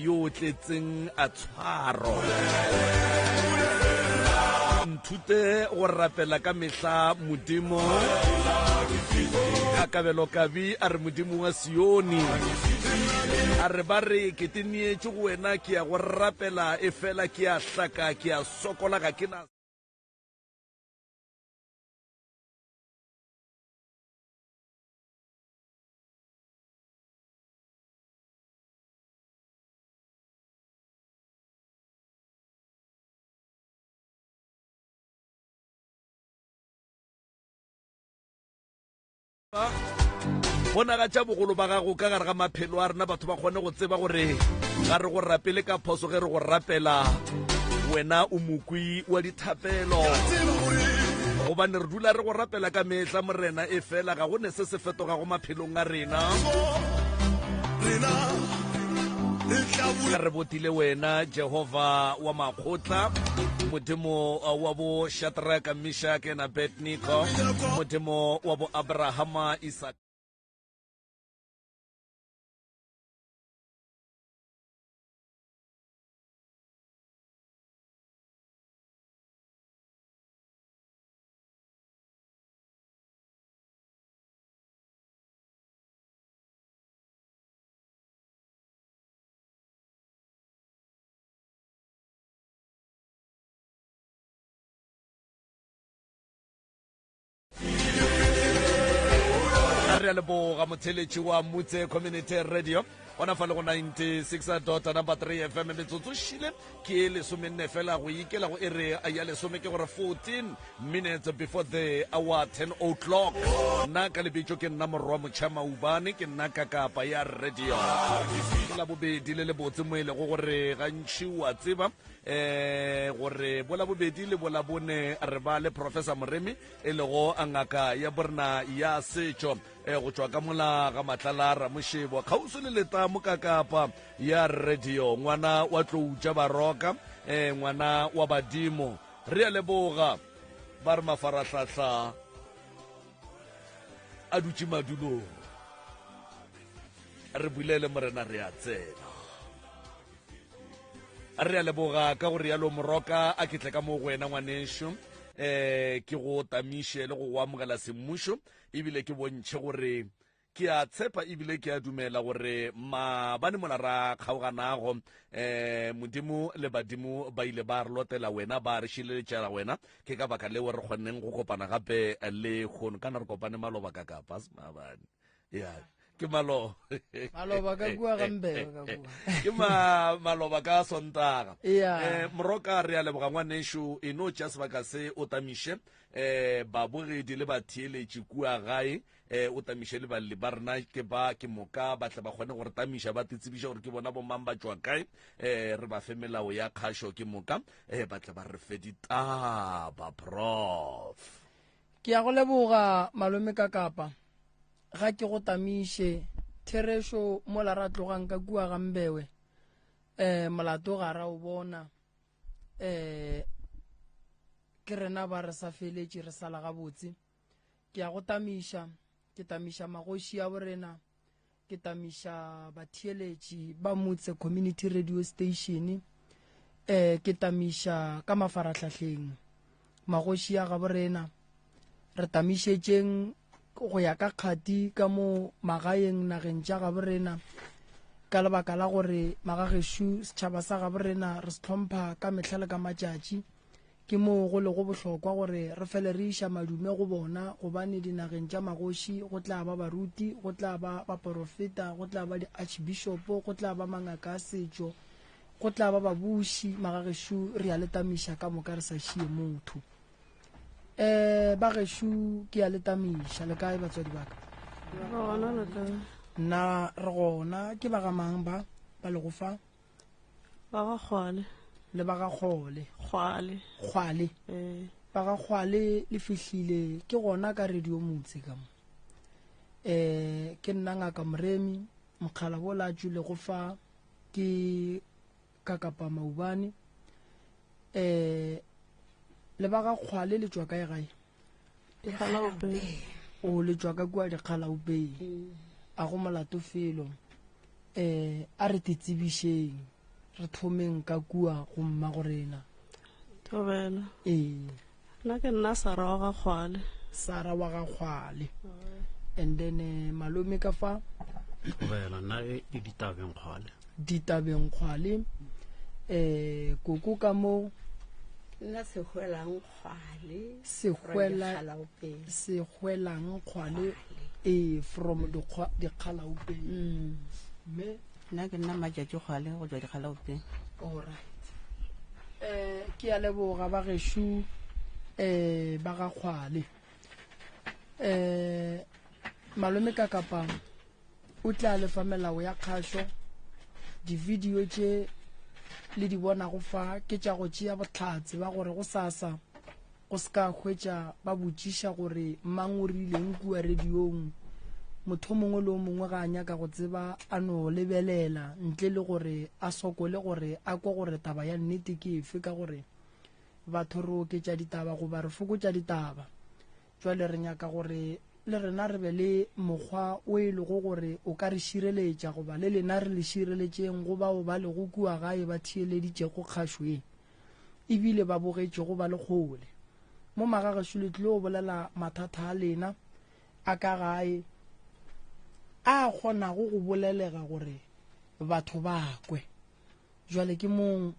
Yo o tletseng a tshwaro. Nthute go rapela ka mehla Modimo. Ka kabelo kabi a re Modimo wa Sione. A re ba re ke te neetše go wena ke ya go rapela e fela ke a hlaka ke a sokola ga ke na. Bonagatša bogolo ba gago ka gare ga maphelo a rena, batho ba kgone go tseba gore ga re go rapele ka phoso ge re go rapela. Wena o mokwi wa dithapelo, gobane re dula re go rapela ka mehla, Morena, e fela ga go ne se se fetogago maphelong a rena. Re botile wena, Jehova wa makgotla, Modimo wa bo Shadraka, Mishake na Abednego, Modimo wa bo Abrahama, Isaka. Re a leboga motheletši wa Mutse Community Radio gona fa le go 96 dot number 3 FM. Metsotso šile ke lesomenne fela go ikela go ere ya lesome, ke gore 14 minutes before the hour 10 o'clock. Nna ka lebitso ke nna Morwa Motšha Maubane, ke nna kakapa ya radio. Ke la bobedi le lebotse mo e lego gore gantši wa tseba eh gore bola bobedi le bola bone re ba le Professor Moremi, e lego ngaka ya borena ya setšo eh, go tšwa ka mola ga Matlala Ramošebo kgauswi le letamo kakapa ya radio, ngwana wa tloutša baroka, eh, ngwana wa badimo. Re a leboga ba re mafarahlahla a dutše madulong, re bulele Morena, re a tsena. Re a leboga ka go rialo Moroka, a ke tle ka mo go wena ngwanešo, eh ke go tamiše le go go amogela semmušo, ebile ke bontšhe gore ke a tshepa ebile ke a dumela gore maabane mola ra kgaoganago, eh Modimo le badimo ba ile ba re lotela wena, ba re šireletšela wena. Ke ka baka leo re kgonneng go kopana gape le kgono. Kana re kopane maloba ka kapa maabane? Ya, ke maloba. Maloba ka kua ga Mbebe ka kua. Ke ma maloba ka Sontaga. Yeah. Moroka, re a leboga ngwanešo, e no tša sebaka se o tamiše eh babogedi le batheeletši kua gae, eh o tamiše le balli ba rena ke ba ke moka ba tle ba kgone go re tamiša, ba tsebiša gore ke bona bomang, ba tšwa kae, eh re ba fe melao ya kgašo, ke moka eh ba tle ba re fe ditaba. Prof. Ke ya go leboga malome ka kapa ga ke go tamiše therešo mola ra tlogang ka kua ga Mbewe, eh molato ga ra o bona, eh ke rena ba re sa feletše re sala gabotse. Ke ya go tamiša, ke tamiša magoši a borena, ke tamiša batheeletši ba Motse Community Radio Station, eh ke tamiša ka mafarahlahleng magoši a gaborena. Re tamišetšeng go ya ka kgati ka mo magaeng nageng tša gaborena, ka lebaka la gore magagešu setšhaba sa gaborena re se hlompha ka mehla le ka matšatši. Ke moo go lego bohlokwa gore re fele re iša madume go bona, gobane dinageng tša magoši go tla ba baruti, go tla ba baporofeta, go tla ba di-archbishopo, go tla ba mangaka a setšo, go tla ba babuši. Magagešo re a le tamiša ka moka re sa šie motho. Um bagešo ke a le tamiša. Le kae batswadi ba ka? Re gona, le kae? Nna re gona. Ke ba ga mang ba ba lego fa? Ba ga Kgwale. Le ba ga Kgole. Kgwale. Kgwale. Ee. Ba ga Kgwale le fihlile ke gona ka Radio Motse ka mo. Eh ke nna ngaka Moremi mokgala bola tšwile go fa ke ka kapa maubane. Eh le ba ga Kgwale le tšwa kae gae? Dikgalaope. O le tšwa ka kua Dikgalaope. A go molato felo. Um a re te tsebišeng, re thomeng ka kua go mmagorena. Thobela. Ee. Nna ke nna Sara wa ga Kgwale. Sara wa ga Kgwale. And then eh, malome ka fa. Thobela, nna ke Ditabeng Kgwale. Ditabeng Kgwale. Eh koko ka mo. Nna Sehwelang Kgwale. Sehwela Sehwelang Kgwale. Ee from Dikgalaopeng. Mm. Mme nna ke nna Matšatši Kgwale go tšwa Dikgalaopeng. All right. Eh ke a leboga ba gešo eh ba ga Kgwale. Eh malome ka kapa o tla lefa melao ya kgašo di-video tše le di bonago fa ke tša go tšea bohlatse ba gore go sasa go se ka hwetša ba botšiša gore mang o rileng kua radiong. Motho mongwe le o mongwe ga a nyaka go tseba a no lebelela ntle le gore a sokole gore a kwe gore taba ya nnete ke efe ka gore batho re oketša ditaba goba re fokotša ditaba. Jwale re nyaka gore le rena re be le mokgwa o e lego gore o ka re šireletša goba le lena re le šireletšeng go bao ba lego kua gae ba theeleditšego kgašo ye ebile ba bogetšego ba le kgole. Mo magagešo le tlilo bolela mathata a lena a ka gae a kgonago go bolelega gore batho ba kwe. Jwale ke mong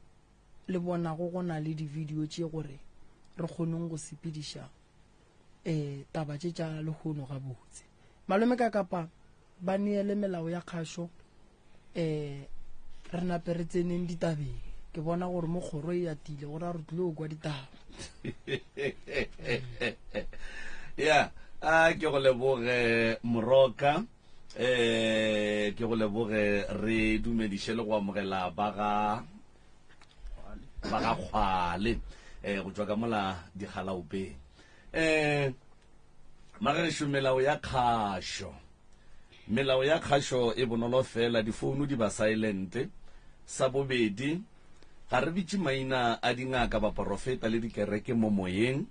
le bonago go na le di-video tše gore re kgoneng go sepediša um taba tše tša lehono gabotse. Malome ka kapa ba neele melao ya kgašo um re nape re tseneng ditabeng. Ke bona gore mo kgoro e atile gore a re tlile go kwa ditaba. Ya, a ke go leboge Moroka. Eh ke go leboge re dumediše le go amogela ba ga ba ga Kgwale eh go tšwa ka mola digalaopeng. Eh magešo melao ya kgašo. Melao ya kgašo e bonolo fela difounu di ba silent. Sa bobedi ga re bitše maina a dingaka baporofeta le dikereke mo moyeng.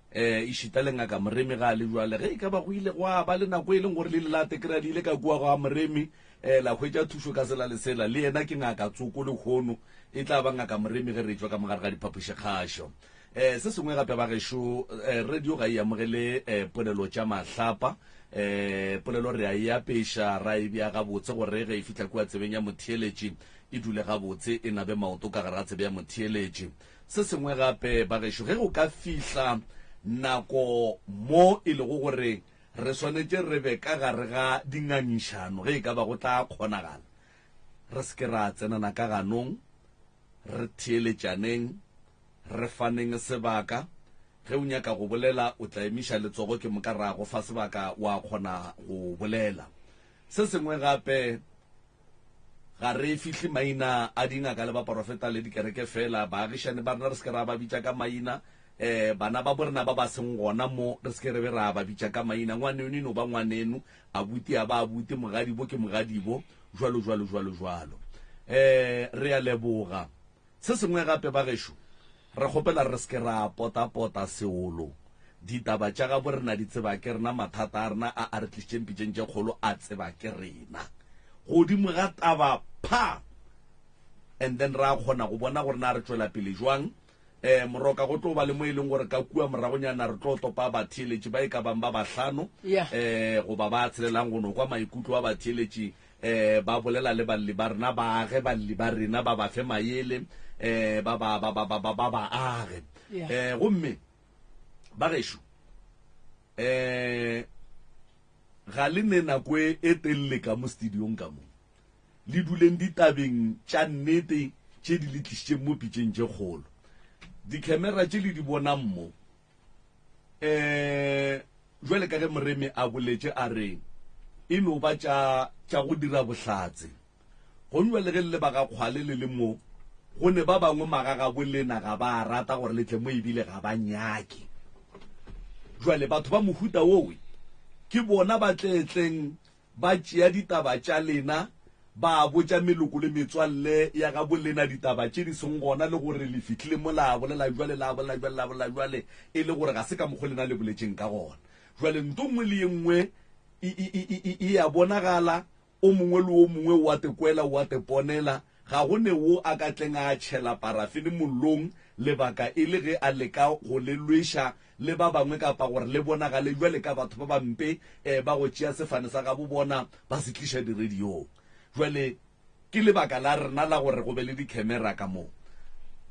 Eh, ešita le Ngaka Moremi ga a le bjale. Ge e ka ba go ile gwa ba le nako e leng gore le ile la tekrea le ile ka kua ga Moremi, eh, la hwetša thušo ka sela le sela, le yena ke ngaka tsoko lehono, e tla ba Ngaka Moremi ge re etšwa ka mogare ga diphapošikgašo. Eh, se sengwe gape bagešo, eh, radio ga e amogele eh, polelo tša mahlapa. Eh, polelo re a e apeša, ra e bea gabotse gore ge e fihla kua tsebeng ya motheeletši e dule gabotse, e nabe maoto ka gare ga tsebe ya motheeletši. Se sengwe gape, bagešo, ge go ka fihla nako mo e lego gore re swanetše re be ka gare ga dingangišano, ge e ka ba go tla kgonagala, re se ke ra tsenana ka ganong, re theeletšaneng, re faneng sebaka. Ge o nyaka go bolela, o tla emiša letsogo ke moka ra go fa sebaka wa kgona go bolela. Se sengwe gape, Ga re fihle maina a dingaka le baporofeta le dikereke feela. Baagišani ba rena re se ke ra ba bitša ka maina. Um bana ba borena ba ba seng gona mo re se ke re be ra ba bitša ka maina. Ngwaneno e no ba ngwaneno, abuti a ba abuti, mogadibo ke mogadibo, jwalo jwalo jwalo jwalo. Um re a leboga. Se sengwe gape bagešo, re kgopela re se ke ra potapota seolo. Ditaba tša gabo rena di tseba ke rena, mathata a rena a a re tlišitšeng pitšeng tše kgolo a tseba ke rena. Godimo ga taba pha! And then ra kgona go bona gore na re tšwela pele jwang. Um Moroka, go tlo ba le mo e leng gore ka kua moragonyana re tlo topa batheeletši ba e ka bang ba bahlano um goba ba tshelelang go no kwa maikutlo a batheeletši eh ba bolela le balli ba rena, ba age balli ba rena, ba ba fe maele, eh ba ba ba ba ba ba ba ba age. Yeah. Eh gomme ba gešo eh ga le ne nako e e telele ka mo studiong ka mo le duleng ditabeng tša nnete tše di le tlišitšeng mo pitšeng tše kgolo. Dikhemera tše le di bonang mo um jwale ka ge Moremi a boletše a re e no ba tša tša go dira bohlatse. Gomme jwale ge le le ba ga Kgwale le le mo, go ne ba bangwe magagabo lena ga ba rata gore le tle mo ebile ga ba nyake. Jwale batho ba mohuta wowe ke bona ba tletleng Ba tšea ditaba tša lena, ba botša meloko le metswalle ya gabo lena ditaba tše di seng gona, le gore le fihlile mo la bolela bjale, la bolela bjale, la bolela bjale, e le gore ga se ka mokgo lena le boletšeng ka gona. Bjale nto nngwe le ye nngwe e, e, e, e, e a bonagala. O mongwe le o mongwe o a te kwela, o a te ponela, ga go ne wo a ka tleng a tšhela parafene mollong, lebaka e le ge a leka go le lweša le ba bangwe kapa gore le bonagale bjale ka batho ba bampe ba go tšea sefane sa gabo bona ba se tliša diradiong. Bjale ke lebaka la rena la gore go be le dikhemera ka mo.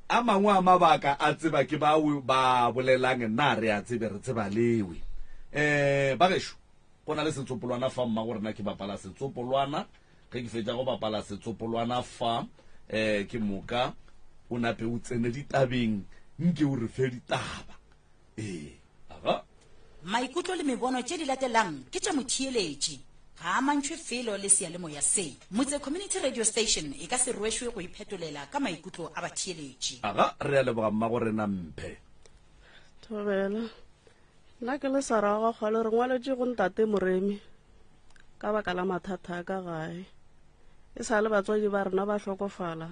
A mangwe a mabaka a tseba ke bao ba bolelang, na re a tsebe, re tseba lewe. Um bagešo, Go na le setsopolwana fa, mma, gore na ke bapala setsopolwana. Ge ke fetša go bapala setsopolwana fa, um ke moka o nape o tsene ditabeng, nke o re fe ditaba. Ee, aga. Maikutlo le mebono tše di latelang ke tša motheeletši, ga a amantšhwe felo le seyalemoya se. Motse Community Radio Station e ka se rwešwe go iphetolela ka maikutlo a batheeletši. Aga, re a leboga mmagorena Mphe. Thobela. Nna ke le Sarah wa Kgwale re ngwaletše go ntate Moremi ka baka la mathata a ka gae. E sa le batswadi ba rena ba hlokofala,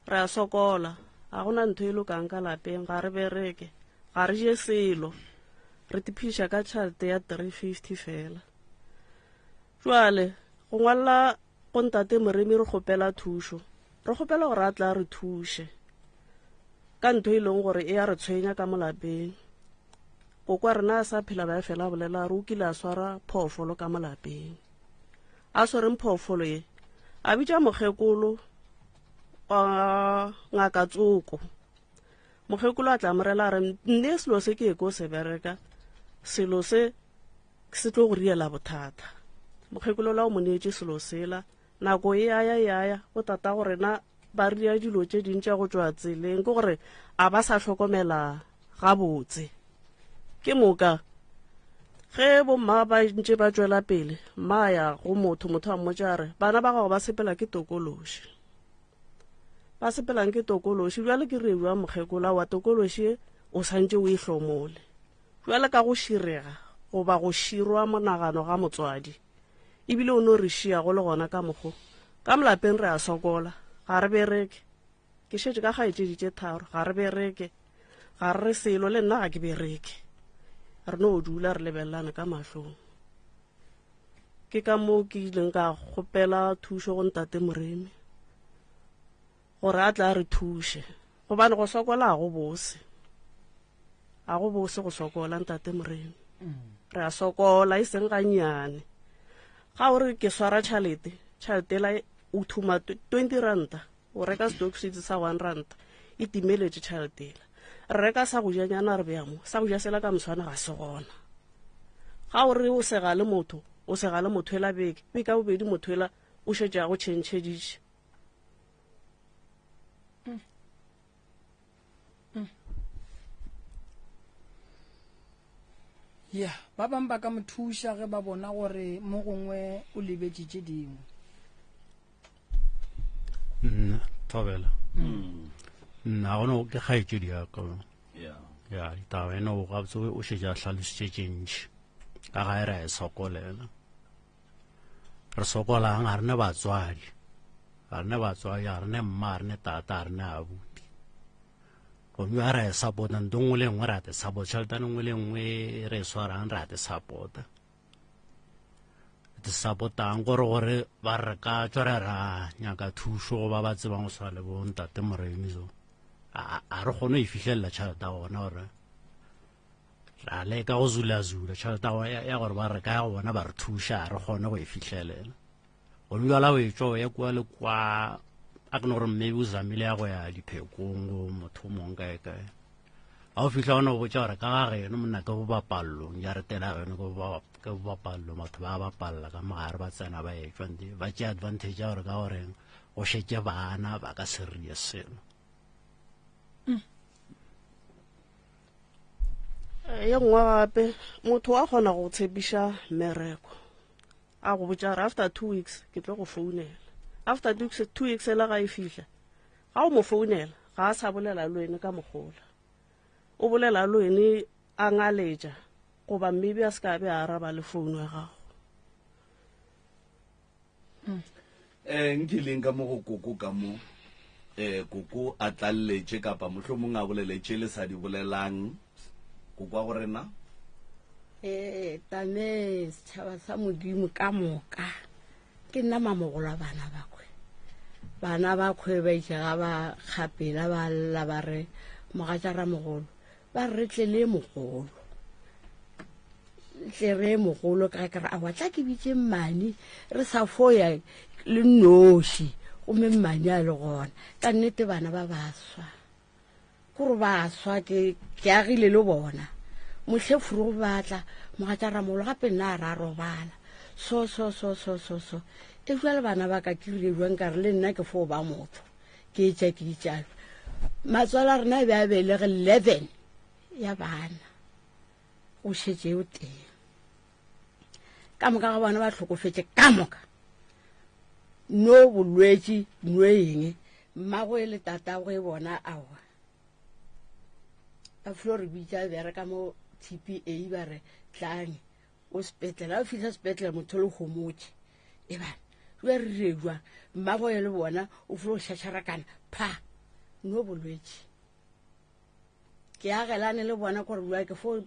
re a sokola, ga gona ntho e lokang ka lapeng, ga re bereke, ga re je selo, re tiphediša ka tšhelete ya 350 fela. Jwale go ngwalela go ntate Moremi re kgopela thušo, re kgopela gore a tla re thuše. ka ntho e leng gore e a re tshwenya ka mo lapeng. Koko wa rena a sa phela ba fela a bolela a re o kile a swara phoofolo ka mo lapeng. A swereng phoofolo ye, a bitša mokgekolo wa ngaka tsoko. Mokgekolo a tla morela a re nne selo se ke ko se bereka, selo se se tlo go riela bothata. Mokgekolo la o mo neetše selo sela, nako e aya e aya, botata go rena ba ria dilo tše ding tša go tšwa tseleng ke gore a ba sa hlokomela gabotse ke moka ge bomma ba ntše ba tšwela pele mma ya go motho motho a mmotša a re bana ba gago ba sepela ke tokološi ba sepelang ke tokološi bjale ke re bja mokgekola wa tokološi o santše o e hlomole bjale ka go širega goba go širwa monagano ga motswadi ebile o no re šia go le gona ka mokgo ka molapeng re a sokola ga re bereke ke šetše ka kgaetšedi tše tharo ga re bereke ga re re selo le nna ga ke bereke re no dula re lebelelane ka mahlong ke ka moo ke ileng ka kgopela thušo go ntate moremi gore a tla re thuše gobane go sokola ga go bose ga go bose go sokola ntate morena mm. re a sokola e seng gannyane ga o re ke swara tšhalete tšhalete la o thuma 20 ranta o reka stock seeds sa 1 ranta e timeletše tšhalete ela re reka sa go janyana re beya mo sa go ja sela ka moswana ga se gona ga o re o sega le motho o sega le motho ela beke beke ka bobedi motho ela o šetše a go tšhentšheditše ya ba bangwe ba ka mo thuša ge ba bona gore mo gongwe o lebetše tše dingwe nna thobela nna gona ke kgaetšedi ya ka ya ditaba ene o gabotse o šetše a hlalositše tše ntši ka gae re a e sokolela re sokolang ga re ne batswadi ga re ne batswadi ga re ne mma ga re ne tata ga re ne abuti gomme ga re e support-a nto nngwe le nngwe re a te support tšhelete nngwe le nngwe re e swarang re a te support-a te support-ang gore gore ba re ka tswa re ra nyaka thušo go ba ba tsebang go swana le bo ntate moremi so a re kgone go e fihlelela tšhelete ya gona gore ra leka go zulazula tšhelete ya gore ba re ka ya go bona ba re thuša re kgone go e fihlelela gomme jala o e tswa o ya kua le kwa a ke no gore maybe o zamile ya go ya diphekong go motho o mongwe kae kae ga o fitlha ona o botsa gore ka ga geno monna ke bobapallong ya re tela geno ke bobapallong batho ba bapalla ka mogare ba tsena ba etswa nte ba tšea advantage ya gore ka goreng go šetše bana ba ka se rie selo ye nngwe gape motho wa kgona go tshepiša mmereko a go botša gore after two weeks ke tlo go founela after two weeks, two weeks ela ga e fihla ga o mo founela ga a sa bolela le wene ka mogola o bolela le wene a ngaletša goba maybe a se ka be a araba le founu ya gago um nkileng ka mo go koko ka mo um koko a tlalletše kapa mohlomong a bolele tše le sa di bolelang koko wa go rena ee tame setšhaba sa modimo ka moka Ke nna mamogolo a bana bakwe. Bana ba kgwe ba itše ga ba kgapela ba lla ba re mogatša ramogolo ba re re tle le mogolo tle re mogolo ka ke re awa tla ke bitše mmane re sa foya le noši gomme mmane a le gona ka nnete bana ba baswa Kore ba swa ke ke agile le bona. Mohle furugo ba tla mogatša Ramolo gape nna a ra robala. So so so so so so. E jwale bana ba ka ke rile jwang ka re le nna ke fo ba motho. Ke etša ke itšalo. Matswalo a rena e be a belege 11 ya bana. Go šetše o tee. Ka moka ga bona ba hlokofetše ka moka. No bolwetši no eng. Mmagwe le tatagwe bona aowa. Ba filo re bitša bereka mo TPA ba re tlang o sepetlele. Ga o fihla sepetlele motho le homotše. E ba jwa re re jwang mmagwe le bona o filo šašarakana pha no bolwetši. Ke agelane le bona gore jwa ke fo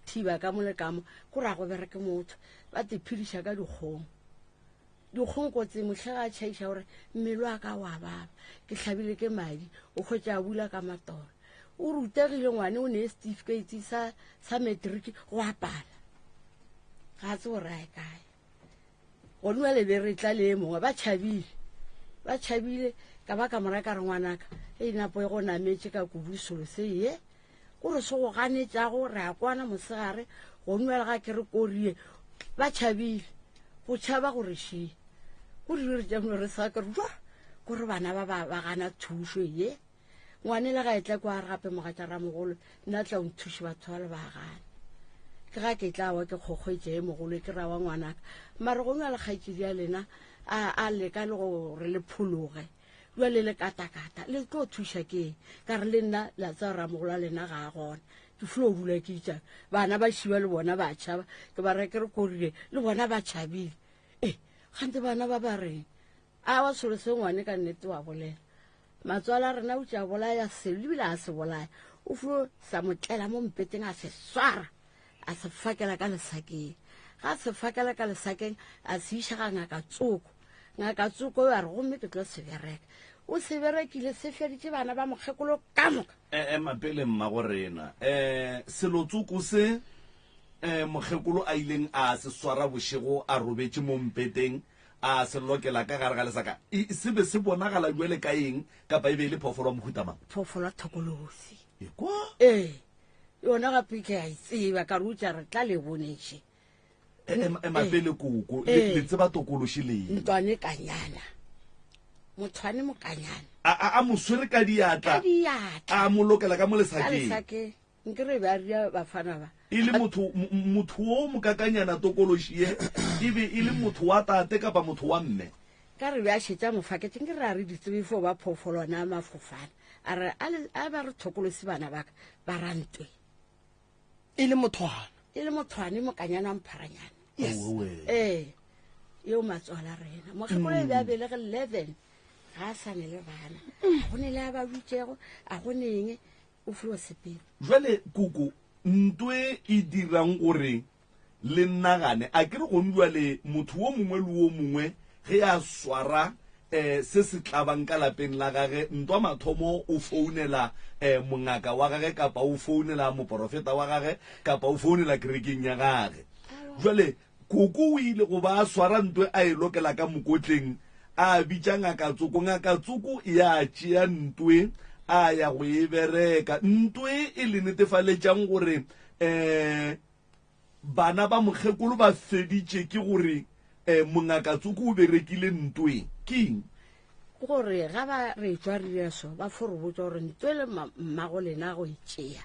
thiba ka mo le ka mo ko ra go bereke motho ba te phediša ka dikgong. Dikgong kotsi mohla ga a tšhaiša gore mmele wa ka wa baba ke hlabile ke madi o hwetša a bula ka matolo o rutegile ngwane o ne certificate sa sa matric go apala ga tse gore a e kae gone jale be re tla le e mongwe ba tšhabile ba tšhabile ka ba ka mora ka re ngwanaka e napo e go nametše ka kudu selo se ye Gore se go ganetšago re a kwana mosegare go nwela ga ke re korie ba tšhabile go tšhaba gore šie go re re tšamile re sa ke re jwa gore bana ba ba gana thušo ye ngwane le ga e tla kwa re gape mogatša ramogolo nna tla o nthuše batho ba le ba gana ke ga ke tla wa ke kgokgwetše e mogolo ke ra wa ngwanaka mare go nwa le kgaetšedi ya lena a leka le gore le phologe Bjale le katakata, le tlo thuša ke eng? Ka re le nna la tseba ramogolo wa lena ga a gona. Ke flo dula ke itšang. Bana ba šiba le bona ba tšhaba. Ke ba reke re korile le bona ba tšhabile. E, gante bana ba ba reng? A wa selo se ngwane ka nnete wa bolela. Matswalo a rena o tša bolaya selo ebile a se bolaya. O flo sa mo tlela mo mpeteng a se swara. A se fakela ka lesakeng. Ga a se fakela ka lesakeng, a se iša ga ngaka tsoko. Ngaka tsoko yo a re, gomme ke tlo se bereka. O se berekile, se feditše bana ba mokgekolo ka moka. E, ema pele mmago rena. E, selo tsoko se e, mokgekolo a ileng a se swara bošego a robetše mo mpeteng, a se lokela ka gare ga lesaka, e, se be se bonagala bjale ka eng, kapa e be e le phoofolo ya mohuta mang? Phoofolo ya thokolosi. Ekwa? Ee. Yona gape ke a e tseba, ka re utša re tla le bonetše. Ema pele koko, le tseba tokološi leng? Ntwane kanyana. Mothwane mokanyana. A a mo swere ka diatla. Ka diatla. A mo lokela ka mo lesakeng. Ka lesakeng. Nke re be a ria bafana ba. E le motho motho wo mokakanyana tokološi ye e be e le motho wa tate kapa motho wa mme? Ka re be a šetša mofaketše nke re a re ditsebe fo ba phoofolwana mafofana. A re a le a ba re thokolosi bana ba ka ba ra ntwe. E le mothwana. E le mothwane mokanyana mpharanyana. Yes. Ee. Eo matswala rena. Mokgekolo e be a belege 11 ga a sa ne le bana. Go ne le a ba butšego a go neng o fiwa sepele. Jwale koko ntwe e dirang gore Le nagane, a ke re gong bjale motho wo mongwe le wo mongwe ge a swara um se se tlabang ka lapeng la gage, ntwa mathomo o founela um mongaka wa gage kapa o founela moporofeta wa gage kapa o founela kerekeng ya gage. Jwale koko o ile go ba a swara ntwe a e lokela ka mokotleng, a bitša ngaka tsoko, ngaka tsoko ya tšea ntwe a ya go e bereka. Ntwe e le netefaletšang gore um Bana ba mokgekolo ba feditše ke gore eh, mongaka tsoko o berekile ntweng. Ke eng? Ke gore ga ba re tšwa re dira so, ba fo re botša gore ntwe le mmago lena go e tšea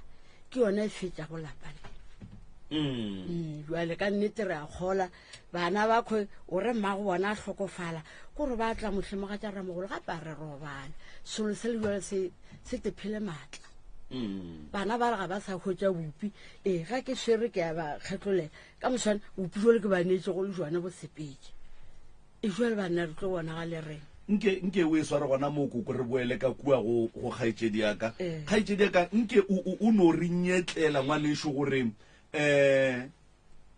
ke yona e fetšago lapa le. Jwale ka nnete re a kgola bana ba kgwe o re mmago bona a hlokofala kore ba tla mohlemogatša ramogolo gape a re robala selo se le jwale se se te phele maatla. Bana ba re ga ba sa hwetša bupi ee ga ke swere ke a ba kgetlolela ka moswane bupi jole ke ba neetse go le jone bo sepetse e jale banna re tlo bona ga le reng. Nke nke o e sware gona moo koko re boele ka kua go go kgaetšedi ya ka. Kgaetšedi ya ka nke o o o no re nyetlela ngwanešo gore um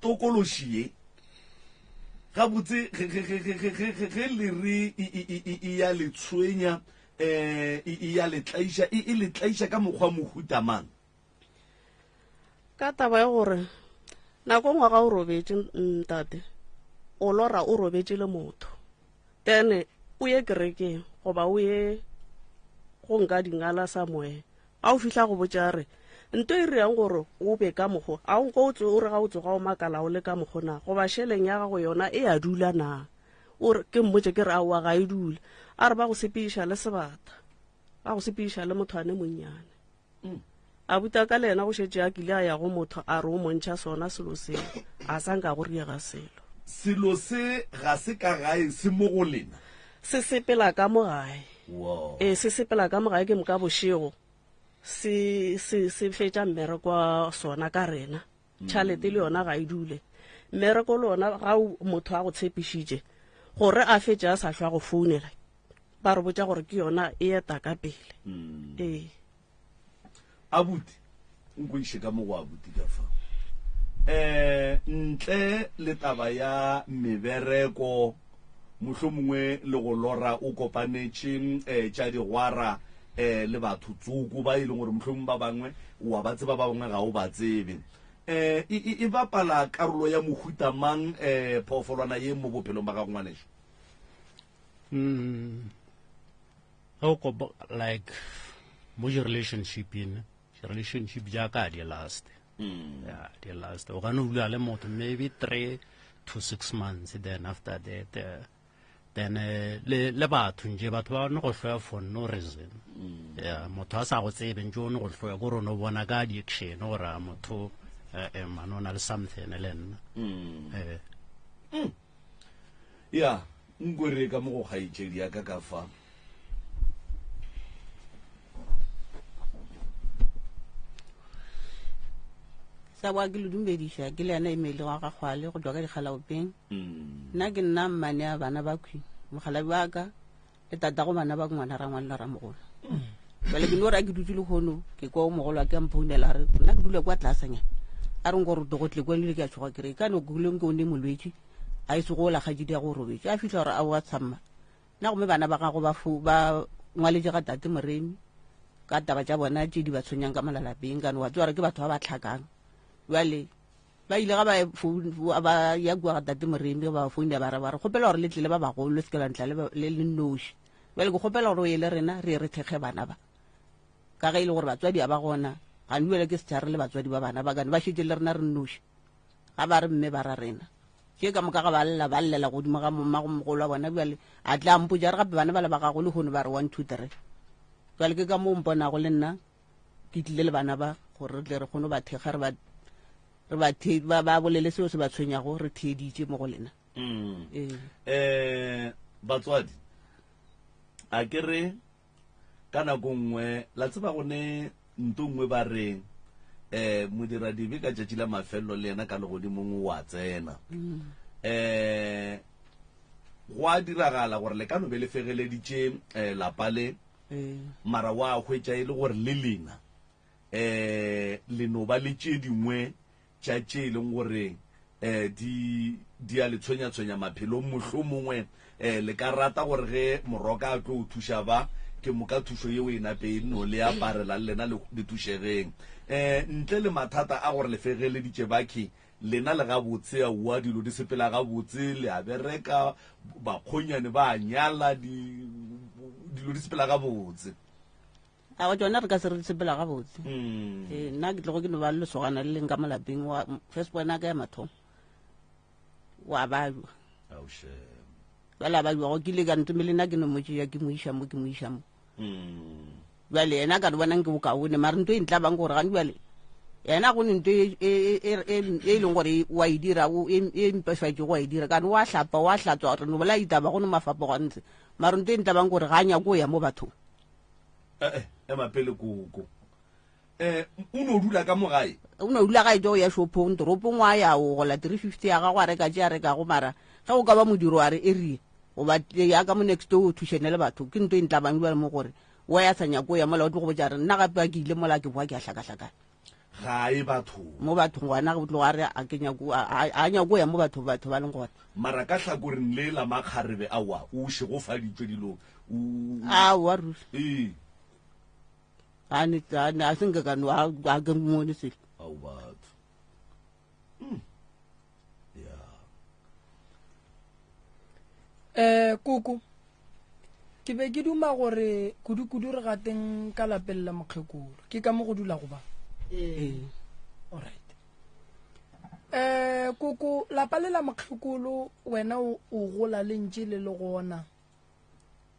tokološi ye. Gabotse ge, ge, ge, ge, ge, ge, ge, ge le re e, e, e, e, e ya le tshwenya, um e, e ya le tlaiša, e, e le tlaiša ka mokgwa mohuta mang? Ka taba ya gore nako nngwe ga o robetše ntate, o lora o robetše le motho, then o ye kerekeng goba o ye go nka dingala somewhere, ga o fihla go botša re nto e reyang gore o be ka mokgo, a o nko o tso o re ga o tsoga o makala o le ka mokgo na, goba šeleng ya gago yona e a dula na? O re ke mmotše ke re aowa ga e dule, a re ba go sepediša le sebata, ba go sepediša le motho ane monnyane. Mm. A buta ka le yena go šetše a kile a ya go motho a re o montšha sona selo seo, a sa nka go riega selo. Selo se ga se ka gae, se mo go lena. Se sepela ka mo gae. Wow. Ee, se sepela ka mo gae ke moka bošego se se se fetša mmereko wa sona ka rena. Tšhalete le yona ga e dule. Mmereko le ona ga motho a go tshepišitše gore a fetše a sa hlwa go founela ba re botša gore ke yona e eta ka pele. Mm. Ee. Abuti, nko iše ka mo go abuti ka fa. Eh, ntle le taba ya mebereko mohlomongwe le go lora o kopanetše eh, tša digwara eh, le batho tsoko ba e leng gore mohlomongwe ba bangwe wa ba tseba ba bangwe ga o ba tsebe eh, e, e, e bapala karolo ya mohuta mang eh, phoofolwana ye mo bophelong ba gago ngwaneso? Mm. Ge o kopa like mo di-relationship ene relationship jaaka di last mm. yeah, di last o ka no dula le motho maybe three to six months then after that uh, then uh, le, le batho nje batho ba no go hloya for no reason mm. yeah, motho a sa go tsebe nje o no go hloya kore o no bona ka di-action gore a motho eh, eh, man o na le something le nna mm. eh. mm. Ya, nkwere ka mo go kgaetšedi ya ka ka fa. Sa boa ke le dumediša ke le yena Emily wa ga Kgwale go tšwa ka Dikgalaopeng. Mm. Nna ke nna mmane ya bana ba khwi, mogalabi wa ka le tatago bana ba ngwana rangwane le ramogolo. Jale ke no re a ke dutse lehono ke kwa o mogolo wa ke a mphounela a re nna ke dula kwa tlasanyana a re nko re dogotle kwa nile ke a tshoga kere ka no ke o ne molwetši a e sego ola kgatšedi ya go robetše a fihla gore a wa tshamma nna gomme bana ba gago ba ba ngwaletše ga tate Moremi ka taba tša bona tše di ba tshwenyang ka molalapeng kane wa tseba gore ke batho ba ba tlhakang jale ba ile ga ba ba ya kua ga tate Moremi ba founela ba re ba re kgopela gore le tle le ba bagolo le seke la ntla le le nnoši jale ke kgopela gore o ye le rena re ye re thekge bana ba ka ge e le gore batswadi a ba gona ga nduele ke setšhare le batswadi ba bana ba kane ba šetše le rena re nnoši ga ba re mme ba ra rena tše ka moka ga ba lla ba llela godimo ga mmagomogolo wa bona bjale a tla mpotša re gape bana bale ba gago lehono ba re one two three jale ke ka moo mponago le nna ke tlile le bana ba gore re tle re kgone ba thekga re ba re ba ba ba bolele seo se ba tshwenyago re theeditše mo go lena mm. ee eh batswadi a ke re Ka nako nngwe, la tseba go ne nto nngwe ba re, eh, modiradibe ka tšatši la mafelelo le yena ka legodimong o a tsena. Eh, go a diragala gore le ka no be le fegeleditše eh, lapa le, mara wa hwetša e le gore le lena eh, le no ba le tše dingwe tša tše e leng gore um di di a le tshwenyatshwenya maphelong. Mohlomongwe um le ka rata gore ge moroka a tlo o thuša ba ke moka thušo yeo e nape e no le aparela le lena le thušegeng. Um ntle le mathata a gore le fegeleditše bakhi, lena le gabotse, aowa dilo di sepela gabotse, le a bereka, bakgonyane ba a nyala, dilo di sepela gabotse. Aowa tšona re ka se re di sepela gabotse. Mm. Ee, nna ke tlogo ke no ba le lesogana le leng ka mo lapeng wa first born ya ka ya mathomo wa bajwa. Ao shame. Bjale a bajwago ke ile ka ntome le nna ke no mo tšea ke mo iša mo ke mo iša mo. Mm. Bjale yena ka no bona nke bokaone mare nto e ntlabang gore gane bjale yena go ne nto e, e, e, e, e leng gore wa e dira o- e e mpefaditšego wa e dira kane wa hlapa wa hlatswa re no bolaya ditaba go no mafapo gantse mare nto e ntlabang gore ga a nyake go ya mo bathong. Eh, eh, ema pele koko. Eh, o no dula ka mo gae? O no dula gae tšo ya shopong, toropong wa ya o gola 350 ya gago a reka tše a rekago mara ge o ka ba modiro wa re area goba ya ka mo next door o thušene le batho ke nto e ntlabang bjale mo gore wa ya sa nyako ya mola o tlo go botša re nna gape a ke ile mola ke boa ke a hlakahlakana. Ga a ye bathong. Mo bathong gona go tloga a re a ke nyako a a nyako ya mo batho batho ba leng gona. Mara ka hlakoreng le la makgarebe aowa o šegofaditšwe dilo o Aowa ruri. Ee. A ne a ne a se nke ka no a a ke mmone selo. Ao batho. Mm. Ya. Eh koko ke be ke duma gore kudu-kudu re gateng ka lapeng la mokgekolo ke ka mo go dula go ba Ee. alright eh koko lapa le la mokgekolo wena o o gola le ntše le le gona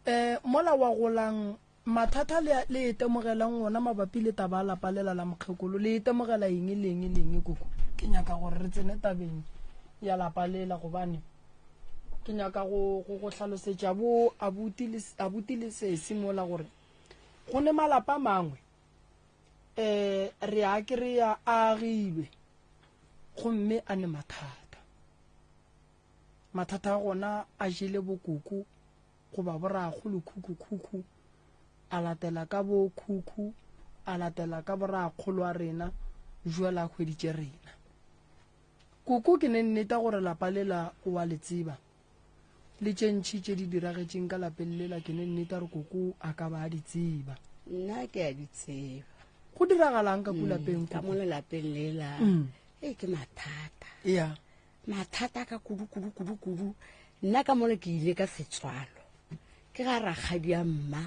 eh mola wa golang Mathata le, le itemogelang ona mabapi le taba ya lapa lela la mokgekolo, le itemogela eng le eng le eng, koko? Ke nyaka gore re tsene tabeng ya lapa lela gobane ke nyaka go, go, go hlalosetša bo abuti le, abuti le sesi mola gore go ne malapa a mangwe um re a kry-a a agilwe gomme a ne mathata. Mathata a gona a jele bokoko goba borakgolokhukhukhukhu, a latela ka bo khukhu, a latela ka borakgolo a rena, jwale a hweditše rena. Koko ke ne nneta gore lapa lela o a le tseba. Le tše ntši tše di diragetšeng ka lapeng lela ke ne nneta gore koko a ka ba a di tseba. Nna ke a di tseba. Go diragalang ka ku lapeng Ka koko? mo lelapeng lela, Mm. e ke mathata. Ya. Mathata ka kudu kudu kudu kudu. Nna ka mole ke ile ka setswalo. Ke ga rakgadi ya mma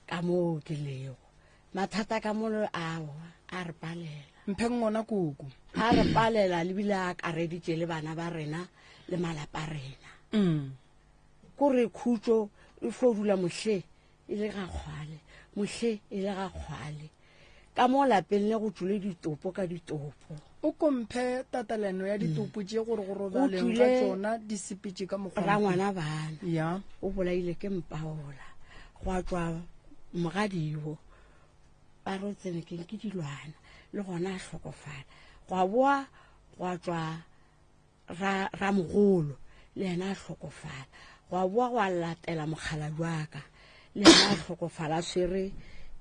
ka moo ke lego. Mathata ka mole awa a re palela. Mpheng ngwana koko. A re palela le bile a akareditše le bana ba rena le malapa a rena. Kore khutšo e fo dula mohle e le ga kgwale, mohle e le ga kgwale. Ka mo lapeng le go tšwile ditopo ka ditopo. O ko mphe tatelano ya ditopo tše gore go robaleng ga tšona di sepetše ka mokgwa. Rangwana bana. Ya. O bolaile ke mpaola. Gwa tšwa mogadibo. Ba re o tsene keng ke dilwana. Le gona a hlokofala. Gwa boa gwa tšwa ra ramogolo le yena a hlokofala gwa boa gwa latela mokgaladi wa ka le yena a hlokofala a swere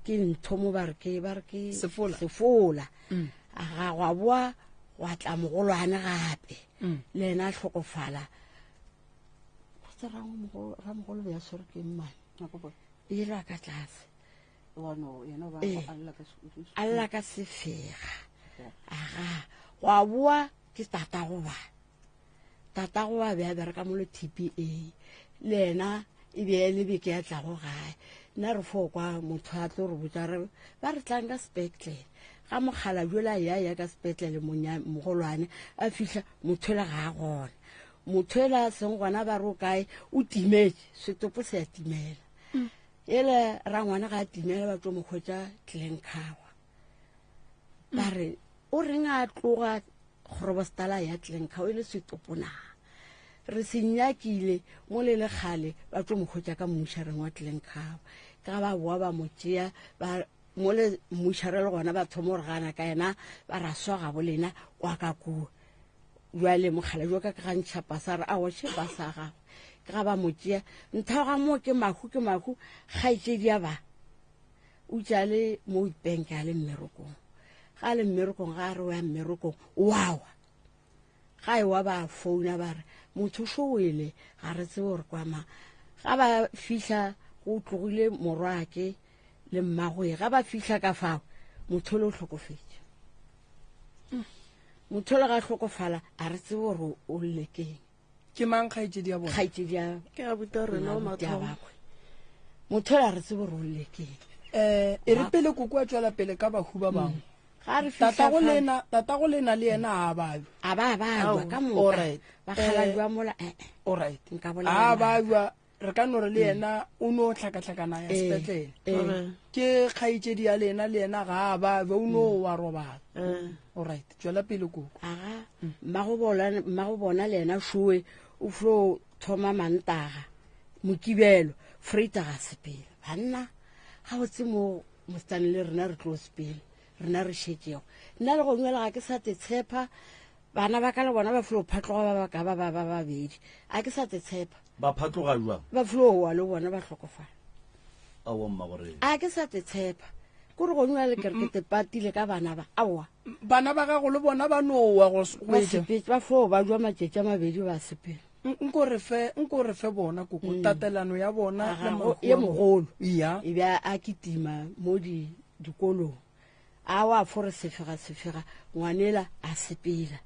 ke ntho mo ba re ke ba re ke Sefola. sefola a ga gwa boa gwa tla mogolwane gape le yena a hlokofala go ramogolo ramogolo be a swere ke mmane e la ka tlase Ee. a lla ka sefega aga gwa boa ke tatago ba tatago ba be a bereka mo le tpa le yena e be e le beke ya tlago gae nna re fo kwa motho a tlo re botsa re ba re tlang ka sepetlele ga mogala jola ya ya ka sepetlele mogolwane a fihla motho ela ga a gona motho ela a seng gona ba re o kae o timetse setopo se a timela ele rangwana ga a timela ba tlo mo hwetša tlenkhawa ba re o reng a tloga kgorobostala ya tlenkhawa e le setopona re se nyakile mo le le kgale ba tlo mo hwetša ka mmušareng wa tlenkhawa ka ga ba boa ba mo tšea ba mo le mmušare le gona ba thoma gore gana ka yena ba ra swa gabo lena kwa ka kua jale mokgala jo ka ka ga ntšha pasa re awa še pasa ya gagwe ke ga ba mo tšea nthago ga moo ke mahu ke mahu kgaetšedi ya ba o tša le mo bank a le mmerekong ga a le mmerekong ga a re o ya mmerekong wawa ga e wa ba founa ba re motho šo wele ga re tsebe gore kwa mang ga ba fihla go tlogile morwake le mmagoe ga ba fihla ka fao motho le o hlokofetše motho le ga hlokofala a re tsebe gore o lle keng Ke mang kgaetšedi ya bona? Kgaetšedi ya Ke abuti a rena wa abuti a mathomo. gagwe. Motho le a re tsebe gore o lle keng. Eh, e re pele koko a tšwela pele ka bahu ba bangwe. Ga re fihla Tatago fa- lena, tatago lena le yena a babja. A ba babja ka moka. Alright. Bakgalabje ba mola, eh, eh. Alright. Nka bolela A maaka. babja re ka no re le yena o no hlakahlakana ya Eh, sepetlele. eh. Ke kgaetšedi ya lena le yena ga a babja o no wa robala. Eh. Alright, tšwela pele koko. Aga, mmago bona, mmago bona le yena šowe o flo thoma Mantaga, Mokibelo, Freitaga a sepela. Banna, gabotse mo mosetsane le rena re tlo sepela, rena re šetšego. Nna le gongwe ga ke sa te tshepa, bana ba ka le bona ba flo phatloga ba ba ka ba ba ba babedi. A ke sa te tshepa. Ba phatloga jwang? Ba flo wa le bona ba hlokofala. Aowa mmagore. A ke sa te tshepa. Kore gone jale ke re ke tepatile ka bana ba aowa. Bana ba gago le bona ba no wa go Ba sepetse ba fo ba jwa matšatši a mabedi ba sepela. Nko re fe nko re fe bona koko mm. tatelano ya bona le mahu ye mogolo. Iya. E be a kitima mo di dikolong. A wa fo re sefega sefega ngwanela a sepela.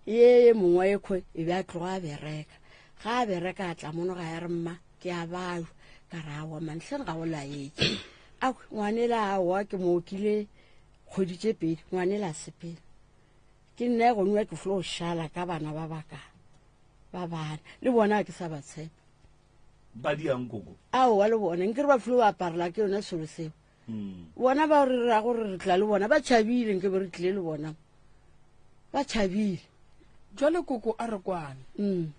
Ye ye mongwe e khwe e be a tloga a bereka. Ga a bereka a tla mono ga ya re mma ke a bajwa ka re awa manhleng ga o laetše a ngwanela awa ke mo okile kgwedi tše pedi ngwanela a sepela ke nna gongwe ke flo šala ka bana ba baka ba bana le bona ke sa ba tshepa ba diang koko aowa le bona nke re ba flo ba aparela ke yone selo seo hmm. bona ba re ra gore re tla le bona ba tšhabile nke be re tlile le bona ba tšhabile jwale koko a re kwane um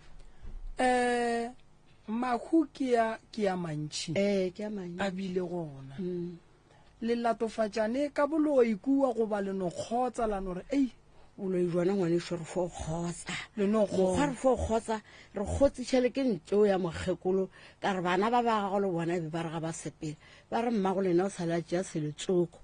Mahu ke a, ke a mantši. Ee, ke a mantši. A bile gona. Mm. Le latofatšane ka boloi kua goba le no kgotsa la no re, ei. Boloi jona ngwaneso re fo kgotsa. Le no kgotsa. Mokgwa re fo kgotsa, re kgotsiša le ke ntšeo ya mokgekolo ka re bana ba ba gago le bona be ba re ga ba sepela. Ba re mmago lena o sale a tšea selo tsoko.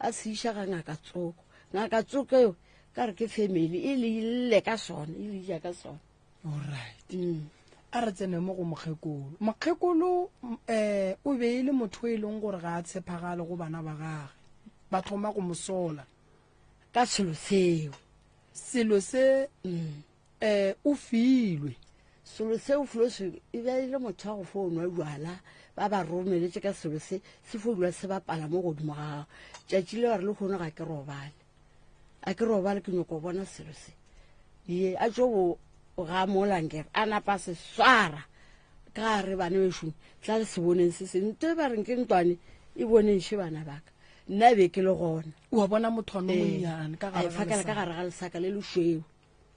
A se iša ga ngaka tsoko. Ngaka tsoko eo ka re ke family e le ille ka sona, e le ja ka sona. Alright. Mm. A re tsene mo go mokgekolo. Mokgekolo um o be e le motho e leng gore ga a tshepagale go bana ba gage. Ba thoma go mo sola. Ka selo seo. Selo se mm. eh o filwe. Selo se o filwe se e be e le motho wa go fo nwa jwala ba ba romeletse ka selo se se fo dula se bapala mo godimo ga gago. Tšatši le ba re le kgono ga ke robale. A ke robale ke nyoko bona selo se. Ye a tšo bo ga molankere a napa se swara ka re bana bešo tla le se boneng se se nto e ba reng ke ntwane e boneng še bana baka nna be ke le gona wa bona motho wa monnyane ka gare ka gare ga lesaka le lešweu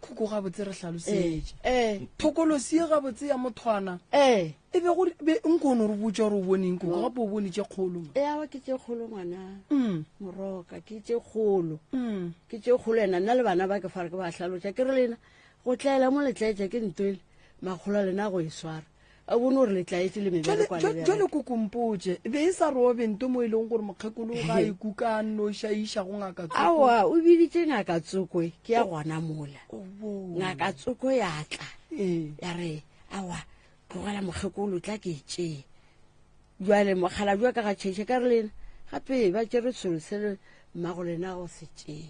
Koko gabotse re hlalosetše. Eh. Thokolosi ye gabotse ya mothwana. Eh. E be go be nkono re botša gore o boneng koko gape o bone tše kgolo. E awa ke tše kgolo ngwana. Mm. Moroka ke tše kgolo. Mm. Ke tše kgolo ena nna le bana ba ke fare ke ba hlaloša ke re lena go tlaela mo le tlaetša ke ntwele makgolo a lena go e swara. A bone gore le tlaetše le mebereko a le Jwale jwale koko mpotše e be e sa robe nto mo e leng gore mokgekolo ga a ikuka a nnoši a iša go ngaka Tsoko. Aowa o biditše ngaka Tsoko ke ya gona mola. Ngaka Tsoko ya tla ya re aowa tlogela mokgekolo tla ke e tšee. Jwale mokgalabje wa ka ga tšhetšhe ka re lena gape ba tšere selo se le mmago lena go se tšee.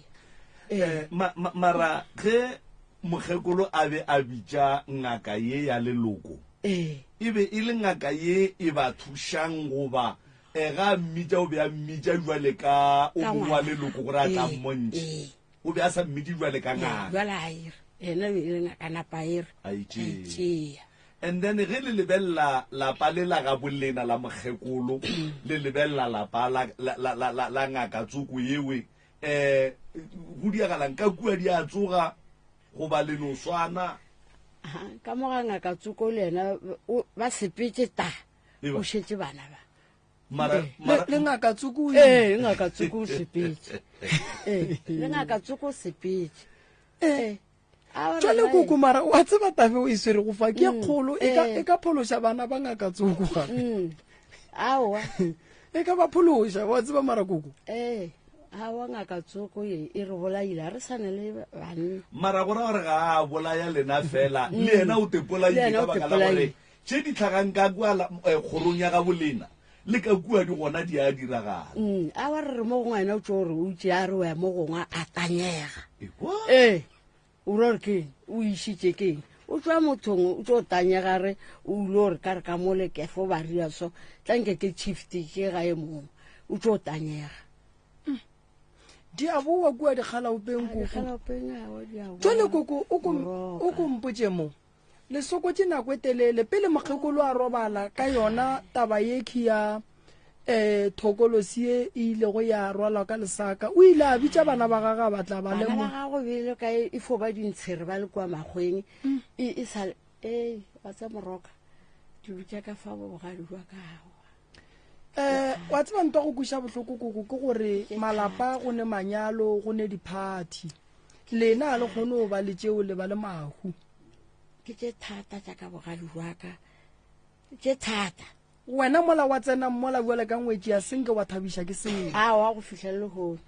Eh, ma, ma, mara ge mokgekolo a be a bitša ngaka ye ya leloko, ee. e be e le ngaka ye e ba thušang goba eh, ga a mmitša o be a mmitša jwale ka o mongwe wa leloko gore a tla mmontšhe? O be a sa mmitše jwale ka ngaka. Jwale a ere yena e le ngaka napa a ere a e tšea. And then ge le lebelela lapa le la gabolena la mokgekolo, le lebelela lapa la, la, la, la, la, la ngaka tsoko yewe, um go diagalang ka kua di a tsoga goba le no swana? Ka mo ga ngaka tsoko le yena ba sepetse ta, o šetše bana ba. Mara, mara, le ngaka tsoko ee ngaka tsoko o sepetse ee le ngaka tsoko o sepetse ee jale koko mara wa tseba tabe o e swere go fa ke mm. kgolo e ka eh. e ka phološa bana ba ngaka tsoko gape mm. aowa e ka ba phološa wa tseba mara koko ee aowa ngaka tsoko e e re bolaile ga re sane le banna mara go ra gore ga a bolaya lena fela mm. le yena o tepolaile ka baka la gore tše di tlhagang ka kua eh, kgorong ya gabolena le ka kua di gona di a diragala awa re re mo gongwe ena o tso gore o itse a re o ya mo gongwe a tanyega ee o ra gore keng o išitše keng o tswa mothong o tso tanyega re o ile gore ka re ka mo lekefo ba ria so tlanke ke chift ke ga e mongwe o tso tanyega di a boa kua dikgalaopeng koko jale koko o kompotse mo Le sokotše nako e telele pele mokgekolo a robala ka yona taba ye ya um thokolosi ye e ilego ya rwalwa ka lesaka. O ile a bitša bana ba gagwe a batla ba bana ba gago bjalo ka e fo ba dintshere ba le kua makgweng mm. e, e sa ee wa tsa moroka dilo tša ka fa bogadi jwa kago um wa tseba ntwa go kweša bohloko koko ke gore malapa go ne manyalo go ne diphathi lena a le kgone go ba le tšeo le ba le mahu ke tše thata tša ka bogadi jwa ka tše thata. Wena mola wa tsena mola bjale ka ngwetši a senke wa thabiša ke selo. Aowa go fihla le lehono.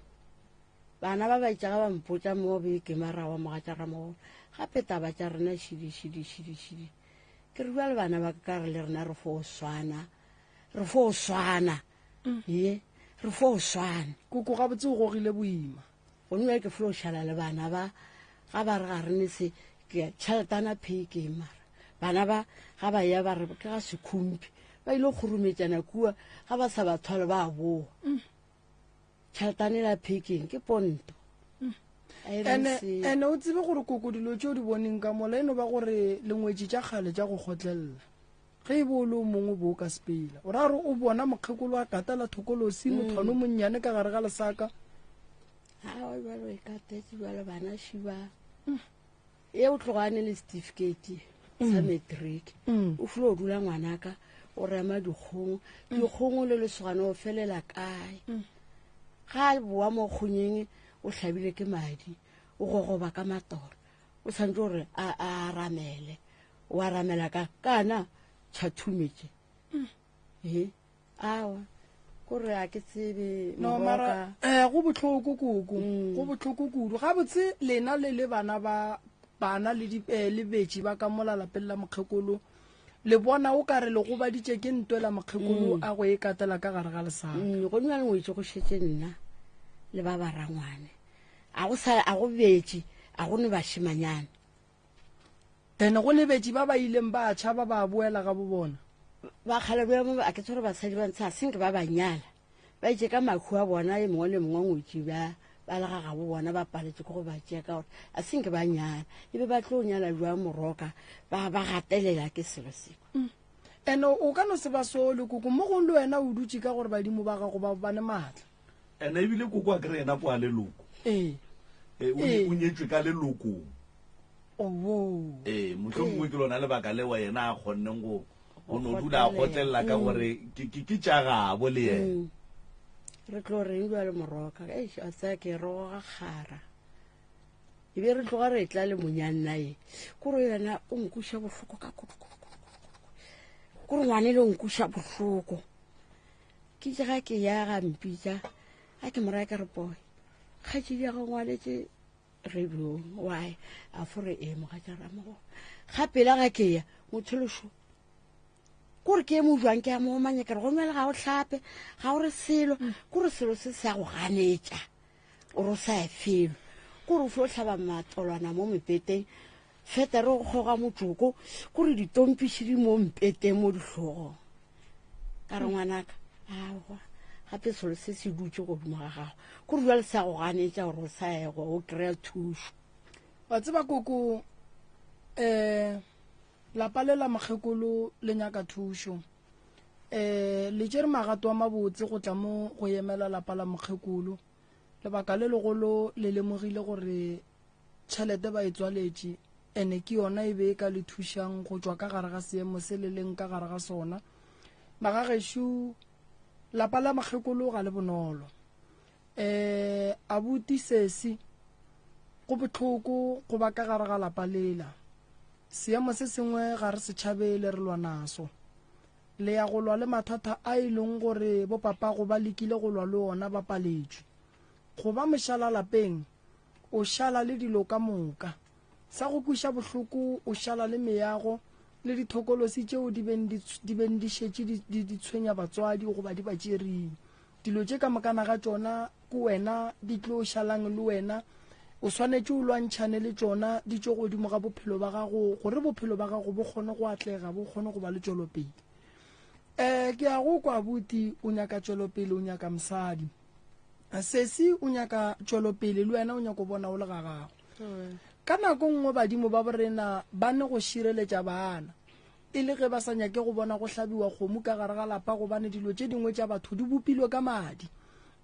Bana ba ba itše ga ba mpotša mo beke mara wa mogatša ramogolo gape taba tša rena šidi šidi šidi šidi. Ke re bjale bana ba ka re le rena re fo swana. Re fo swana. Ye, re fo swana. Koko gabotse o gogile boima. Gomme bjale ke flo šala le bana ba ga ba re ga re ne se ke tšheletana pay ke mara bana ba ga ba ya ba re ke ga sekhumpi ba ile kgurumetšana kua ga ba sa ba thwale ba boa mm. tšheletane la pay keng ke ponto mm. Ene o tsebe gore koko dilo tse o di boneng ka mola e no ba gore lengwetši tša kgale tša go kgotlelela Ge e bo o le o mongwe bo o ka sepela. O ra gore o bona mokgekolo a katela thokolosi, mothwana o monnyane ka gare ga lesaka. Aowa bjalo e katetse bjalo bana šiba. E o tloga a ne le certificate sa matric. O filo o dula ngwanaka o rema dikgong. Dikgong le lesogana o felela kae? Ga a boa mo kgonyeng o hlabile ke madi, o gogoba ka matolo. O tshwanetse gore a aramele. O aramela ka kana tšhathumetše e awa kore a ke tsebe no mara eh go bohloko koko mm. go bohloko kudu gabotse lena le le bana ba bana le di eh, le betši ba ka mola lapeng la mokgekolo le bona o ka re le gobaditše ke ntwela mokgekolo mm. a go e katela ka gare ga lesaka mm, go nna le ngwetše go šetše nna le ba barangwane a go sa a go betše a go ne bashimanyana Then go lebetši ba ba ileng ba tšhaba ba boela ga bobona. Bakgalabje ba a ke tshware basadi ba ntsha senke ba ba nyala ba itše ka makhu a bona e mongwe le mongwe ngwetši ba ba le ga gabo bona ba paletše ke go ba tšea ka gore a senke ba nyala e be ba tlo nyala jwang moroka ba ba gatelela ke selo seko. Mm. Ene o ka no se ba sole koko mo gong le wena o dutše ka gore badimo ba gago ba bane maatla. Ene ebile koko a kry yena kwa leloko. Ee. E, o, Ee. o nyetšwe ka lelokong. Owo. Ee, mohlomongwe ke lona lebaka lewa yena a kgonneng go go no dula a kgotlelela ka gore ke- ke ke tša gabo le yena. Mm. Re tlo reng bjale moroka eish a tsaya ke roga kgara e be re tloga re tla le monyanna ye kore yena o nkuša bohloko ka kudu kudu kudu kudu kudu kore ngwane le o nkuša bohloko Ke itše ga ke ya ga mpitša ga ke mo raya ka re boy kgatšedi ya go ngwaletše radiong why a fore e mogatša ramogo ga pela ga ke ya motho kore ke mo jwang ke a mo omanya ke re go nwele ga o hlape ga o re selo kore selo se sa go ganetša o re o sa ye felo kore o fo hlaba matolwana mo mepeteng feta re go kgoga motsoko kore ditompiši di mo mpeteng mo dihlogong Ka re ngwanaka, aowa, gape selo se se dutše godimo ga gago, kore jale sa go ganetša gore o sa ego o kry-a thušo. Wa tseba koko, um lapa le la mokgekolo le nyaka thušo. Um le tšere magato a mabotse go tla mo go emela lapa la mokgekolo. Lebaka le legolo le lemogile gore tšhelete ba e tswaletše ene ke yona e be e ka le thušang go tšwa ka gare ga seemo se le leng ka gare ga sona. Magagešo, lapa la makgekolo ga le bonolo. Um abuti sesi, go bohloko go ba ka gare ga lapa lela. Seemo se sengwe ga re se tšhabele re lwa naso. Le ya go lwa le mathata a e leng gore bopapago ba lekile go lwa le ona ba paletšwe. Go ba mošala lapeng O šala le dilo ka moka. Sa go kweša bohloko, o šala le meago le dithokolosi tšeo di beng di, di beng di šetše di, di, di tshwenya batswadi goba di ba tšering. Dilo tše ka mokana ga tšona ke wena di tlo šalang le wena. O swanetše o lwantšhane le tšona di tšwe godimo ga bophelo ba gago gore bophelo ba gago bo kgone go atlega, bo kgone go ba le tšwelopele. Um ke a go kwa abuti, o nyaka tšwelopele, o nyaka mosadi. Sesi o nyaka tšwelopele le wena o nyaka bona o le ga gago. Ka nako nngwe badimo ba borena ba ne go šireletša bana e le ge ba sa nyake go bona go hlabiwa kgomo ka gare ga lapa gobane dilo tše dingwe tša batho di bopilwe ka madi.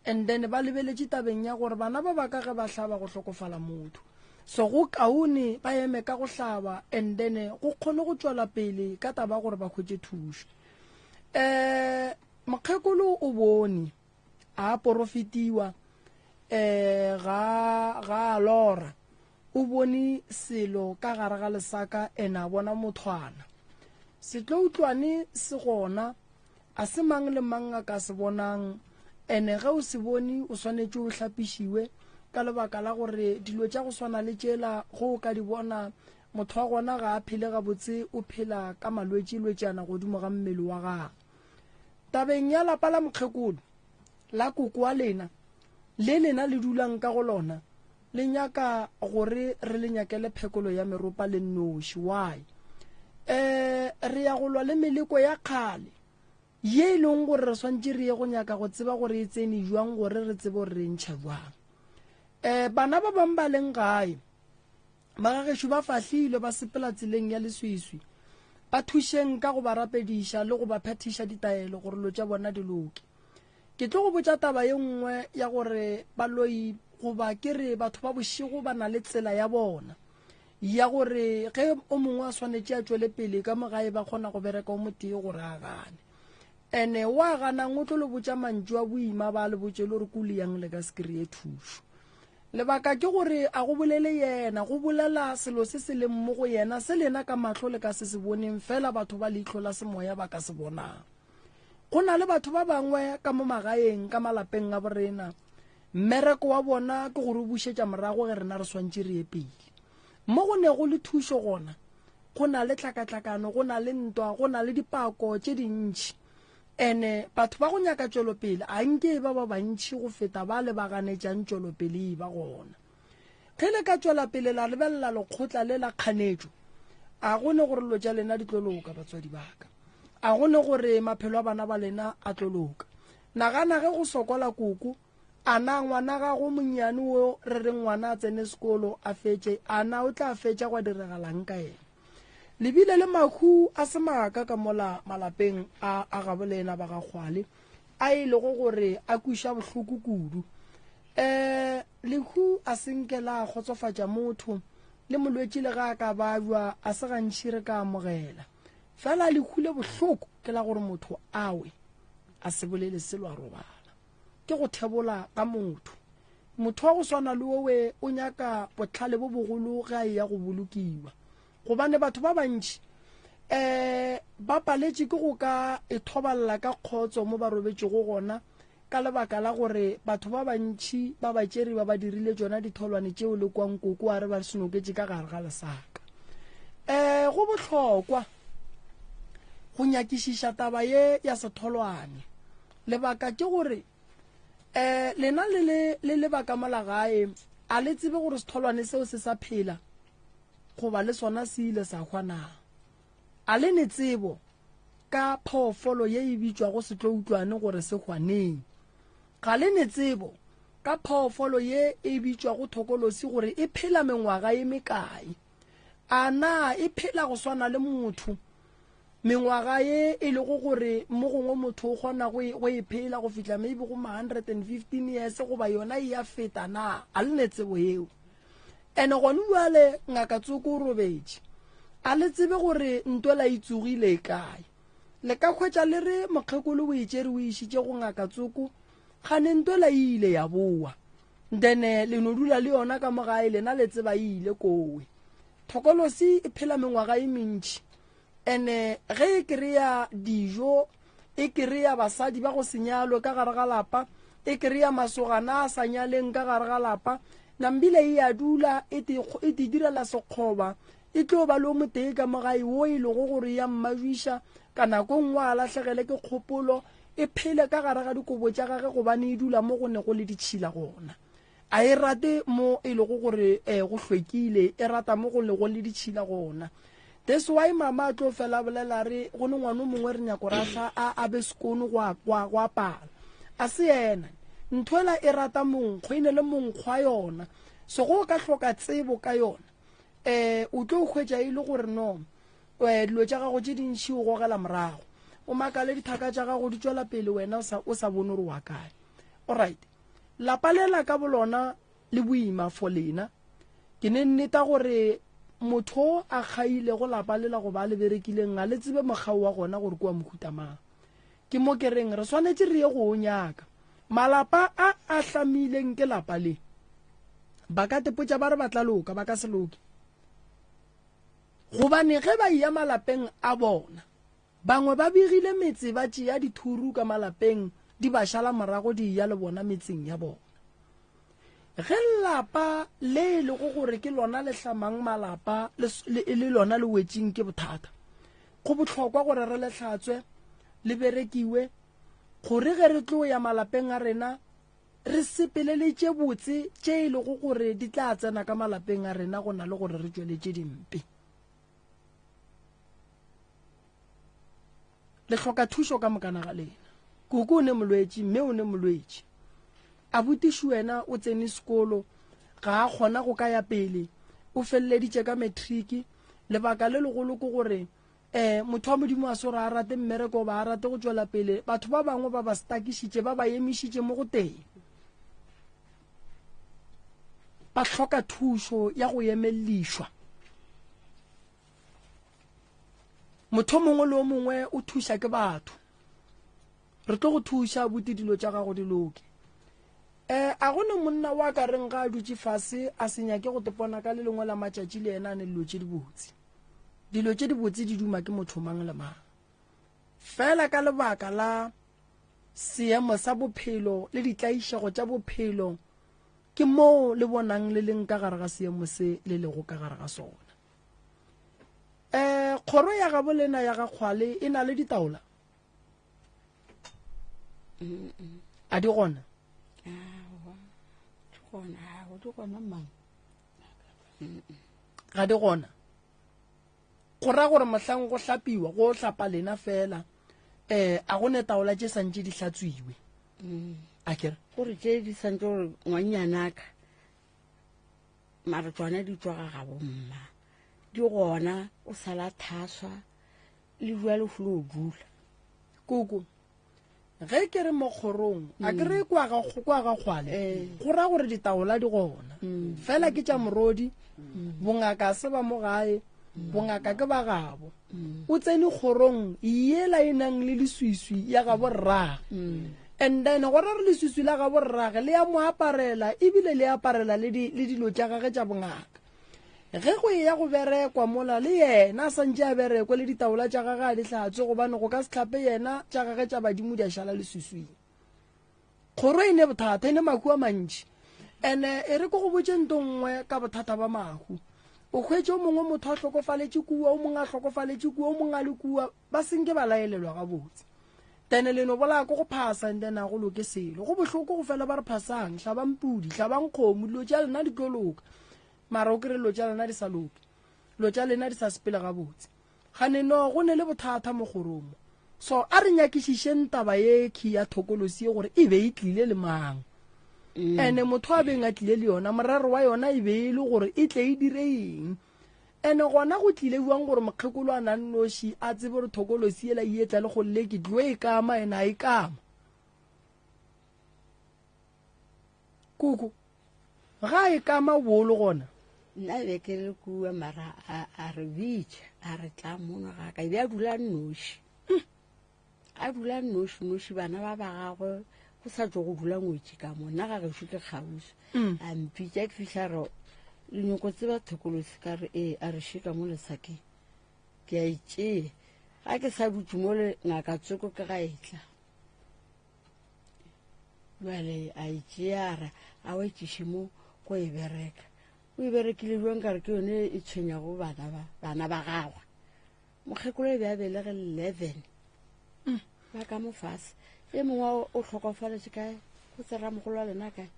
And then ba lebeletše tabeng ya gore bana ba ba ka ge ba hlaba go hlokofala motho. So go kaone ba eme ka go hlaba and then go kgone go tšwela pele ka taba gore ba hwetše thušo. Um mokgekolo o bone a porofetiwa um ga ga a lora o bone selo ka gare ga lesaka ene a bona mothwana. Setloutlwane se gona. A se mang le mang a ka se bonang, ene ge o se bone o swanetše o hlapišiwe ka lebaka la gore dilo tša go swana le tšela ge o ka di bona motho wa gona ga a phele gabotse o phela ka malwetši-lwetšana godimo ga mmele wa gagwe. Tabeng ya lapa la mokgekolo la koko wa lena le lena le dulang ka go lona le nyaka gore re le nyakele phekolo ya meropa le nnoši. Why? Um re ya go lwa le meleko ya kgale ye e leng gore re swantše re ye go nyaka go tseba gore e tsene jwang gore re tsebe gore re ntšha jwang. Um bana ba bangwe ba leng gae Bagagešo ba fahlilwe ba sepela tseleng ya leswiswi. Ba thušeng ka go ba rapediša le go ba phethiša ditaelo gore lo tša bona di loke. Ke tlo go botša taba ye nngwe ya gore baloi goba ke re batho ba bošego ba na le tsela ya bona ya gore ge o mongwe a swanetše a tšwele pele ka mo gae ba kgona go bereka o motee gore a gane. Ene wa ganang o tlo le botša mantšu a boima ba le botše le gore kule yang le ka se kry-e thušo. Lebaka ke gore a go bolele yena, go bolela selo se se leng mo go yena se lena ka mahlo le ka se se boneng fela batho ba leihlo la semoya ba ka se bonang. Go na le batho ba bangwe ka mo magaeng ka malapeng a borena, mmereko wa bona ke go re bušetša morago ge rena re swantše re ye pele. Mo go nego le thušo gona, go na le tlhakatlhakano, go na le ntwa, go na le dipako tše dintši. Ene batho ba go nyaka tšwelopele a nke e ba ba bantši go feta ba le ba ganetšang tšwelopele e ba gona. Ge le ka tšwela pele la lebelela lekgotla le la kganetšo, a go ne gore dilo tša lena di tlo loka, batswadi ba ka. A go ne gore maphelo a bana ba lena a tlo loka. Nagana ge go sokola koko, a na ngwana gago monnyane wo re reng ngwana a tsene sekolo a fetše, a na o tla fetša gwa diregalang ka yena? Le bile le mahu a se maaka ka mola malapeng a a gabo lena ba ga Kgwale, a e lego gore a kweša bohloko kudu. Um lehu a se nke la kgotsofatša motho, le molwetši le ge a ka babja a se gantši re ka amogela. Fela lehu le bohloko ke la gore motho a we a se bolele selo a robala. Ke go thebola ga motho. Motho wa go swana le wowe o nyaka bohlale bo bogolo ge a eya go bolokiwa. Gobane batho ba bantši um ba paletše ke go ka ithobalela ka kgotso mo ba robetšego gona ka lebaka la gore batho ba bantši ba ba tšere ba ba dirile tšona ditholwane tšeo le kwang koko a re ba senoketše ka gare ga lesaka. Um go bohlokwa go nyakišiša taba ye ya setholwane. Lebaka ke gore um lena le le le le ba ka mola gae a le tsebe gore setholwane seo se sa phela goba le sona se ile sa hwa na. A le ne tsebo ka phoofolo ye e bitšwago setloutlwane gore se hwa neng. Ga le ne tsebo ka phoofolo ye e bitšwago thokolosi gore e phela mengwaga e mekae. A na e phela go swana le motho Mengwaga ye e lego gore mo gongwe motho o kgona go e, go e phela go fihla maybe go ma 115 years goba yona e ya feta na, a le ne tsebo yeo. Ene gone bjale ngaka Tsoko o robetše. A le tsebe gore ntwela e tsogile e kae. Le ka hwetša le re mokgekolo o e tšere o e išitše go ngaka Tsoko, kgane ntwela e ile ya boa. Then le no dula le yona ka mo gae lena le tseba e ile kowe. Thokolosi e phela mengwaga e mentši. Ene ge e kry-a dijo, e kry-a basadi ba go se nyalwe ka gare ga lapa, e kry-a masogana a sa nyaleng ka gare ga lapa, nambile e a dula e te, e te direla sekgoba, e tlo ba le o motee ka mo gae wo e lego gore ya mmajuiša, ka nako nngwe a lahlegele ke kgopolo, e phele ka gare ga dikobo tša gage gobane e dula mo go nego le ditšhila gona. A e rate mo e lego gore eh, go hlwekile, e rata mo go lego le ditšhila gona. That's why mama a tlo fela bolela re go ne ngwana o mongwe re nyako ra a a be sekono go go go apala. A se yena. Ntho ela e rata monkgo, e ne le monkgo wa yona. So go ka hloka tsebo ka yona, eh o tlo hwetša e le gore no eh dilo tša gago tše dintši o gogela morago. O makale dithaka tša gago di tšwela pele wena o sa o sa bone gore wa kae. Alright. Lapa lela ka bolona le boima for lena. Ke ne nneta gore motho a kgailego lapa lela goba a le berekileng ga le tsebe mokgao wa gona gore ke wa mohuta mang. Ke mo ke reng re swanetše re ye go o nyaka. Malapa a a hlamileng ke lapa le ba ka tepotša ba re ba tla loka, ba ka se loke. Gobane ge ba eya malapeng a bona. Bangwe ba begile metse ba tšea dithuru ka malapeng di ba šala morago di eya le bona metseng ya bona. Ge lapa le e lego gore ke lona le hlamang malapa e le lona le wetšeng ke bothata, go bohlokwa gore re le hlatswe le berekiwe gore ge re tlo ya malapeng a rena re sepele le tše botse tše e lego gore di tla tsena ka malapeng a rena go na le gore re tšwele tše dimpe. Le hloka thušo ka mokana ga lena. Koko o ne molwetši, mme o ne molwetši. Abutiši wena o tsene sekolo, ga a kgona go ka ya pele, o feleleditše ka matric. Lebaka le legolo ke gore um motho wa Modimo a se gore a rate mmereko goba a rate go tšwela pele. Batho ba bangwe ba ba stakišitše, ba ba emišitše mo go teng. Ba hloka thušo ya go emellišwa. Motho mongwe le o mongwe o thuša ke batho. Re tlo go thuša buti dilo tša gago di loke. Um a go ne monna wa ka reng ga a dutše fase a se nyake go tepona ka le lengwe la matšatši le yena a ne dilo tše dibotse. Dilo tše dibotse di duma ke motho mang le mang. Fela ka lebaka la seemo sa bophelo le ditlaišego tša bophelo ke moo le bonang le leng ka gare ga seemo se le lego ka gare ga sona. Um kgoro ya gabo lena ya ga Kgwale e na le ditaola? A di gona? Ga di gona. Go ra gore mohlang go hlapiwa go hlapa lena fela um a go ne taola tše santše di hlatswiwe. A kere? Gore tše di santše gore ngwanyanaka mara tsona di tswa ga gabo mma di gona o sala thaswa le jwa le folo o dula. Koko ge ke re mo kgorong a ke re kwa ga kwa ga kgwale Eh. go ra gore ditaola di gona fela ke tša morodi bongaka se ba mo gae bongaka ke ba gabo o tsene kgorong yela e nang le leswiswi ya gabo rrage and then go ra re leswiswi la gabo rrage le ya mo aparela ebile le aparela le dilo tša gage tša bongaka. Ge go eya go berekwa mola le yena a santše a berekwe le ditaola tša gage a di hlatswe gobane go ka se hlape yena tša gage tša badimo di a šala leswiswing. Kgoro e ne bothata, e ne mahu a mantši. Ene e re ke go botše nto nngwe ka bothata ba mahu. O hwetše o mongwe motho a hlokofaletše kua, o mongwe a hlokofaletše kua, o mongwe a le kua, ba senke ba laelelwa gabotse. Then le no bolaya ko go phasa and then a go loke selo. Go bohloko go fela ba re phasang, hlabang pudi, hlabang kgomo, dilo tša lena di tlo loka. Mara o kry dilo tša lena di sa loke, dilo tša lena di sa sepele gabotse. Gane no go ne le bothata mo kgorong mo. So a re nyakišišeng taba ye key ya thokolosi ye gore e be e tlile le mang. Ene motho a beng a tlile le yona, morero wa yona e be e le gore e tle e dire eng. Ene gona go tlile bjang gore mokgekolo a na nnoši a tsebe gore thokolosi yela e etla le go lle ke tlo e kama ene a e kama. Koko, ga e kama bolo gona? Nna be ke le kua mara a re bitša a re tla mono ga ka e be a dula nnoši. A dula nnoši noši bana ba ba gagwe go sa tšo go dula ngwetši ka mo nna ga gešo ke kgauswi. A mpitša ke fihla re le nyoko tseba thokolosi ka re ee a re šika mo lesakeng ke a itšea ga ke sa dutše mo le ngaka tsoko ke ga etla jale a itšea a re a wetšiše mo go e bereka o e berekile jwang ka re ke yone e tshwenyago bana ba gagwe. Mokgekolo e be a belege 11 ba ka mo fase e mongwe o hlokofaletše kae go tsera mogolo wa lena kae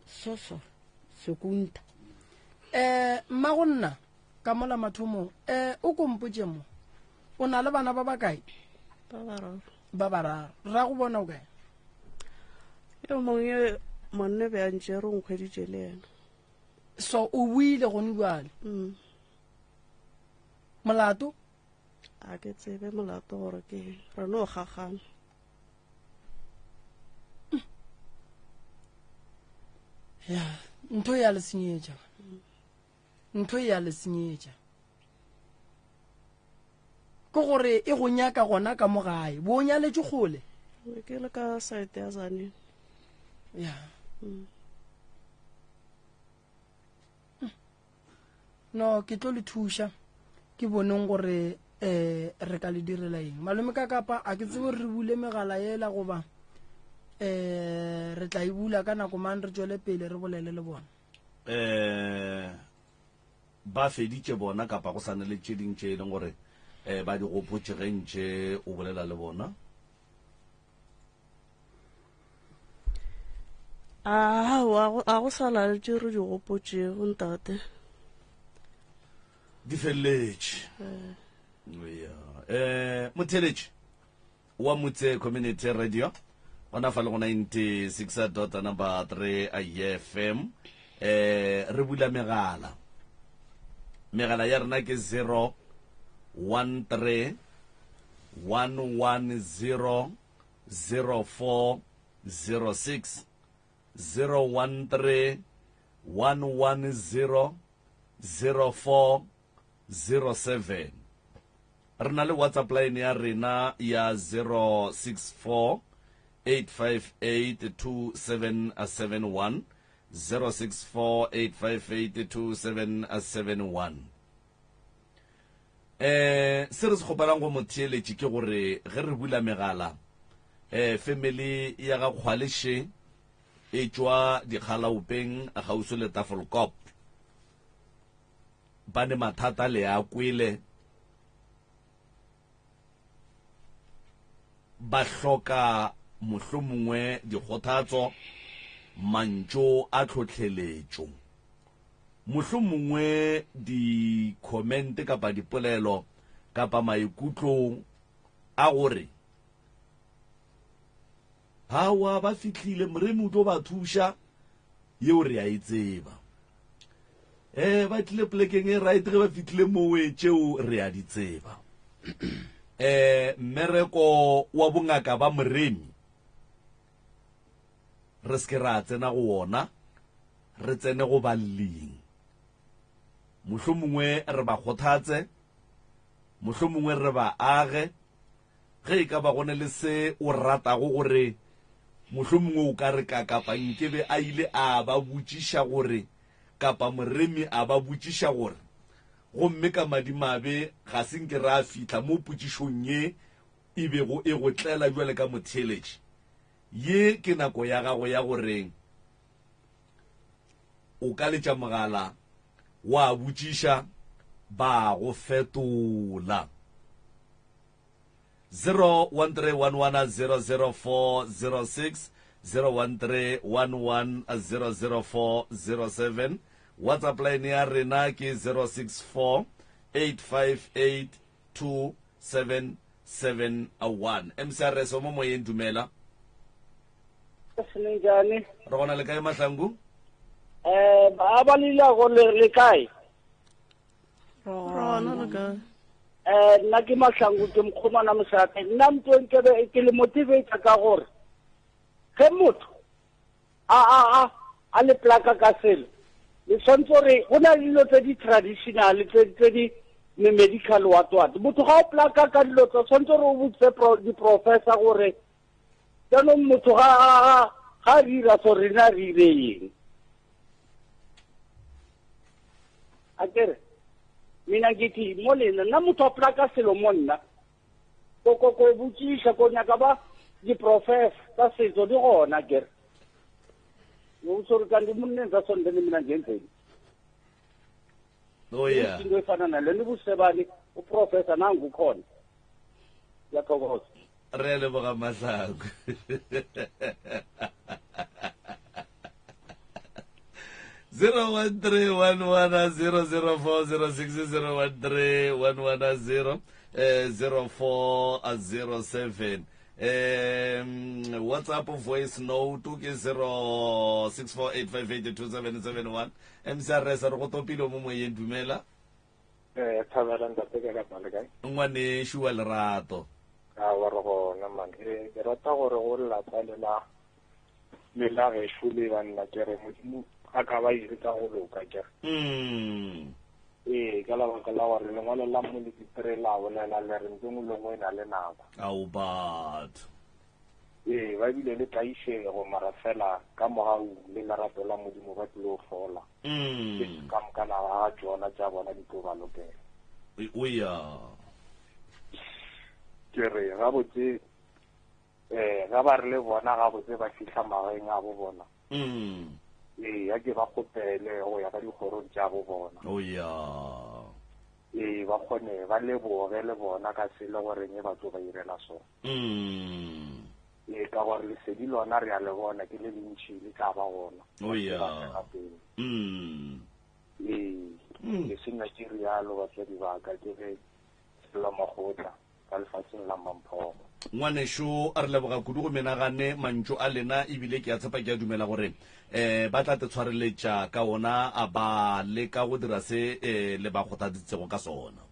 soso sekunta. Mma go nna ka mola mathomong o kompotše mo o na le bana ba bakae? Ba bararo. Ba bararo. Rra go bona o kae? Yo mongwe monne be a ntšere o nkhweditše le yena. So o buile gone jwale? Molato? A ke tsebe molato gore ke re no gagana. Ya, ntho ya le senyetša. Ntho ya le senyetša. Ke gore e go nyaka gona ka mo gae. Bo nyaletše kgole? Ke le ka side ya Tzaneen. Ya. No, ke tlo le thuša ke boneng gore um re ka le direla eng malome ka kapa a ke tsebe re bule megala ela goba um re tla e bula ka nako mang re tšwele pele re bolele le bona um ba feditše bona kapa go sane le tše ding tše e leng gore um ba di gopotše ge ntše o bolela le bona Aowa, a go sa na le tše re di gopotšego, ntate. Di feleletše. Ya. Eh, motheletši wa Motse Community Radio gona fa le go 96 dot number 3 FM eh re bula megala megala ya rena ke 0 13 110 0406 013 110 0407 re na le whatsapp line ya rena ya 064 858 2771 064 858 2771 Eh, se re se kgopelang go motheeletši ke gore ge re bula megala, eh, family ya ga Kgwale še e tšwa dikgalaopeng kgauswi le Tafelkop. Ba ne mathata le a kwele, ba hloka mohlomongwe dikgothatso, mantšu a tlhohleletšo. Mohlomongwe dikhomente kapa dipolelo kapa maikutlo a gore hawa ba fihlile moremi o tlo ba thuša yeo re a e tseba um ba tlile polekeng e right ge ba fihlile mowe tšeo re a di tseba um mmereko wa bongaka ba moremi re se ke ra tsena go wona re tsene go balling. Mohlomongwe re ba kgothatse, mohlomongwe re ba age. Ge e ka ba go ne le se o ratago gore mohlomongwe o ka re ka kapa nkebe a ile a ba botšiša gore kapa moremi a ba botšiša gore gomme ka madimabe ga se nke ra fihla mo potšišong ye e bego e go tlela bjale ka motheeletši. Ye ke nako ya gago ya gore o ka letša mogala wa botšiša ba go fetola. 0131100406 0131100407 WhatsApp line ya rena ke 064 858 2771 MCRS o mo moyeng dumela Senenjane. Re gona le kae Mahlangu? Eh ba ba lila go le le kae? Rona le kae? Eh nna ke Mahlangu ke mokgomana mosate. Nna ntwe nkebe ke le motivate ka gore ge motho a a a a le plaka ka selo le tshwanetse gore go na le dilo tse di traditional tse tse di medical what what motho ga o plaka ka dilo tsa tshwanetse gore o botse di-professor gore jaanong motho ga ga re ira so rena re ire eng a kere mina ngithi mo lena nna motho a plaka selo mo nna ko ko ko botšiša ko nyaka ba di-professor tsa setso di gona kere usori kanti monneng tsa sonde le mina ngenzeni oh yeah into efana nale nibusebani uprofessor nangu ukhona ngiyathokoza re a leboga mahlako 01311004060 013 110 0407 um whatsapp voice note ke 0648582771 mcrs re go topile mo moyeng dumela Eh, thabela ntate ka kapa le kae? Ngwanešu wa lerato. A wa re gona man. Eh, ke rata gore go lapa le la le la gešo le banna ke re modimo a ka ba ire ka go loka ke re. Mm. Ee, ka lebaka la gore lengwalo la molekitire la bolela le re ntho nngwe le nngwe e na le nako. Ao batho. Ee, ba bile le tlaišego mara fela ka mogau le lerato la Modimo ba tlilo fola. Mm. Ka moka naga ga tšona tša bona di tlo ba lokela. O ya. Ke re gabotse um ga ba re le bona gabotse ba fihla magaeng a bo bona. Ee, a ke ba kgopele go ya ka dikgorong tša bo bona. O ya. Ee, ba kgone ba leboge le bona ka se le goreng e ba tlo ba irela sona. Ee, ka gore lesedi lona re a le bona ke le lentši le tla ba gona. O ya. Ee, ke se nna ke rialo batswadi ba ka ke ge Sello Makgotla ka lefatsheng la Mamphogo. Ngwanešu, re leboga kudu go menagane mantšu a lena, ebile ke a tshepa ke a dumela gore um ba tla te tshwareletša ka ona a ba leka go dira se um le ba kgothaditsego ka sona.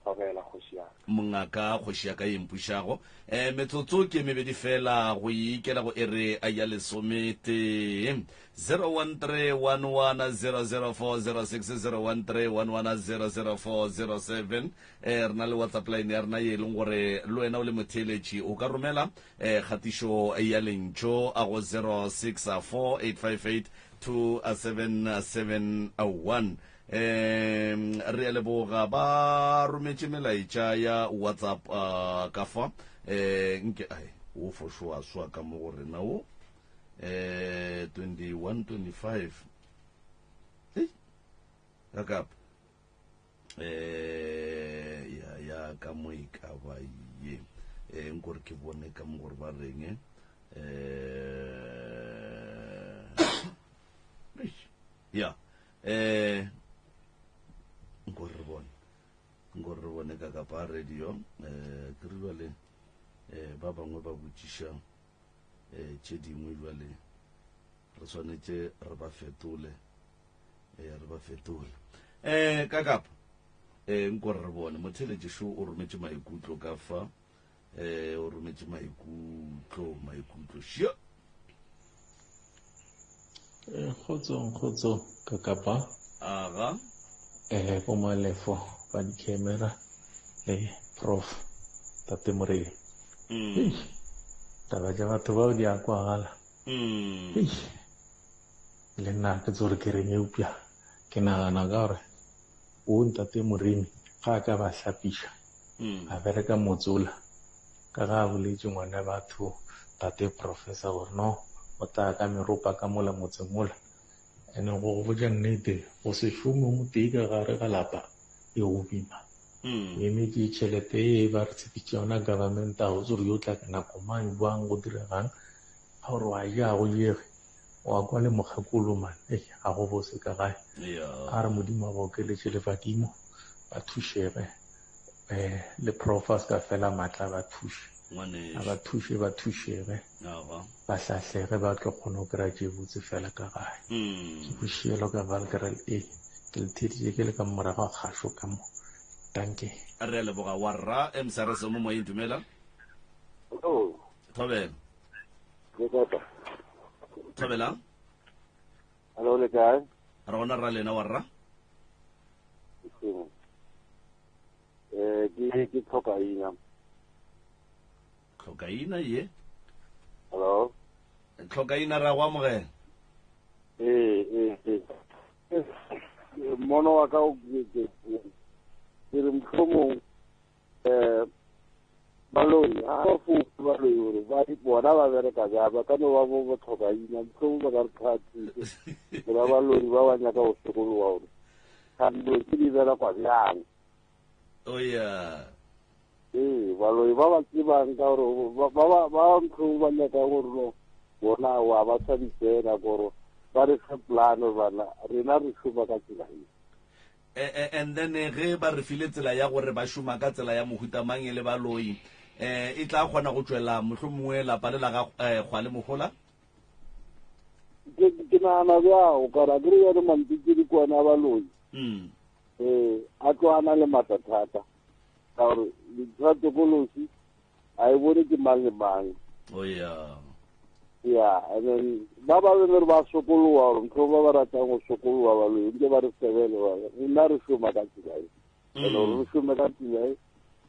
Thobela, kgoši ya ka. Mongaka, kgoši ya ka ye mpušago. Um metsotso ke mebedi fela go ikela go ere ya lesometee. 0131100406 0131100407 eh re na le whatsapp line ya rena ye e leng gore le wena o le motheeletši o ka romela eh kgatišo ya lentšo a go 064858 2771 um re a leboga ba rometše melaetša ya whatsapp uh, ka fa um nke ai o fošoa swa ka mo go rena o eh 21 25 ei ka kapa eh ya ya ka mo e ka ba ye eh nkore ke bone ka mo gore ba reng eh ya eh nkore re bone nkore re bone ka kapa radio eh ke re jale eh ba bangwe ba botšiša eh tše dingwe jale re swanetše re ba fetole eh re ba fetole eh ka kapa eh nkore re bone motheletše šo o rometše maikutlo ka fa eh o rometše maikutlo maikutlo šio Eh, kgotsong kgotso ka kapa aga eh bo malefo ba di-camera le prof tate morei mm. taba tša batho bao di a kwagala mm. le nna ke tsore ke reng eupša ke nagana ka gore o ntate moremi ga a ka ba hlapiša mm. a bereka motsola Ka ge a boletše ngwana batho tate professor gore no o tla ka meropa ka mola motseng mola. Ene go go botša nnete go se šome o motee ka gare ga lapa e go boima. O emetše tšhelete ye ba re tshepitše yona government a go tse gore yo tla ka nako mang bjang go diregang ga gore wa ja ga go jege wa kwa le mokgekolo man ei ga go bose ka gae. A re Modimo a ba okeletše le badimo ba thušege. um le prof a se ka fela maatla ba thuše a ba thuše ba thušege ba hlahlege ba tlo kgona go kry-a tše botse fela ka gae mm. ke bošielo ka valgerel a ke le theditše ke le ka morago ga kgašo ka mo danke re a leboga wa rra msrs mo moyeng dumela thobela thobela Hello, le kae? Re gona rra lena wa rra? Eh, ke ke tlhokaina. Tlhokaina ye? Hello. Tlhokaina ra go amogela. Eh, eh, eh. Mono wa ka o ke ke re mohlomong um baloi ga ba fo baloi gore ba bona ba bereka bjang ba ka no ba bo botlhokaina mohlomong ba ka re tlhatise goba baloi ba ba nyaka go sokologa gore ga dilo tse di berekwa bjang oh yeah ee baloi ba ba tsebang ka gore ba ba ba mohlomong ba nyaka gore no bona wa ba sa di tsena kore ba re fe plan bana rena re šoma ka tsela e Eh, eh, and then eh, ge ba re file tsela ya gore ba šoma ka tsela ya mohuta mang e le baloi eh e tla kgona go tšwela mohlomongwe lapa le la ga eh, kgwale mohola ke ke nagana bjao ka ra kere yone mampikiri kwana baloi mm. ee a tlo ana le mathata ka gore dintho tokolosi a e bone ke mang le mang oh yeah ya and then ba ba be re ba sokologa gore ntho ba ba ratang go sokologa baloi nke ba re sebele ba rena re šoma ka tsela e and gore re šome ka tsela e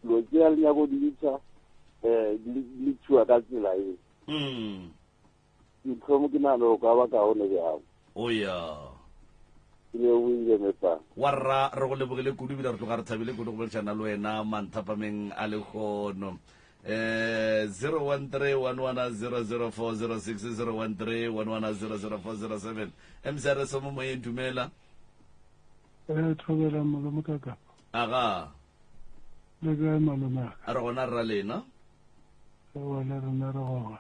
dilo tse ya le nyako di ntšha um di tshiwa ka tsela e ntho mo ke nagana go ka ba kaone bjang oh yeah Ke lebohile mepang. Wa rra, re go lebogile kudu ebile re tloga re thabile kudu go boledišana le wena manthapameng a lehono. Eh, 013-1100406, 013-1100407. MCRS mo moyeng, dumela. Eh, thobela malome ka kapa. Aga. Le kae malome a ka? Re gona rra lena. Ewa le rena re gona.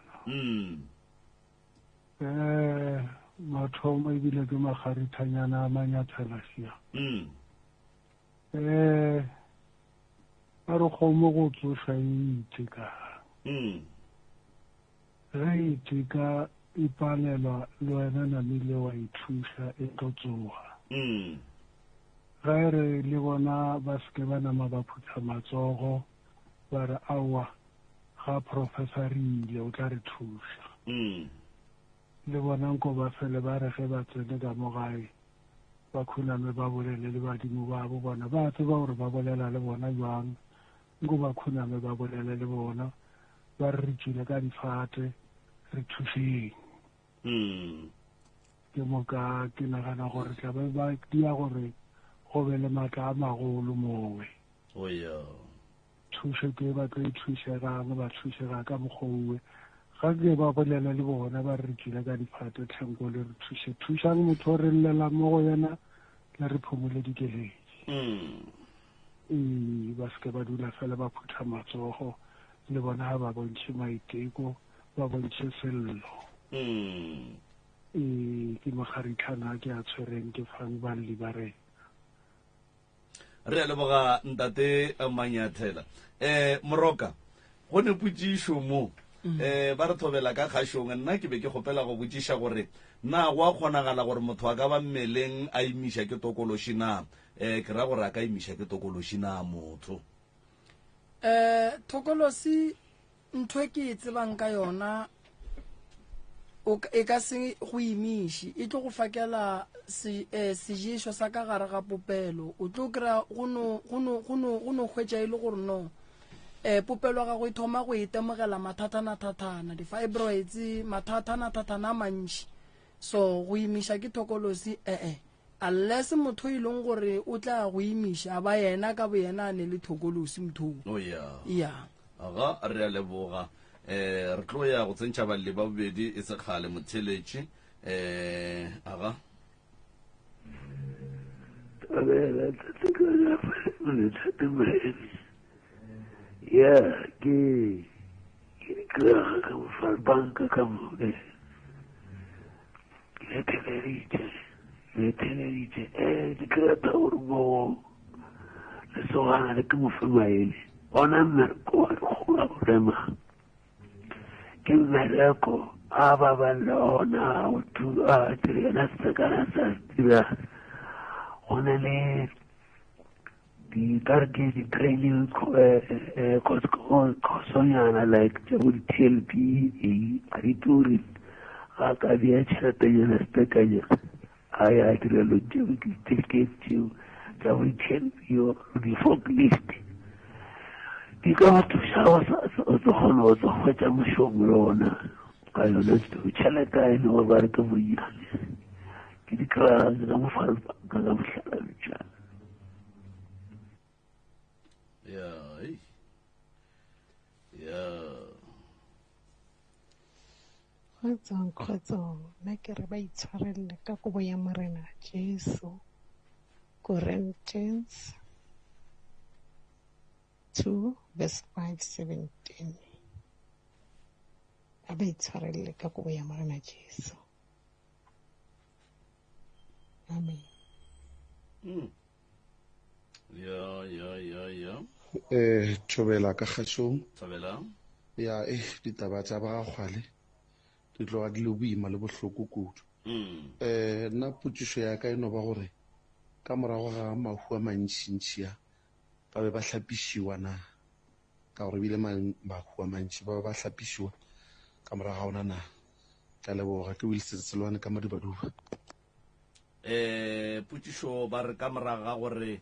Eh, mathomo ebile ke makgarithanyana a manyathelasia. Eh, a re kgomo go tsoša e iteka. Ge e iteka e palelwa le wena namile wa ithuša e tlo tsoga. Ge e re le bona ba seke ba nama ba phutha matsogo ba re aowa ga professor re ile o tla re thuša. Le bona nko ba fele ba re ge ba tsene ka mo gae ba khuname ba bolele le badimo ba bo bona, ba tseba gore ba bolela le bona jwang, nko ba khuname ba bolele le bona ba re re tšwile ka difate re thušeng. Ke moka ke nagana gore tla be ba dia gore go be le matla a magolo mowe. Oh, yeah. Thušo ke ba tlo e thušegang, ba thušega ka mokgwa owe. Ga ke ba bolela le bona ba re re tšwile ka difate tlhenko le re thuše. Thušang motho o re llelang mo go yena le re phomole dikeledi. Ee, ba seke ba dula fela ba phutha matsogo, le bona ga ba bontšhe maiteko, ba bontšhe sello. Ee, ke makgaritlhana a ke a tshwereng ke fang balli ba rena. Re a leboga ntate Manyathela. Eh Moroka, go ne potšišo mo. Eh ba re thobela ka kgašong, nna ke be ke kgopela go botšiša gore na go a kgonagala gore motho a ka ba mmeleng a imiša ke tokološi na? Eh ke ra gore a ka imiša ke tokološi na motho? Eh tokolosi Ntho e ke e tsebang ka yona e ka se go imiše, e tlo go fakela se, eh, seješo sa ka gare ga popelo. O tlo kry-a go no, go no, go no, go no hwetša e le gore no eh, popelo ya gago e thoma go itemogela mathathanathathana, di-fibroids, mathathanathathana a mantši. So go imiša ke thokolosi, ee. Unless motho e leng gore o tla go imiša a ba yena ka boyena a ne le thokolosi motho o. Oh yeah. Yeah. Aga re a leboga. Eh re tlo ya go tsentšha balli ba bobedi e se kgale motheletši. Eh aga. Tabela tate ka le tate Moremi. Ya ke ke di kry-a ka mo banka ka mo Ke le theleditše, ke le theleditše. Eh, ke rata gore mo lesogana le ke mo fe maele. Ona mmereko wa dikgoba go rema. Ke mmereko a ba bang le ona go a direla sekana sa dira. Go na le di ka re ke di-training course-nyana like tša bo di-T_L_P eng ga di ture ga ka bea tšheletenyana setekanyana a ya tirelo tšeo di-certificate tšeo tša bo di-T_L_P or di-forklift di ka go thuša o tlo kgona go tlo hwetša mošomo le ona ka yona tšhelete a e le gore ba re ke bonnyane ke di kry-a ka mo fa ka mohlala bjang. Ya, ei. Ya. Kgotsong, kgotsong. Nna ke re ba itshwarelele ka kobo ya Morena Jesu. Corinthians 2 verse 5 17. A ba itshwarelele ka kobo ya Morena Jesu. Amen. Ya, ya, ya, ya. Eh, thobela ka kgašong. Thobela. Ya, eh, ditaba tša ba kgwale di tloga di le boima le bohloko kudu. Eh, nna potšišo ya ka e no ba gore ka morago ga mahu a mantšintši a ba be ba hlapišiwa na? Ka gore ebile mahu a mantši ba be ba hlapišiwa ka morago ga ona na? Ka leboga, ke Wilson Selwane ka Madubaduba. Eh, potšišo ba re ka morago ga gore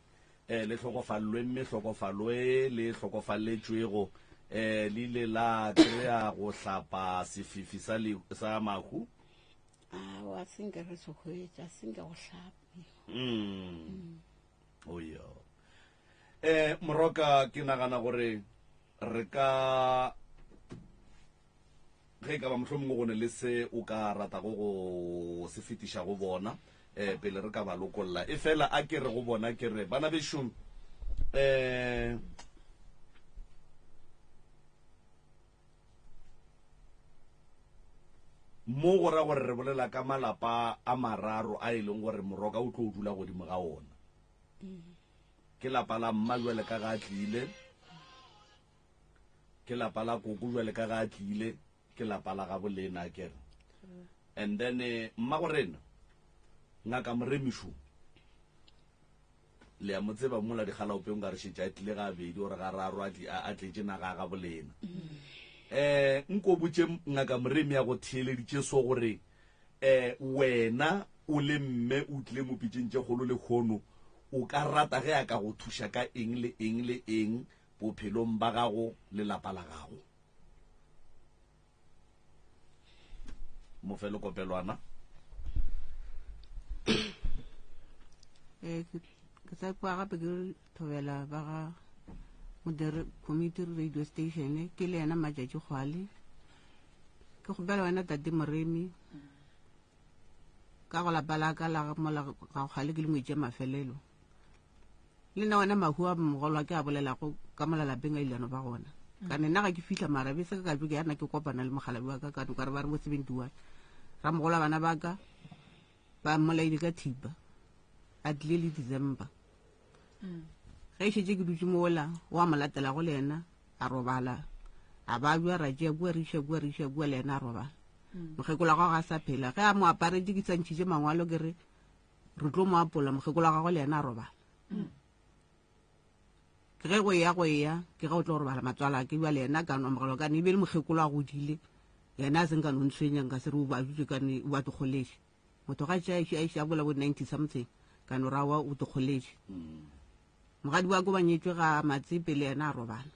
eh, le hlokofallwe mme hlokofalo e le hlokofalletšwego eh, le ile la kry-a go hlapa sefifi sa, le, sa mahu? Aowa, se nke re se hwetša se nke go hlapiwa mm. o yo eh moroka ke nagana gore re ka ge e ka ba mohlomongwe go ne le se o ka ratago go se fetiša go bona um pele re ka ba lokolla e fela a ke re go bona ke re bana bešo um mo go ra gore re bolela ka malapa a mararo a e leng gore moroka o tlo dula godimo ga ona ke lapa la mma jwale ka ga a tlile ke lapa la koko jwale ka ga a tlile ke lapa la gabo lena kere and then eh, mma go rena ngaka moremišo le a mo tseba mola dikgalaopeng ka re šetše a tlile ga bedi gore ga raro a tletše naga ya gabo lena um nko botše ngaka moremi ya go theeleditše so gore um wena o le mme o tlile mo pitšeng tše kgolo le kgono o ka rata ge a ka go thuša ka eng le eng le eng bophelong ba gago le lapa la gago mo fe lekopelwana eh, ke sa kwa gape ke thobela ba ga modere community radio station ke le yena matšatši kgwale ke kgopela wena tate moremi ka go lapa la ka la mola ga kgwale ke le ngwetše mafelelo le nna wena mahu a mogolo ke a bolelago ka mola lapeng a ilano ba gona ka ne nna ga ke fitlha mara be se ka kajo ke yana ke kopana le mogalabi wa ka ka no ka re ba re bo 71 ramogolo wa bana ba ka ba mmolaile ka thipa a tlile le december ge e šetše ke dutše mola wa mo latelago le yena a robala a ba bja ra tšea kua re iša kua re iša kua le yena a robala mokgekolo wa gagwe ga a sa phela ge a mo aparetše ke sa ntšhitše mangwalo ke re re tlo mo apola mokgekolo wa gagwe le yena a robala ke ge go eya go eya ke ge o tlo robala matswala ke bjale yena ka no amogela kane e be le mokgekolo a godile yena a seng ka no ntshwenya nka se re o ba dutse kane o ba tokgoletše motho ga tša a iše a bola bo 90 something ka no rawa o tokgoletše mogadi wa ko ba nyetšwe ga matsepe le yena a robala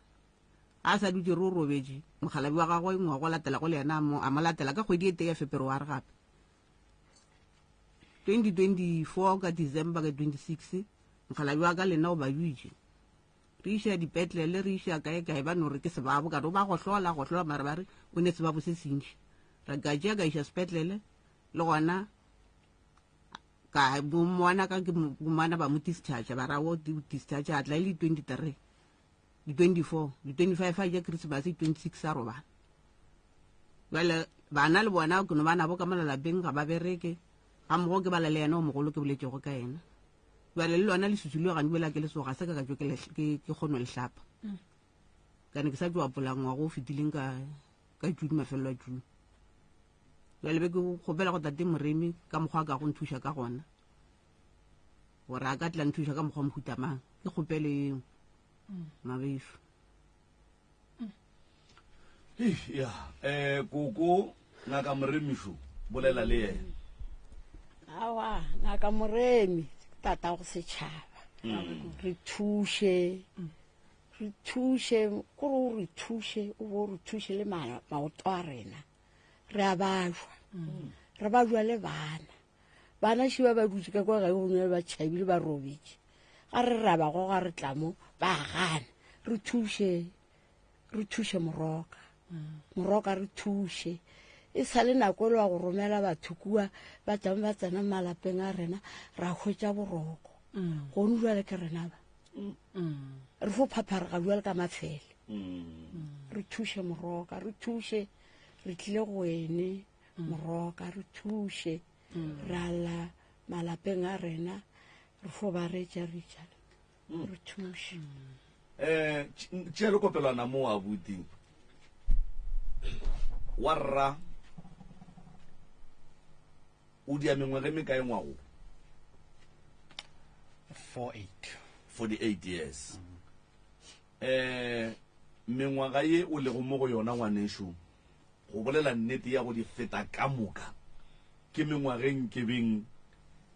a sa dutše re o robetše mogalabi wa gagwe ngwago latela go le yena a mo latela ka kgwedi e tee ya feperware gape 2024 ka december ka 26 mokgalabje wa ka lena o ba dutše re iša dipetlele re iša kae kae ba no re ke sebabo ka re o ba gohlola gohlola mare ba re o ne sebabo se sentši ra ka tšea ka iša sepetlele le gona ka mmona ka ke mmona ba mo discharge ba ra o discharge a tla e le 23 di 24 di 25 a ja christmas di 26 a robala jale bana le bona ke no ba nabo ka mola lapeng ga ba bereke ga mogo ke bala le yena o mogolo ke boletšego ka yena jale le lona lesutsu leo gane bela ke lesoga ga se ka ka tšo ke kgono le hlapa mm. kane ke sa tšo apola ngwago o fetileng ka ka june mafelelo a june jale be ke kgopela go tate moremi ka mokgwa a ka go nthuša ka gona gore a ka tla nthuša ka mokgwa mohutamang ke kgopele eo mm. mabešo ya um koko ngaka moremišo bolela le yena awa ngaka moremi tata go setšhaba mm. re thuše re thuše kore o re thuše o bo o re thuše le maoto a rena re a bajwa mm. re bajwa le bana bana šiba ba dutse ka kwa gae go nwe ba tšhabile ba robetše ga re raba go ga re tla mo ba gana re thuše re thuše moroka moroka re thuše e sa le nako e le wa go romela batho kua ba tlang ba tsena malapeng a rena ra hwetša boroko mm. gone jale ke rena ba mm. re fo phapharega jale ka mafele mm. re thuše moroka re thuše re tlile go ene moroka re thuše ra lla malapeng a rena re fo ba re tša re tšale re thuše um tšea le kopelwana mo abuti wa rra o dia mengwege mekae ngwago 48 48 years um mengwaga ye o lego mo go yona ngwanešo Go bolela nnete ya go di feta ka moka ke mengwageng ke beng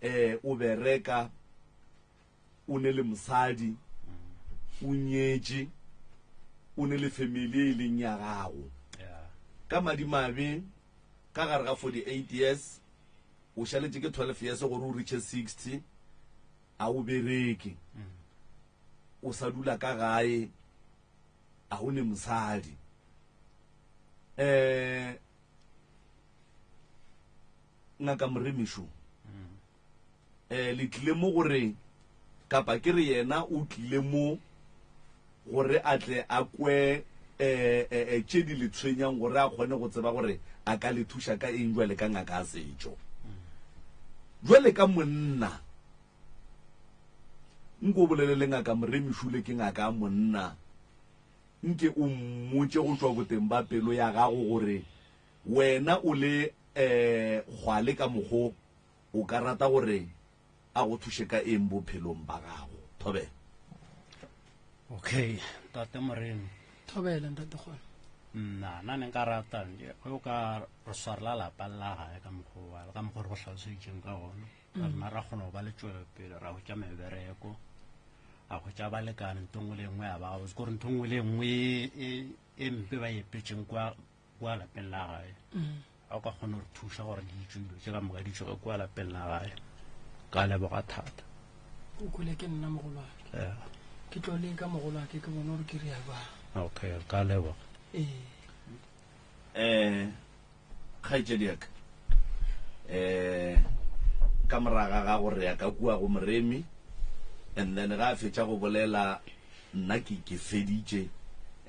eh o bereka o ne le mosadi o nyetše o ne le family e leng ya gago ka madimabe ka gare ga 48 years. O šaletše ke 12 years gore o reache 60, a o bereke. O sa dula ka gae, a o ne mosadi. Eh Ngaka Moremišo, eh le tlile mo gore kapa ke re yena o tlile mo gore a tle a kwe eh, eh, eh, tše di le tshwenyang gore a kgone go tseba gore a ka le thuša ka eng jwale ka ngaka ya setšo. Jwale ka monna, nko o bolele le ngaka Moremišo le ke ngaka ya monna, nke o mmotše go tšwa boteng ba pelo ya gago gore wena o le um kgwale ka mokgo o ka rata gore a go thuše ka eng bophelong ba gago. Thobela. Okay, ntate Moremi. Thobela, ntate Kgwale. Nna, nna ne nka rata nje, ge o ka re swarela lapa la gae ka mokgwa wa, ka mokgwa re go hlaloseditšeng ka gona. Re nna ra kgona go ba le tšwelopele, ra hwetša mebereko, ra hwetša balekane, ntho e nngwe le e nngwe ya ba gabotse. Kore ntho e nngwe le e nngwe e mpe ba e epetšeng kwa kua lapeng la gae ga o ka kgona gore thuša gore di itse dilo tse ka moka di tsoge kua lapeng la gae ka leboga thata. O kwele ke nna mogolwake. Yeah. Ke tlo leka mogolwake ke bone gore ke ria jwang. Okay, ka leboga. Ee. Kgaetšedi ya ka, eh ka moraga ga gore ya ka kua go Moremi, and then ga a fetša go bolela nna ke ke feditše,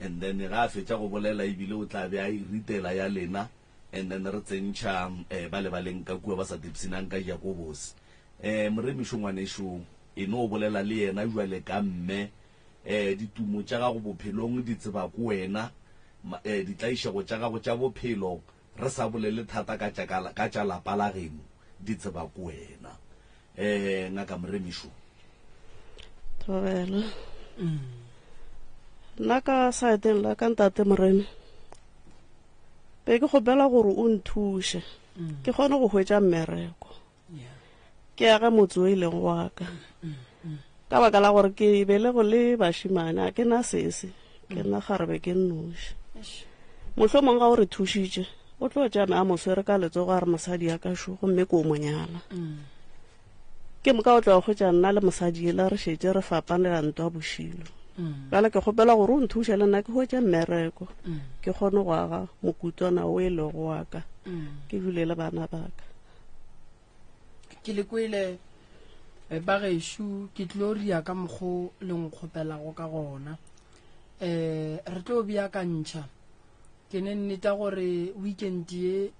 and then ga a fetša go bolela ebile o tla be a e ritela ya lena, and then re tsentšha eh ba le ba leng ka kua ba sa tipsinang ka Jakobose. Moremišo ngwanešo, e no bolela le yena jwale ka mme, eh ditumo tša gago bophelong di tseba ko wena, eh ditlaišego tša gago tša bophelo, re sa bolele thata ka tša ka, ka tša lapa la geno, di tseba ko wena. Eh Ngaka Moremišo. Thobela. Nna ka saeteng la ka ntate Moremi, be ke kgopela gore o nthuše ke kgone go hwetša mmereko, ke age motse o e leng wa ka, ka baka la gore ke belego le bašimane, a ke na sese, ke nna kgarebe ke nnoši. Mohlomong ga o re thušitše, o tlo tšame a mo swere ka letsogo a re mosadi ya ka šo, gomme ke o mo nyala. Ke moka o tla hwetša nna le mosadi ela re šetše re fapanela ntwa bošilo. Bjale ke kgopela gore o nthuše le nna ke hwetše mmereko, ke kgone go aga mokutwana o e lego wa ka, ke dule le bana ba ka. Ke le kwele ba gešo, ke tlo ria ka mokgo le nkgopelago ka gona. Re tlo beakantšha. Ke ne nneta gore weekend ye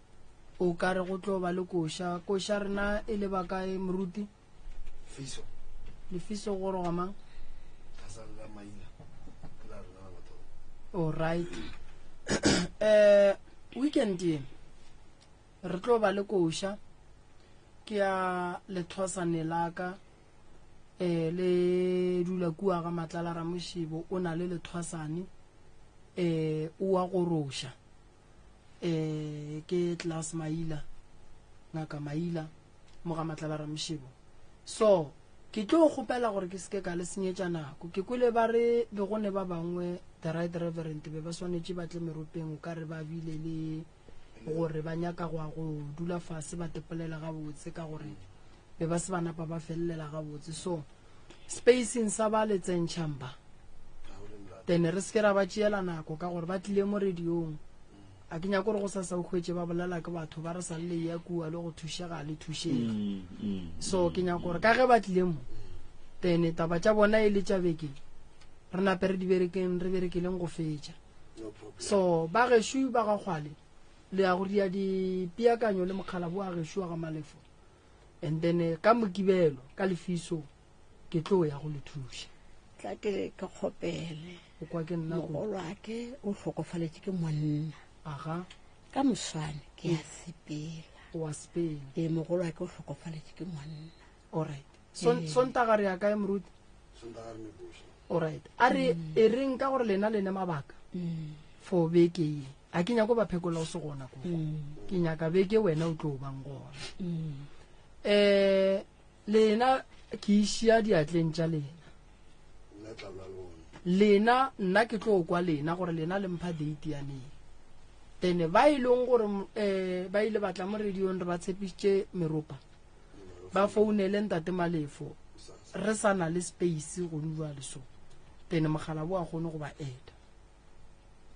o ka re go tlo ba le koša. Koša rena e le ba kae moruti? Lefiso. Lefiso go roga mang? Ga sa la maina. Ke la rena la mathomo. All right. Weekend ye re tlo ba le koša. Ke ya lethwasane la ka, le dula kua ga Matlala Ramošebo, o na le lethwasane, o wa goroša. Ke Class Maila, Ngaka Maila, mo ga Matlala Ramošebo. So ke tlo kgopela gore ke seke ka le senyetša nako. Ke kwele ba re be go ne ba bangwe the right reverend be ba swanetše ba tle meropeng, o ka re ba bile le gore ba nyaka go ya go dula fase ba tepolela gabotse, ka gore be ba se ba napa ba felelela gabotse. So spacing sa ba le tsentšhang ba, then re seke ra ba tšeela nako ka gore ba tlile mo radiong. A ke nyako gore go sa sa o hwetše ba bolela ke batho ba re sa le ya kua le go thušega le thušega. So ke nyako gore ka ge ba tlile mo, then taba tša bona e le tša beke, re nape re di berekeng, re berekeleng go fetša. So ba gešo ba ga Kgwale le ya go ria dipeakanyo le mokgalabo wa gešo wa ga Malefo, and then ka Mokibelo ka lefiso ke tlo ya go le thuša. Tla ke ke kgopele. O kwa ke nna ko. Mogolwake o hlokofaletše ke monna. Aga. Ka moswane ke ya sepela. O a sepela. Ee, mogolwake o hlokofaletše ke monna. All right. Sontaga re ya kae moruti? Sontaga re ne koša. All right. A re e reng ka gore lena le ne mabaka for beke ye. A ke nyako ba phekola o se gona ko. Ke nyaka beke wena o tlo bang gona. Lena ke išia diatleng tša lena. Nna tla bla le bona. Lena nna ke tlo kwa lena gore lena le mpha date ya neng. Then ba e leng gore um ba ile ba tla mo radiong re ba tshepišitše meropa, ba founele ntate Malefo, re sa na le space go jwale so. Then mogala bo a kgone go ba eta.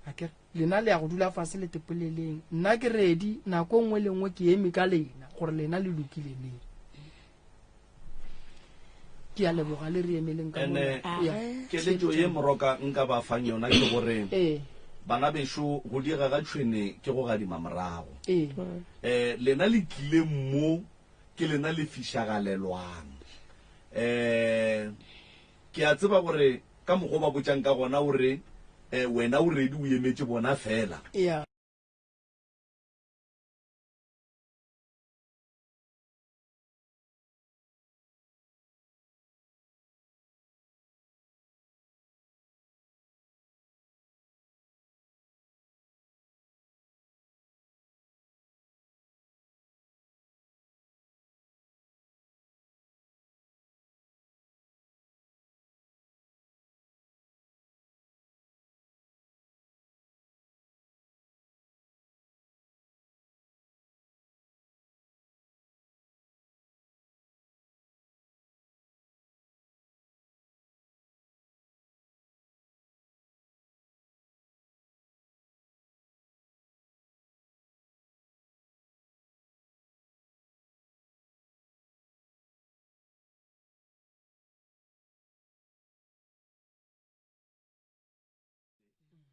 Akere lena le ya go dula fase le tepoleleng, nna ke ready nako nngwe le nngwe ke eme ka lena gore lena le lokile neng. Ke a leboga le re emeleng ka ene keletšo ye moroka nka ba fang yona ke gore bana bešo go diega ga tšhwene ke go gadima morago. Um lena le tlile mo ke lena le fišagalelwang. Um ke a tseba gore ka mokgwa ba botšang ka gona o re wena o ready o emetše bona fela.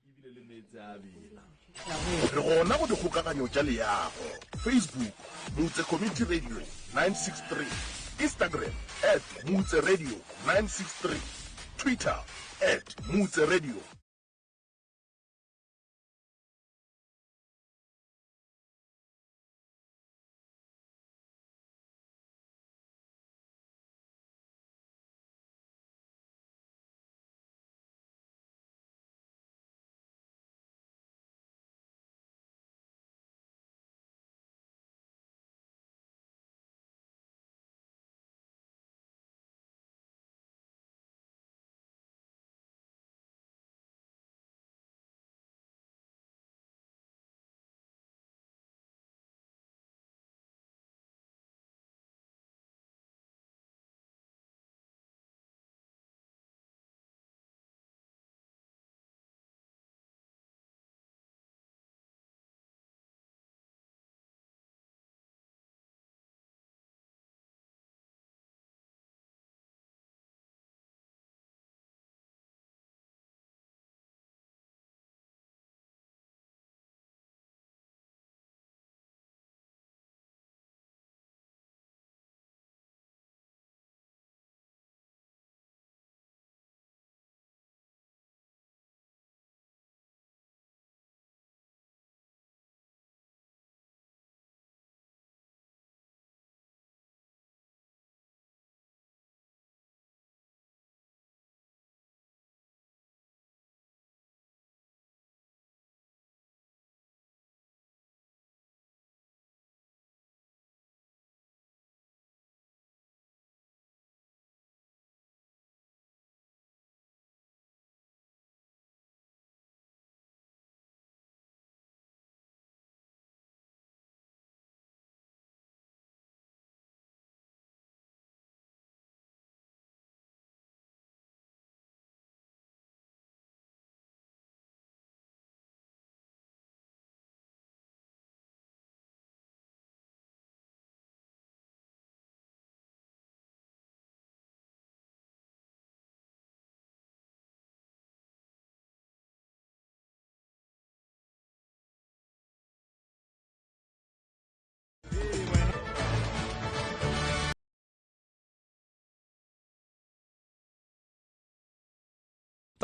Ebile le meetse a bela. Re gona go dikgokaganyo tša leago, Facebook, Moutse Community Radio 963, Instagram at Moutse Radio 963, Twitter at Moutse Radio.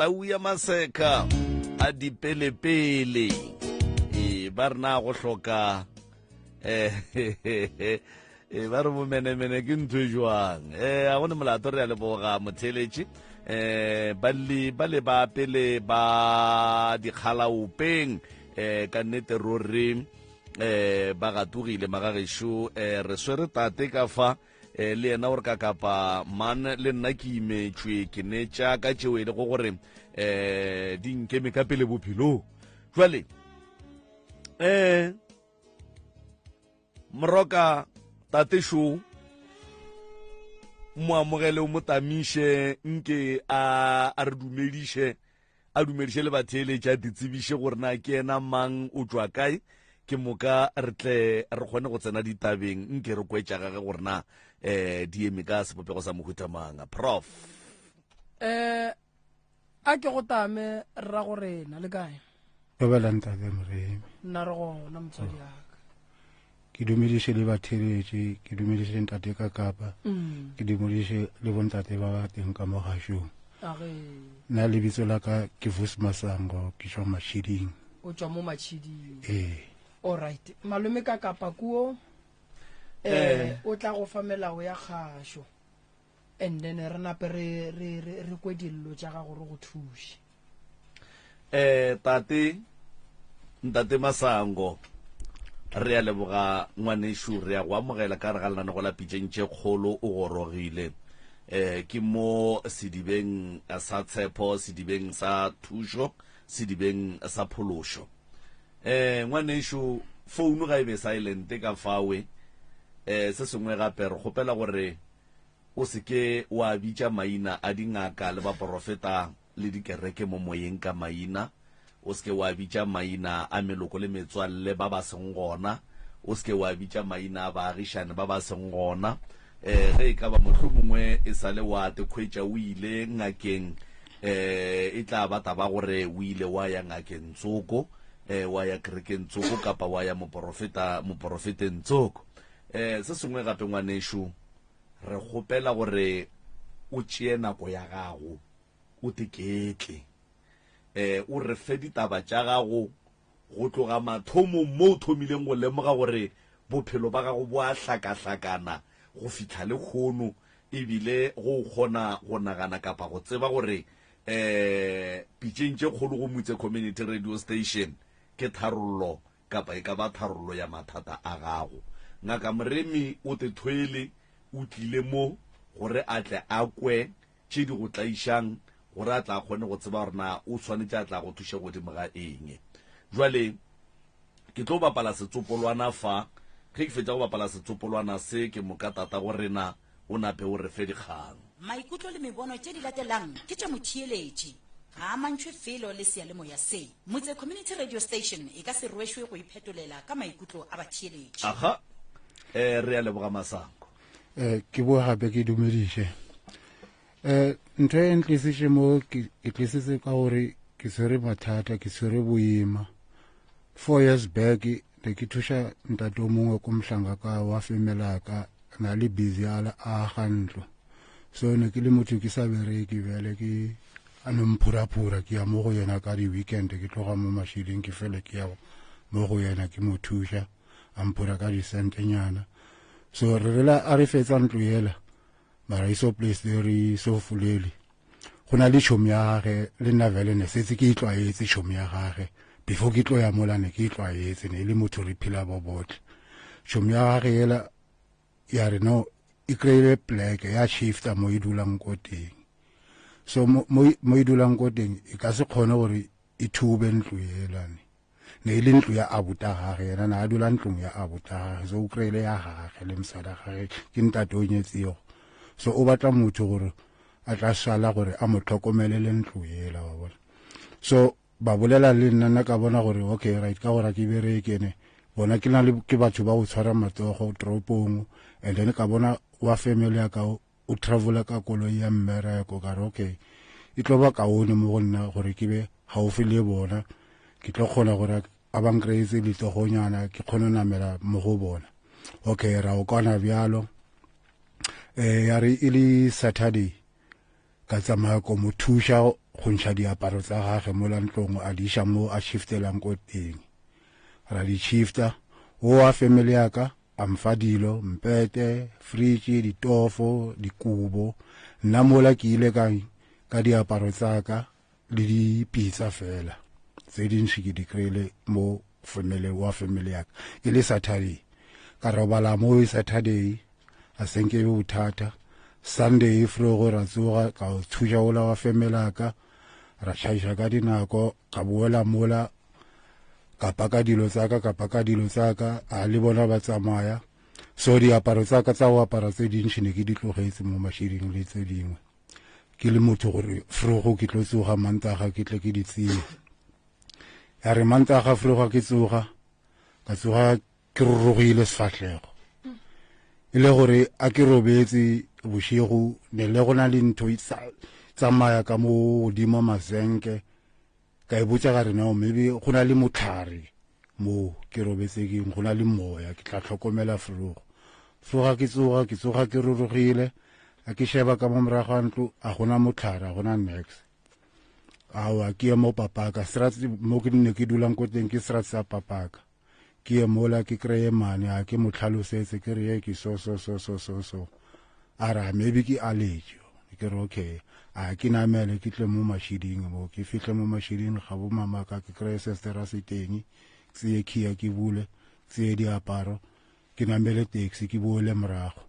Tau ya maseka a dipelepele e ba rena go hloka eh e ba re bomenemene ke ntho e jwang eh a gone molato re a leboga motheletše eh ba le ba le ba pele ba dikgalaopeng eh ka nnete ruri eh ba gatogile magagešo eh re swere tate ka fa eh, le yena gore ka kapa man le nna ke imetšwe ke ne tša ka tšeo e lego gore um di nkeme ka pele bophelong jale. Eh Moroka tate šo mo amogele o mo tamiše nke a a re dumediše a dumediše le batheeletše a ditsebiše gore na ke yena mang o tšwa kae ke moka re tle re kgone go tsena ditabeng nke re kwetša gage gore na um di eme ka sebopego sa mohuta mang prof um a ke go tame rra go rena le kae Thobela ntate Moremi. Nna re gona motswadi yaka. Ke dumediše le batheletše, ke dumediše le ntate ka kapa, mm. ke dumediše le bontate ba ba teng ka mo gašong. Nna lebitso la ka ke Vusi Masango, ke tšwa Machiding. O tšwa mo Machiding. Ee. All right. Malome ka kapa kuo eh, eh. o tla go fa melao ya kgašo. And then re nape re re re kwe dillo tša gago re go thuše. Eh tate ntate Masango re a leboga ngwanešu re ya go amogela ka re ga lenanego la pitšeng tše kgolo o gorogile eh ke mo sedibeng sa tshepo sedibeng sa thušo sedibeng sa phološo eh ngwanešu founu ga e be silent ka fawe eh se sengwe gape re kgopela gore O se ke wa bitša maina a dingaka le baporofeta le dikereke mo moyeng ka maina. O se ke wa bitša maina a meloko le metswalle ba ba seng gona. O se ke wa bitša maina a baagišane ba ba seng gona. Um ge e ka ba mohlomongwe e sa le wa te khwetša o ile ngakeng, um e tla ba taba gore o ile wa ya ngakeng tsoko, um wa ya kerekeng tsoko kapa wa ya moporofeta moporofeteng tsoko. Um se sengwe gape ngwanešu, Re kgopela gore o tšee nako ya gago o teketle, um o re fe ditaba tša gago go tloga mathomong mo o thomileng go lemoga gore bophelo ba gago bo a hlakahlakana go fihla lehono, ebile go o kgona go nagana kapa go tseba gore um pitšeng tše kgolo go Mutse Community Radio Station ke tharollo kapa e ka ba tharollo ya mathata a gago. Ngaka Moremi o te thwele o tlile mo gore a tle a kwe tše di go tlaišang gore a tla a kgone go tseba gore na o swanetše a tla go thuše godimo ga eng. Jwale ke tlo bapala setsopolwana fa. Ge ke fetša go bapala setsopolwana se ke moka tatago rena o nape o re fe dikgang. Maikutlo le mebono tše di latelang ke tša motheeletši. Ga a mantšhwe felo le seyalemoya se. Motse Community Radio Station e ka se rwešwe go iphetolela ka maikutlo a batheeletši. Aha, eh, re a leboga Masango. Eh, ke boa gape ke dumediše. Eh, ntho e ntlisitše mo ke ke tlisitse ka gore ke tshwere mathata, ke tshwere boima. 4 years back ne ke thuša ntate o mongwe ko mohlanga ka wa femela ka na le busy a aga ntlo so ne ke le motho ke sa bereke bjale ke a no mphuraphura ke ya mo go yena ka di-weekend ke tloga mo mašileng ke fele ke ya mo go yena ke mo thuša a mphura ka disentenyana so re rela a re fetsa ntlo yela mara iso place re so fulele go na le tšhomi ya gage le nna vele ne setse ke itlwaetse tšhomi ya gage before ke tlo ya mola ne ke itlwaetse ne e le motho re phela bo botle tšhomi ya gage yela ya re no e kry-ile pleke ya shifta mo e dulang ko teng so mo e dulang ko teng e ka se kgone gore e thube ntlo elane ne e le ntlo ya abuta gage yena ne a dula ntlong ya abuta gage so o kry-ile ya gage le mosadi gage ke ntate o nyetsego so o batla motho gore a tla sala gore a mo tlhokomele le ntlo ela wa bona so ba bolela le nna nna ka bona gore okay right ka gore ke bereke ne bona ke na le ke batho ba go tshwara matsogo toropong and then ka bona wa family ya ka o travela ka koloi ya mmereko ka re okay e tlo ba kaone mo go nna gore ke be gaufi le bona ke tlo kgona gore a ba nkreetse letsogonyana ke kgone namela mo go bona okay ra o kwana bjalo eh ya re e le saturday ka tsamaya ko mo thuša go ntšha diaparo tsa gage mo lantlong a di iša mo a shiftelang ko teng ra di shifta o wa family ya ka a mfa dilo mpete fridge ditofo dikobo nna mola ke ile ka ka diaparo tsa ka le dipitsa fela tse dintši ke di kry-ile mo family wa family ya ka e le saturday ka robala mo e saturday a senke be bothata sunday e frogo ra tsoga ka o thuša ola wa family ya ka ra tšhaiša ka dinako ka boela mola. Ka paka dilo tsa ka, ka paka dilo tsa ka, a le bona ba tsamaya. So diaparo tsa ka tsa go apara tse dintši ne ke di tlogetse mo mašiding le tse dingwe. Ke le motho gore frogo ke tlo tsoga Mantaga ke tle ke di tseye. Ya re Mantaga froga ke tsoga, ka tsoga ke rurugile sefahlego. E le gore a ke robetse bošego ne le go na le ntho e tsamaya ka mo godimo mazenke ka e botša ka re no maybe go na le motlhare mo ke robetse keng go na le moya ke tla tlhokomela frogo froga ke tsoga ke tsoga ke rurugile a ke sheba ka mo morago ga ntlo a gona motlhare a gona nex awa ke ye mo papaka strat mo ke ne ke dulang ko teng ke strat sa papaka ke ye mola ke kreye mane a ke mo tlhalosetse ke re ye ke so so so so so so a re maybe ke allergy ke re okay a ke namele ke tle mo mashiding mo ke fihle mo mashiding ga bo mama ka ke kreye sestera se teng tseye khia ke bule tseye diaparo ke namele taxi ke boele morago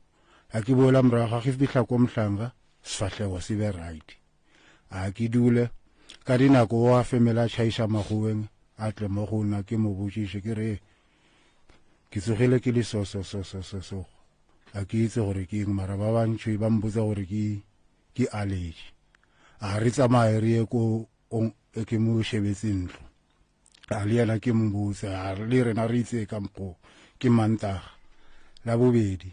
a ke boela morago ga ke fihla ko mohlanga sefahlego se be right a ke dule ka dinako o a femela tšhaiša magoweng a tle mo go nna ke mo botšiše ke re ke tsogile ke le so so so so so so a ke itse gore ke eng mara ba bantši ba mpotsa gore ke ke allergy a re tsamaye re ye ko e ke mo shebetse ntlo a le yena ke mbotse a le rena re itse ka mokgo ke mantaga la bobedi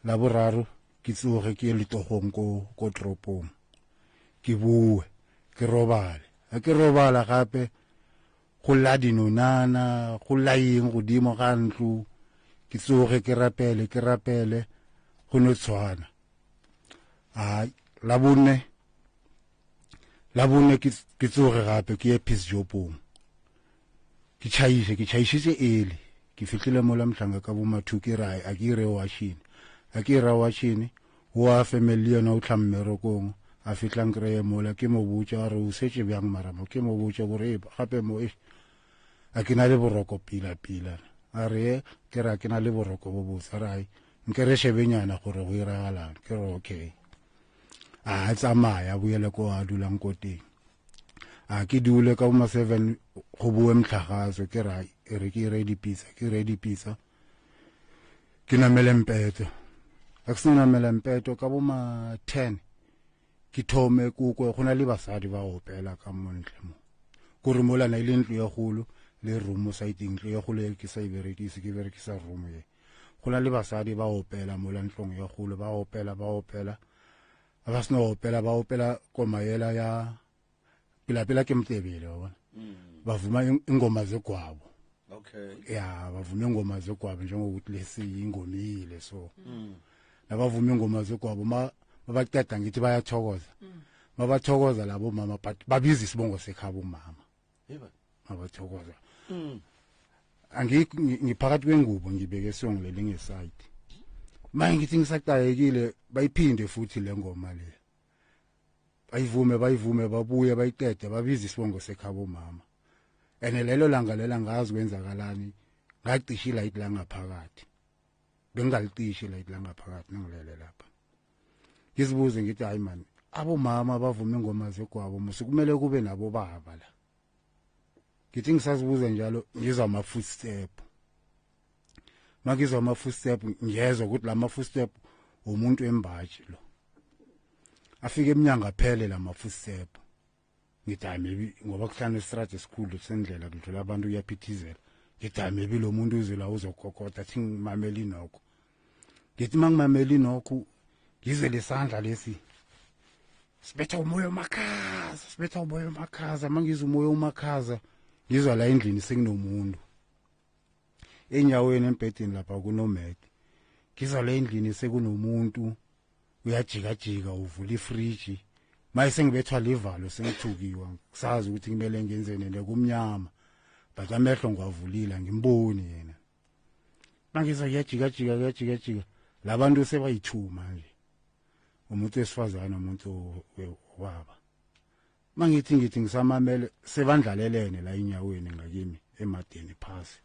la boraro ke tsoge ke ye letogong ko ko toropong ke boe ke robale ga ke robala gape go lla dinonana go lla eng godimo ga ntlo ke tsoge ke rapele ke rapele go no tshwana a la bone la bone ke tsoge gape ke ye peace jopong ke tšhaiše ke tšhaišitše ele ke fihlile mola mohlanga ka bomathu ke re a ke ire washene a ke ira washene o a femele le yena o tla mmerekong a fihla nkreye mola ke mo botša a re o setše bjang mara mo ke mo botša gore gape mo e a ke na le boroko pila pila a re ke re a ke na le boroko bo botse a re ai nke re shebenyana gore go iragalang ke re okay a tsamaya boele ko a dulang ko teng a ke dule ka boma 7 go boe motlhagaso ke ra e re ke re dipitsa ke re dipitsa ke namele mpeto a ke se namele mpeto ka boma 10 ke thome kokwe go na le basadi ba opela ka montle mo kore molana e le ntlo ya golo le room saeteng ntlo ya golo ke sa e berekise ke berekisa room ye go na le basadi ba opela mola ntlong ya golo ba opela ba opela ba sena go opela ba opela koma yela ya pelapela ke mtebele wa bona mm. bavuma ingoma zegwabo okay ya bavuma ingoma zegwabo njengokuthi lesi ingomile so mm. nabavuma ingoma zegwabo ma mabaqeda ngithi bayathokoza mm. mabathokoza labo mama but babiza isibongo sekhabo mama mabathokoza mm. angiphakathi kwengubo ngibeke song leli ngeside manje ngithi ngisaqayekile bayiphinde futhi le ngoma le bayivume bayivume babuye bayiqede babiza isibongo sekhabo mama ene lelo langa lela ngazi kwenzakalani ngacisha ilayiti la ngaphakathi bengingalicishi ilayiti la ngaphakathi nangilele lapha ngizibuze ngithi hayi mani abomama bavuma ingoma zegwabo musi kumele kube nabo baba la ngithi ngisazibuza njalo ngizwa ama-footstep makizwa ama-footstep ngiyezwa ukuthi la ma-footstep umuntu embaji lo afike emnyango aphele la ma-footstep ngithi hayi maybe ngoba kuhlanu isitraji esikhulu sendlela kudlula abantu kuyaphithizela ngithi hayi maybe lo muntu uze la uzokokota thi ngimamela inokho ngithi uma ngimamela inokho ngizwe lesandla lesi sibetha umoya omakhaza sibetha umoya omakhaza uma ngizwa umoya omakhaza ngizwa la endlini sekunomuntu enyaweni embhedeni lapha kunomede ngizwa la endlini sekunomuntu uyajikajika uvula ifriji maye sengibethwa livalo sengithukiwa kusazi ukuthi kumele ngenzeni nekumnyama but amehlo ngiwavulile ngimboni yena mangizwa kuyajikajika kuyajikajika labantu sebayithuma nje umuntu wesifazane umuntu waba mangithi ngithi ngisamamele sebandlalelene la inyaweni ngakimi emadeni phasi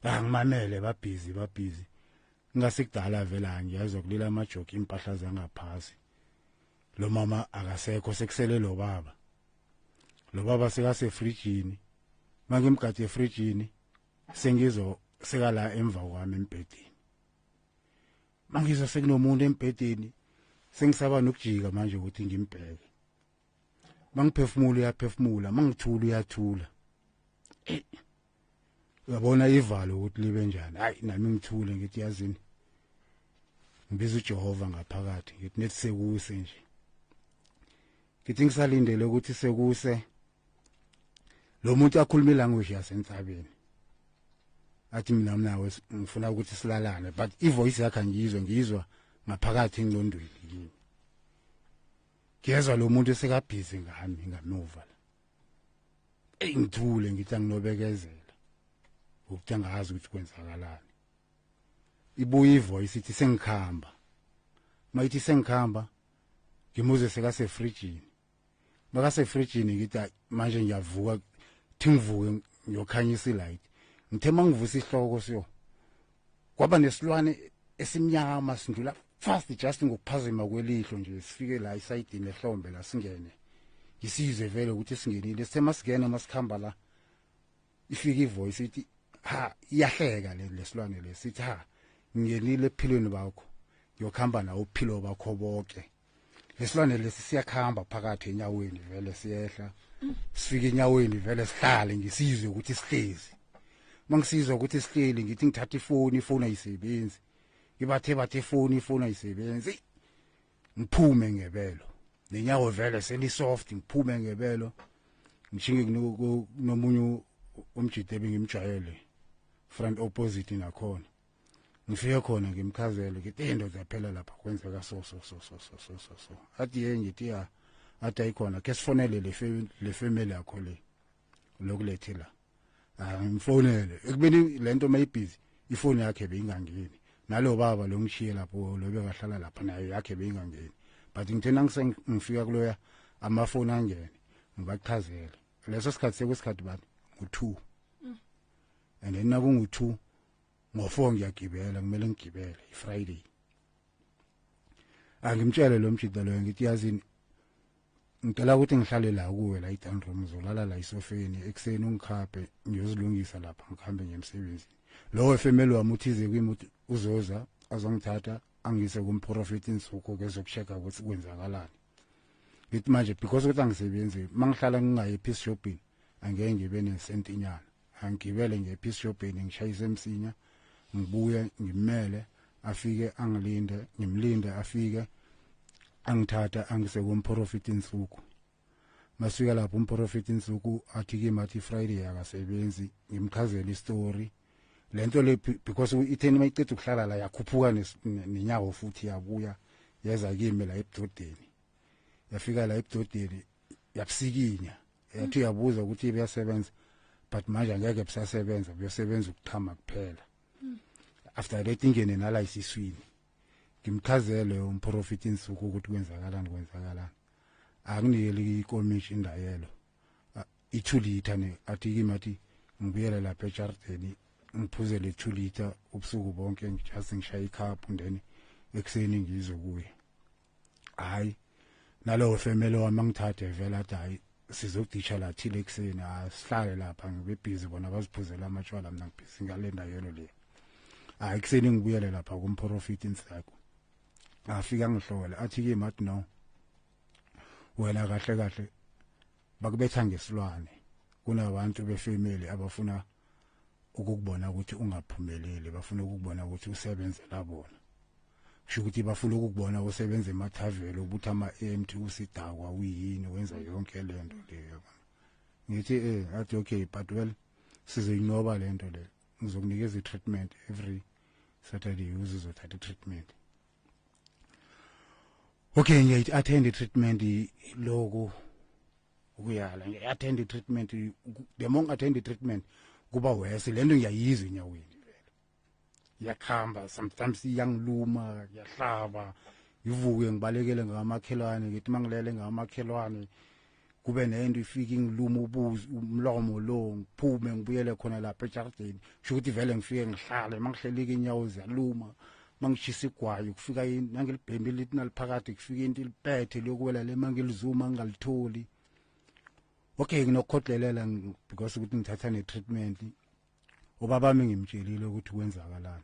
angimamele babhizi babhizi ngasikudala vele angiyazwa kulila amajoki impahla zangaphasi lo mama akasekho sekusele lo baba lo baba sekasefrijini Mangimgade efrijini sengizo sekala emva kwami embhedeni. Mangizwa sekunomuntu embhedeni sengisaba nokujika manje ukuthi ngimbheke. Mangiphefumula uyaphefumula, mangithula uyathula. Eh, uyabona ivalo ukuthi libe njani. Hayi nami ngithule ngithi yazini. Ngibiza uJehova ngaphakathi ngithi nethi sekuse nje. Ngithi ngisalindele ukuthi sekuse lo muntu akhuluma ilanguage yasentsabeni. Athi mina nawe ngifuna ukuthi silalane but ivoice yakhe angiyizwa ngiyizwa ngaphakathi engqondweni kimi. Ngiyezwa lo muntu esekabhizi ngami ngamuva la. Ey ngithule ngithi anginobekezela. Ukuthi angazi ukuthi kwenzakalani. Ibuye ivoice ithi sengikhamba. Mayithi sengikhamba ngimuze sekasefrijini. Makasefrijini ngithi manje ngiyavuka thi ngivuke ngiyokhanyisa ilight. Ngithe mangivusa ihloko siyo. Kwaba nesilwane esimnyama sindlula fast just ngokuphazima kwelihlo nje sifike la esayidini ehlombe la singene. Ngisizwe vele ukuthi singenile sithe masingena masikhamba la ifika ivoice ithi ha iyahleka le lesilwane lesithi ha ngingenile ephilweni bakho ngiyokhamba nawe uphilo bakho bonke. Lesilwane lesi siyakhamba phakathi enyaweni vele siyehla sifike enyaweni vele sihlale ngisizwe ukuthi sihlezi. Mangisizwa ukuthi sihleli ngithi ngithatha ifoni ifoni ayisebenzi. Ngibathe bathe ifoni ifoni ayisebenzi. Ngiphume ngebelo. Nenyawo vele seli soft ngiphume ngebelo. Ngishinge kunomunye umjide ebengimjwayele front opposite nakhona. Ngifike khona ngimchazele ngithi hey ndoda phela lapha kwenzeka so so so so so so so so. Athi ye ngithi ya athi ayikhona ke sifonele le le family yakho le lokulethe la. Ah ngimfonele ekubeni lento mayibhizi ifoni yakhe beyingangeni. Nalo baba lo ngishiye lapho lo bekahlala lapha nayo yakhe beyingangeni. But ngithe nangifika kuloya amafoni angene ngibachazele. Leso sikhathi sekusikhathi bani ngo2. And then nakungu2 ngo4 ngiyagibela kumele ngigibele iFriday. Angimtshele lo mjida lo ngithi yazini ngicela ukuthi ngihlale la kuwe la i-down room uzolala la isofeni ekuseni ungikhaphe ngiyozilungisa lapha ngikhambe ngemsebenzini. Lo wefemeli wami uthize kimi ukuthi uzoza azongithatha angise kumprofeti insuku ke zokuchecka ukuthi kwenzakalani. Ngithi manje because ukuthi angisebenzi mangihlala ngingayi peace shopping angeke ngibe nesentinyana. Angigibele ngiye peace shopping ngishayise emsinya ngibuye ngimele afike angilinde ngimlinde afike angithatha angise kumprofeti insuku. Masifika lapho umprofeti insuku athi kimi athi Friday akasebenzi ngimchazele istory. Lento le because itheni mayiceda ukuhlala la yakhuphuka nenyawo futhi yabuya yeza kimi la ebudodeni. Yafika la ebudodeni yabusikinya yathi uyabuza ukuthi iyasebenza but manje angeke busasebenza buyosebenza ukuchama kuphela. After that ingene nala isiswini. Ngimchazele umprofeti insuku ukuthi kwenzakalani kwenzakalani. Akunikeli ikomishi indayelo. I2 liter ne athi kimi athi ngibuyele lapha ejardini ngiphuze le 2 liter ubusuku bonke just ngishaya icup then ekseni ngizokuya. Hayi nalowo family wami angithathe vele athi hayi sizodisha la thile ekseni asihlale lapha ngibe busy bona baziphuzela amatshwala mina ngibhizi ngale ndayelo le. Hayi ekseni ngibuyele lapha kumprofeti insako. Afika ngihlole athi kimi athi no wena kahle kahle bakubetha ngesilwane kunabantu befamily abafuna ukukubona ukuthi ungaphumeleli bafuna ukukubona ukuthi usebenzela bona. Kusho ukuthi bafuna ukukubona usebenza emathaveni ukuthi ama-empty usidakwa uyini wenza yonke lento leyo yabona. Ngithi eh athi okay but well sizoyinqoba lento le ngizokunikeza i-treatment every Saturday uzozothatha i-treatment. Okay ngiyayi-attend i-treatment loku ukuyala ngiya-attend i-treatment the more ngi-attend i-treatment kuba worse lento ngiyayizwa enyaweni vele. Iyakhamba sometimes iyangiluma iyahlaba ngivuke ngibalekele ngamakhelwane ngithi mangilele ngamakhelwane kube nento ifike ingiluma ubuzi umlomo lo ngiphume ngibuyele khona lapha ejardini kusho ukuthi vele ngifike ngihlale mangihlelike inyawo ziyaluma mangishisa igwayi kufika nangilibhembe lithi naliphakathi kufika into iliphethe liyokuwela le mangilizuma ngingalitholi. Okay, nginokukhodlelela because ukuthi ngithatha ne-treatment. Ubabami ngimtshelile ukuthi kwenzakalani.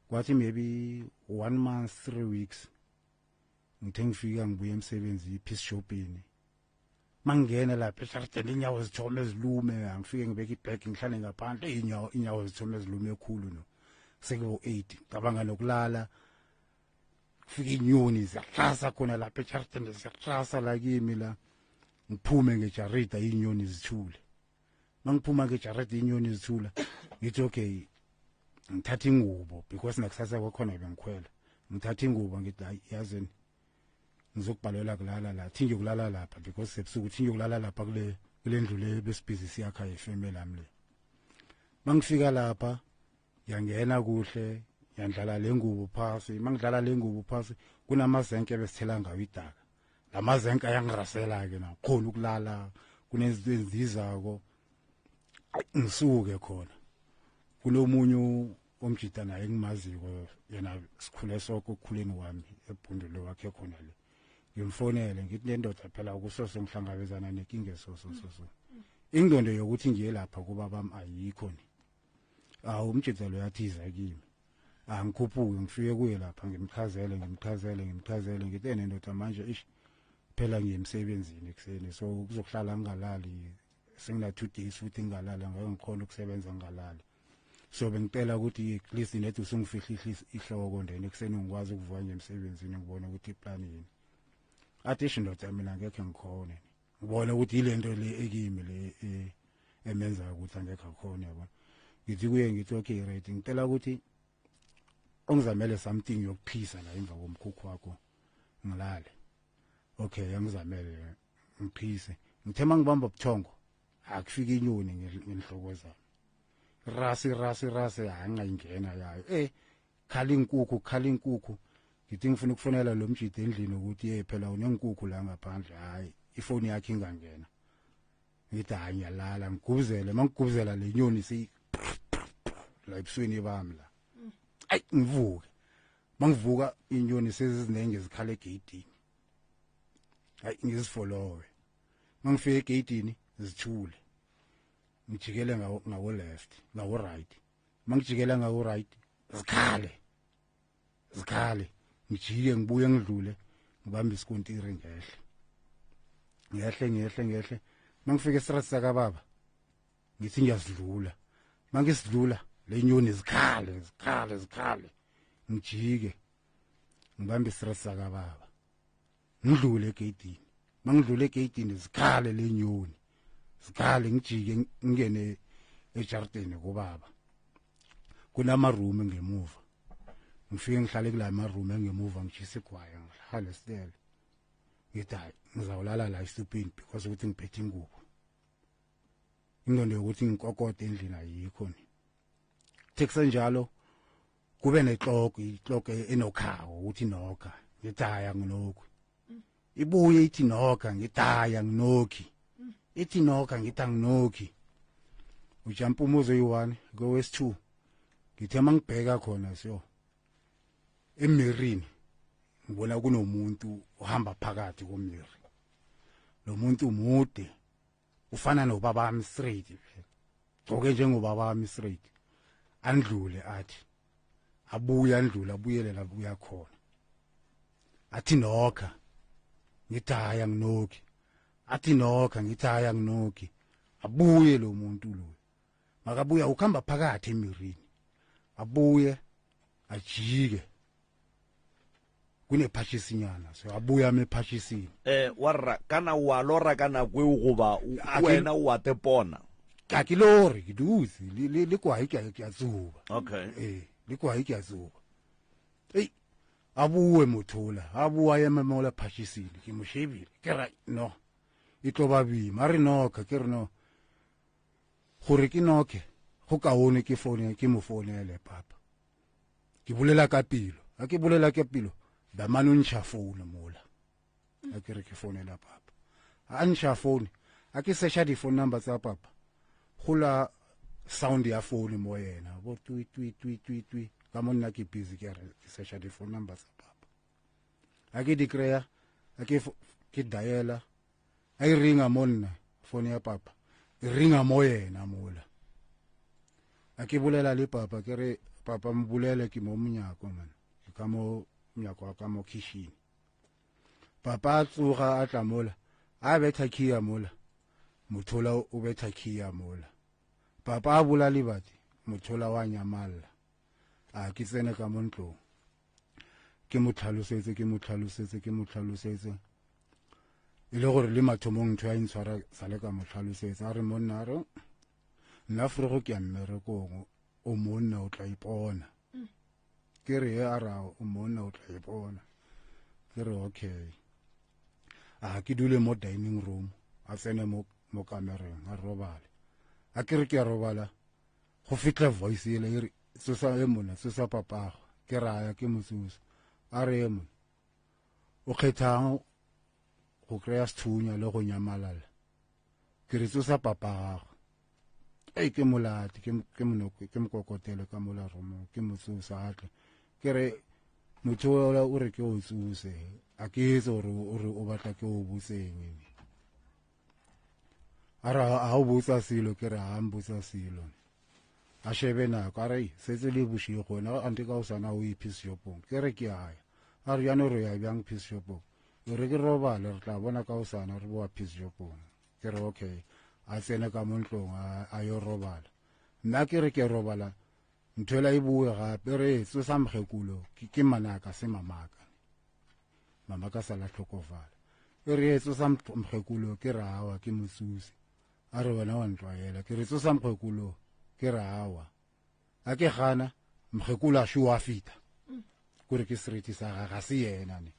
Kwathi maybe one month, 3 weeks, ngithe ngifika ngibuya emsebenzi, peace shopping, mangingena lapha eshardeni, inyawo zithome zilume. Angifike ngibeke ibag, ngihlale ngaphandle, inyawo zithome zilume ekhulu. No, sekubo 8, cabanga nokulala. Kufika inyoni ziyahlasa khona lapha eshardeni, ziyahlasa la kimi la. Ngiphume ngejarida, inyoni zithule. Mangiphuma ngejarida, inyoni zithula. Ngithi okay, ngithatha ingubo because nakusasa kwakhona bengikhwela. Ngithatha ingubo, ngithi hayi, yazini, ngizokubhalela kulala la, thi ngiyokulala lapha because sebusuku, thi ngiyokulala lapha kule ndlu le besibhizi siyakha yefamily lami le. Mangifika lapha, ngiyangena kuhle, ngiyandlala le ngubo phasi. Mangidlala le ngubo phasi, kunamazenke besithela ngawo idaka. Lamazenke ayangirasela ke, nakhona ukulala kunezinto ezizako. Ngisuke khona, kunomunye omjida naye engimaziko, yena sikhule sonke okukhuleni kwami ebhundu wakhe khona le. Ngimfonele, ngithi le ndoda phela kusoso ngihlangabezana nenkinga so so so so, ingqondo yokuthi ngiye lapha kubabami ayikho ni. Awu, umjida lo yathiza kimi, angikhuphuke ngifike kuye lapha, ngimchazele, ngimchazele, ngimchazele, ngithi ene ndoda, manje ish, phela ngiye emsebenzini ekuseni, so kuzokuhlala ngingalali, sengina 2 days futhi ngingalali, ngeke ngikhona ukusebenza ngingalali. So bengicela ukuthi at least net usungifihlile ihloko, then ekuseni ngikwazi ukuvuka nje emsebenzini, ngibone ukuthi iplan yini. Athi ish ndoda, mina ngekhe ngikhone. Ngibone ukuthi ile nto le ekimi le emenza ukuthi angekhe akhone, yabona. Ngithi kuye, ngithi okay, right, ngicela ukuthi ungizamele something yokuphisa la emva komkhukhu wakho, ngilale. Okay, angizamele ngiphise. Ngithe mangibamba ubuthongo, akufika inyoni ngenhloko zami, rasi rasi rasi, hayi, ngayingena yayo. Khala inkukhu, khala inkukhu. Ngithi ngifuna ukufonela lo mjidi endlini ukuthi hey, phela unenkukhu la ngaphandle. Hayi, ifoni yakhe ingangena. Ngithi hayi, ngiyalala, ngigubuzele. Mangigubuzela, le nyoni seyi la ebusweni bami la. Ayi, ngivuke. Mangivuka, inyoni sezizinenge zikhala egeyidini. Hayi, ngizifollowe. Mangifika egeyidini, zithule. Ngijikele ngawo left, ngawo right. Mangijikela ngawo right, zikhale, zikhale. Ngijike, ngibuye, ngidlule, ngibambe isikontiri, ngehle, ngehle, ngehle, ngehle. Mangifika estrati sakababa, ngithi ngiyazidlula. Mangisidlula, le nyoni zikhale, zikhale, zikhale. Ngijike, ngibambe istrati sakababa, ngidlule egeyidini. Mangidlule egeyidini, zikhale le nyoni, zikhale. Ngijike, ngingene ejardini kubaba, kunamaroom ngemuva. Ngifike ngihlale kula maroom engemuva, ngishisa igwayi, ngihlale sitele. Ngithi hayi, ngizawulala la esitupini because ukuthi ngiphethe ingubo. Ingqondo yokuthi ngikokode endlini ayikho ni. Kuthe kusenjalo, kube neclock, iclock enokhawo ukuthi nokha. Ngithi hayi, anginokhu. Ibuye ithi nokha. Ngithi hayi, anginokhi. Ithi nokha. Ngithi anginokhi. Ujampa umuzi oyi-1 kowesi-2. Ngithe mangibheka khona so emirini, ngibona kunomuntu ohamba phakathi komiri. Lo muntu mude, ufana nobabami straight, gcoke njengobabami straight. Andlule, athi abuye, andlule, abuyele la buya khona. Athi nokha. Ngithi hayi, anginokhi. Athi nokha. Ngithi hayi, anginokhi. Abuye lo muntu lo. Makabuya, ukhamba phakathi emirini, abuye ajike, kunephatshisinyana, so abuya ame ephatšhisini. Warra kana wa lora ka nako eo goba wena o wa tepona? Ka ke lore, ke dutse le kwae, ke a tsuba. Le kwae ke a tsuba. Ei, abuwe mothola, abuwa eme mola phatšhisini. Ke mo shebile, ke ra no e tlo ba boima. A re noka. Ke re no, gore ke noke go kaone ke phone, ke mo founele papa. Ke bolela ka pelo, a ke bolela ka pelo, ba mane o ntšha phone mola. A ke re ke founela papa, a ntšha phone. A ke searcha di-phone number tsa papa, gola sound ya phone mo yena bo twi twi twi twi twi. Ka mo nna ke busy, ke re ke searcha di-phone number tsa papa. A ke di kry-a, a ke diala. A e ringa mo nna phone ya papa e ringa mo yena mola. A ke bolela le papa ke re papa mbolele ke mo monyako man ke ka mo monyako wa ka mo kitchen. Papa a tsoga a tla mola a betha key ya mola mothola o betha key ya mola. Papa a bula lebati mothola wa nyamalla. A ke tsene ka mo ntlong ke mo tlhalosetse ke mo tlhalosetse ke mo tlhalosetse e le gore le mathomong ntho ya intshwara sa le ka mo tlhalosetsa a re monna a re nna forogo ke ya mmerekong o monna o tla ipona ke re a ra o monna o tla ipona ke re okay a ke dule mo dining room a tsene mo mo kamereng a robale a ke re ke a robala go fitlha voice ele e re tsosa e mona tsosa papago ke raya ke mo tsosa a re e mona o kgethang go kry-a sethunya le go nyamalala ke re tsosa papa gago ei ke molate ke mokokotele ka mola romong ke mo tsosa a tle ke re motho ola o re ke o tsose a ke etse gore o re o batla ke o botseng a re a o botsa selo ke re a mbotsa selo a shebe nako a re setse le bošego gona ante ka o sana o ye peace shopong ke re ke aya a re jaanong re ya bjang peace shopong e re ke robale re tla bona ka o sana re boa peace shopong ke re okay a tsene ka mo ntlong a yo robala nna ke re ke robala ntho ela e boe gape re tsosa mokgekolo ke manaka se mamaka mama ka sala tlhokofala e re tsosa mokgekolo ke rawa ke motsuse a re wena wa ntlwaela ke re tsosa mokgekolo ke rawa a ke gana mokgekolo a sho wa fita kore ke sereti sa ga ga se yena ne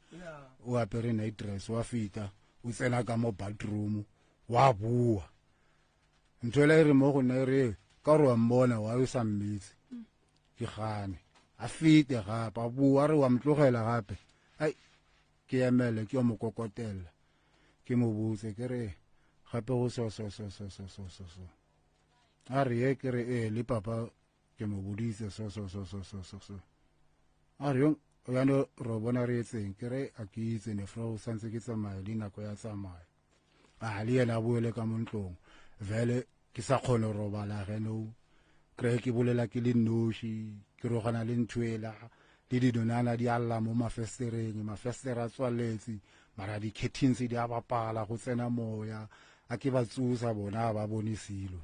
o apere night dress wa fita o tsena ka mo bathroom wa bua ntho ela e re mo go nna e re ka gore wa mmona wa o sa mmitse ke gane a fete gape a bua re wa mtlogela gape ai ke emele ke yo mo kokotela ke mo botse ke re gape go so so so so so so so so a re ye ke re ee le papa ke mo boditse so so so so so so so a re yane ro bona re etseng ke re a ke itse ne fro santse ke tsamaya le nako ya tsamaya a le yena a boele ka mo ntlong vele ke sa kgone go robala ge no kry ke bolela ke le nnoši ke rogana le nthoela le dinonana di alla mo mafestereng mafestere a tswaletse mara di-curtains di a bapala go tsena moya a ke ba tsosa bona ba bone selo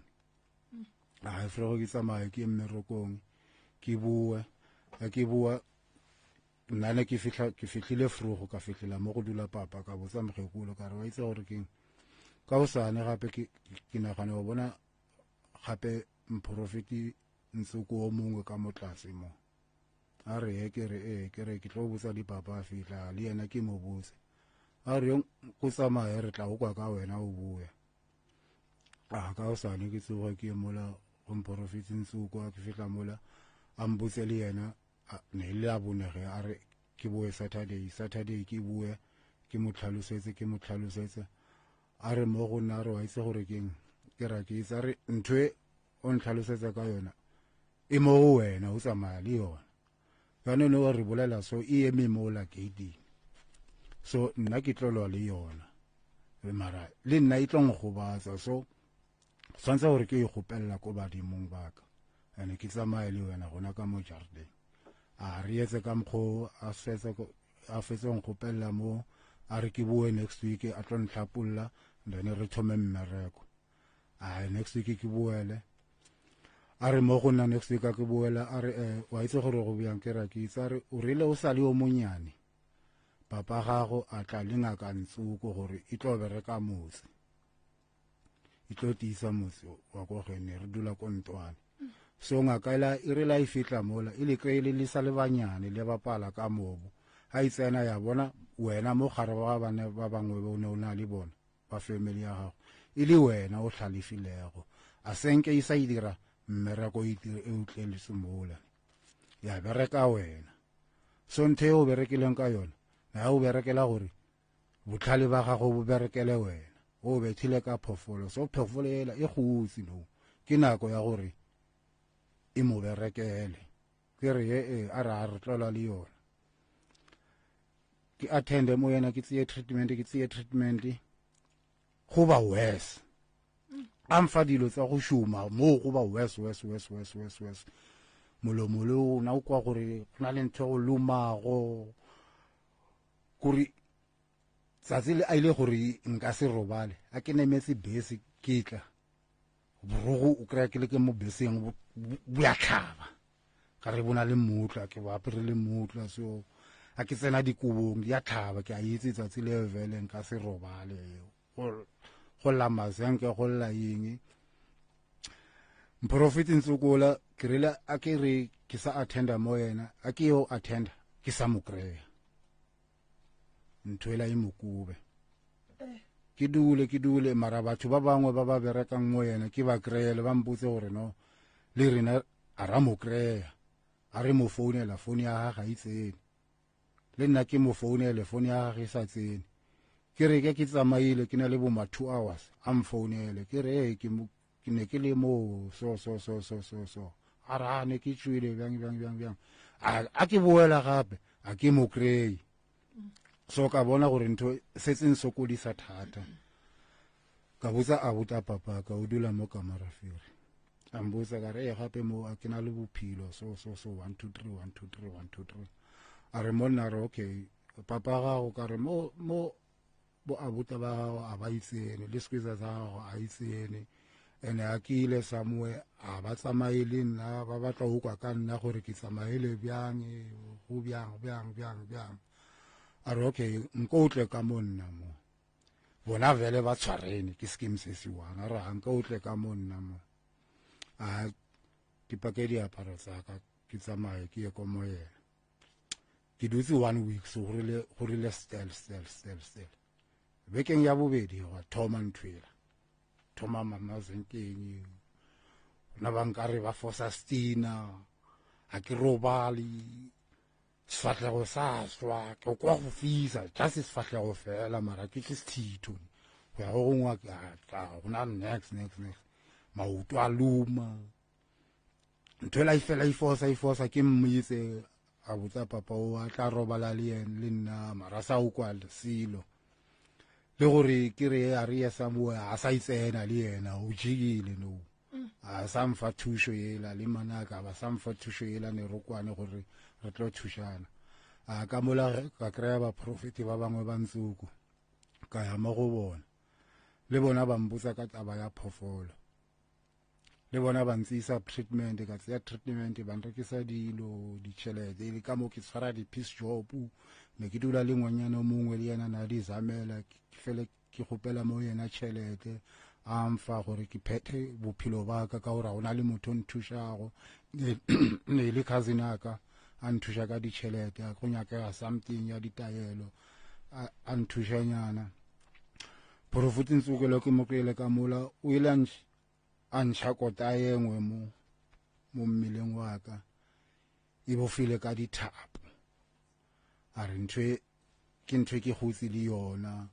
a frego ke tsamaye ke mmerekong ke boe a ke boa nna ne ke fihla ke fihlile frogo ka fihlela mo go dula papa ka botsa mokgekolo ka re wa itse gore keng ka osane gape ke ke nagana go bona gape mphorofeti ntsoko o mongwe ka mo tlase mo a re he ke re ee ke re ke tlo botsa dipapa a fihla le yena ke mo botse a re go tsamaye re tla go kwa ka wena o boya a ka osane ke tsoga ke mola go mphorofeti ntsoko a ke fihla mola a mbotse le yena ne le a bone ge a re ke boe saturday saturday ke boe ke mo tlhalosetse ke mo tlhalosetse a re mo go nna a re wa itse gore keng ke ra ke itse a re ntho e o ntlhalosetsa ka yona e mo go wena o tsamaya le yona jaanong ne wa re bolela so e eme mola gating so nna ke tlolwa le yona mara le nna e tlo nkgobatsa so tshwanetse gore ke e gopelela ko badimong baka ene ke tsamaye le wena gona ka mo jaardeng a re etse ka mokgwa a fetse a fetse go nkgopelela mo a re ke boe next week a tlo ntlhapolla then re thome mmereko a next week ke boele a re mo go nna next week a ke boela a re eh, wa itse gore go bjang ke ra ke itse a re o rile o sa le o monyane papa gago a tla le ngaka ntsoko gore e tlo bereka motse e tlo tiisa motse wa ko gene re dula ko ntwane so ngaka ela e re la e fitla mola e le kry le le sa le banyane le bapala ka mobo ga e tsena ya bona wena mo gare ba bane ba bangwe o ne o na le bona ba family ya gago e le wena o hlalefilego a senke e sa e dira mmereko e, e o tleletse mola ya bereka wena so ntho e o berekileng ka yona na o berekela gore botlhale ba gago bo berekele wena o bethile ka phofolo so phofolo ela e gotsi no ke nako ya gore e mo berekele ke re e e a re a re tlola le yona ke attende mo yena ke tseye treatment ke tseye treatment Go ba worse. A mfa dilo tsa go šoma moo go ba worse worse worse worse worse worse. Molomo le ona o kwa gore go na le ntho e go lomago. Kore tsatsi le a ile gore nka se robale a ke nemetse bese ke tla borogo o kry-a ke le ke mo beseng bo ya tlhaba ka re bona le mmutlwa ke ba apere le mmutlwa so a ke tsena dikobong di a tlhaba ke a itse tsatsi le vele nka se robale go lla mazenke go lla eng mprofeti ntsokola ke rile a ke re ke sa attenda mo yena a ke yo attenda ke sa mo kry-a ntho ela e mokobe ke dule ke dule mara batho ba bangwe ba ba berekang mo yena ke ba kry-ele ba mpotse gore no le rena a ra mo kry-a a re mo founela phone ya gage ga e tsene le nna ke mo founele phone ya gage e sa tsene ke re ke ke tsamaile ke na le bo ma two hours a mfounele ke re ee ke ne ke le moo so so so so so so a re a ne ke tswile bjang bjang bjang bjang a ke boela gape a ke mo kry so ka bona gore ntho setse nsokodisa thata ka botsa a botsa papa ka o dula mo kamarafere a mbotsa ka re e gape mo a ke na le bophelo so so so 1 2 3 1 2 3 1 2 3 a re monna re okay papa gago ka re mo mo bo abuta ba gago a ba itsene le squeezer sa gago a itsene ene a ke ile somewhere a ba tsamaye le nna ba batla go kwa ka nna gore ke tsamaele bjang go bjang bjang bjang bjang a re okay nko o tle ka mo nna mo bona vele ba tshwarene ke scheme se se one a re ga nka o tle ka mo nna mo a ke pake diaparo tsa ka ke tsamaye ke ye ko mo yena ke dutse one week so go rile stel stel stel stel bekeng ya bobedi gwa thoma nthwela thoma mama zenkeng na ba nkare ba fosa stina ga ke robale sefahlego sa swa ke kwa go fisa just sefahlego fela mara ke ke sethitho go ya go gongwe go na next next next maoto a loma ntho ela e fela e fosa e fosa ke mmitse a botsa papa o a tla robala le ene le nna mara sa o kwa selo le gore ke re a re ye somewhere a sa itsena le yena o jikile no a sa mfa thušo yela le manaka ba sa mfa thušo yela ne re kwane gore re tlo thušana a ka mola ka kry-a baprofeti ba bangwe ba ntsuku ka ya mo go bona le bona ba mpotsa ka taba ya phofolo le bona ba ntsisa treatment ka tseya treatment ba nrekisa dilo ditšhelete le ka mo ke tshwara di-peace job ne ke dula le ngwanyana o mongwe le yena na di zamela ke fele ke kgopela mo yena tšhelete a mfa gore ke phethe bophelo ba ka ka gore ga go na le motho o nthušago ne le cousin a ka a nthuša ka ditšhelete a go nyakega something ya ditaelo a nthušanyana porofeti ntsokelo ke mo kele ka mola o ile a ntšha kota ye nngwe mo mo mmeleng wa ka e bofile ka dithapo a re ntho e, ke ntho e ke gotse le yona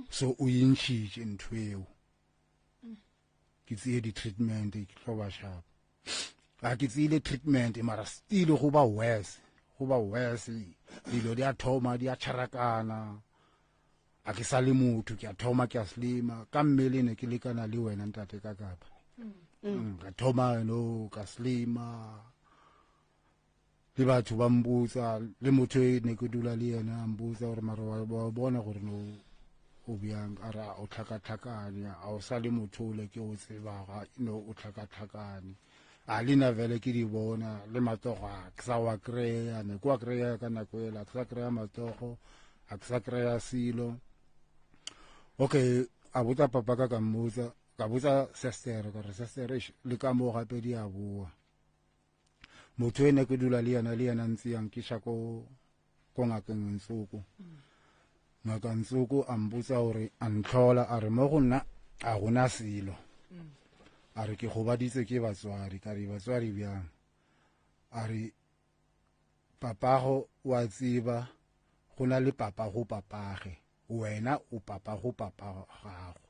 so o e ntšhitše ntho eo ke tseye di-treatment ke tlo ba sharp ga ke tseyile treatment mara still go ba worse go ba worse dilo di a thoma di a tšharakana a ke sa le motho ke a thoma ke a slima ka mmele ne ke lekana le wena ntate ka kapa mm. ka thoma no ka slima le batho ba mbotsa le motho e ne ke dula le yena a mbotsa gore mara wa bona gore no o bjang a ra o tlhakatlhakane a o sa le motho ole ke o tsebaga no o tlhakatlhakane a le na vele ke di bona le matsogo a ke sa wa kry-a ne ke wa kry-a ka nako ela a ke sa kry-a matsogo a ke sa kry-a selo okay a botsa papa ka ka mmotsa ka botsa sestere gore sestere le ka moo gape di a boa motho e ne ke dula le yena le yena ntse yang ke ko ko ngakeng ntsoko ngaka ntsoko a mpotsa gore a ntlhola a re mo go nna a gona selo a re ke gobaditse ke batswadi ka re batswadi bjang a re papago wa tseba go na le papa go papage wena o papa go papa gago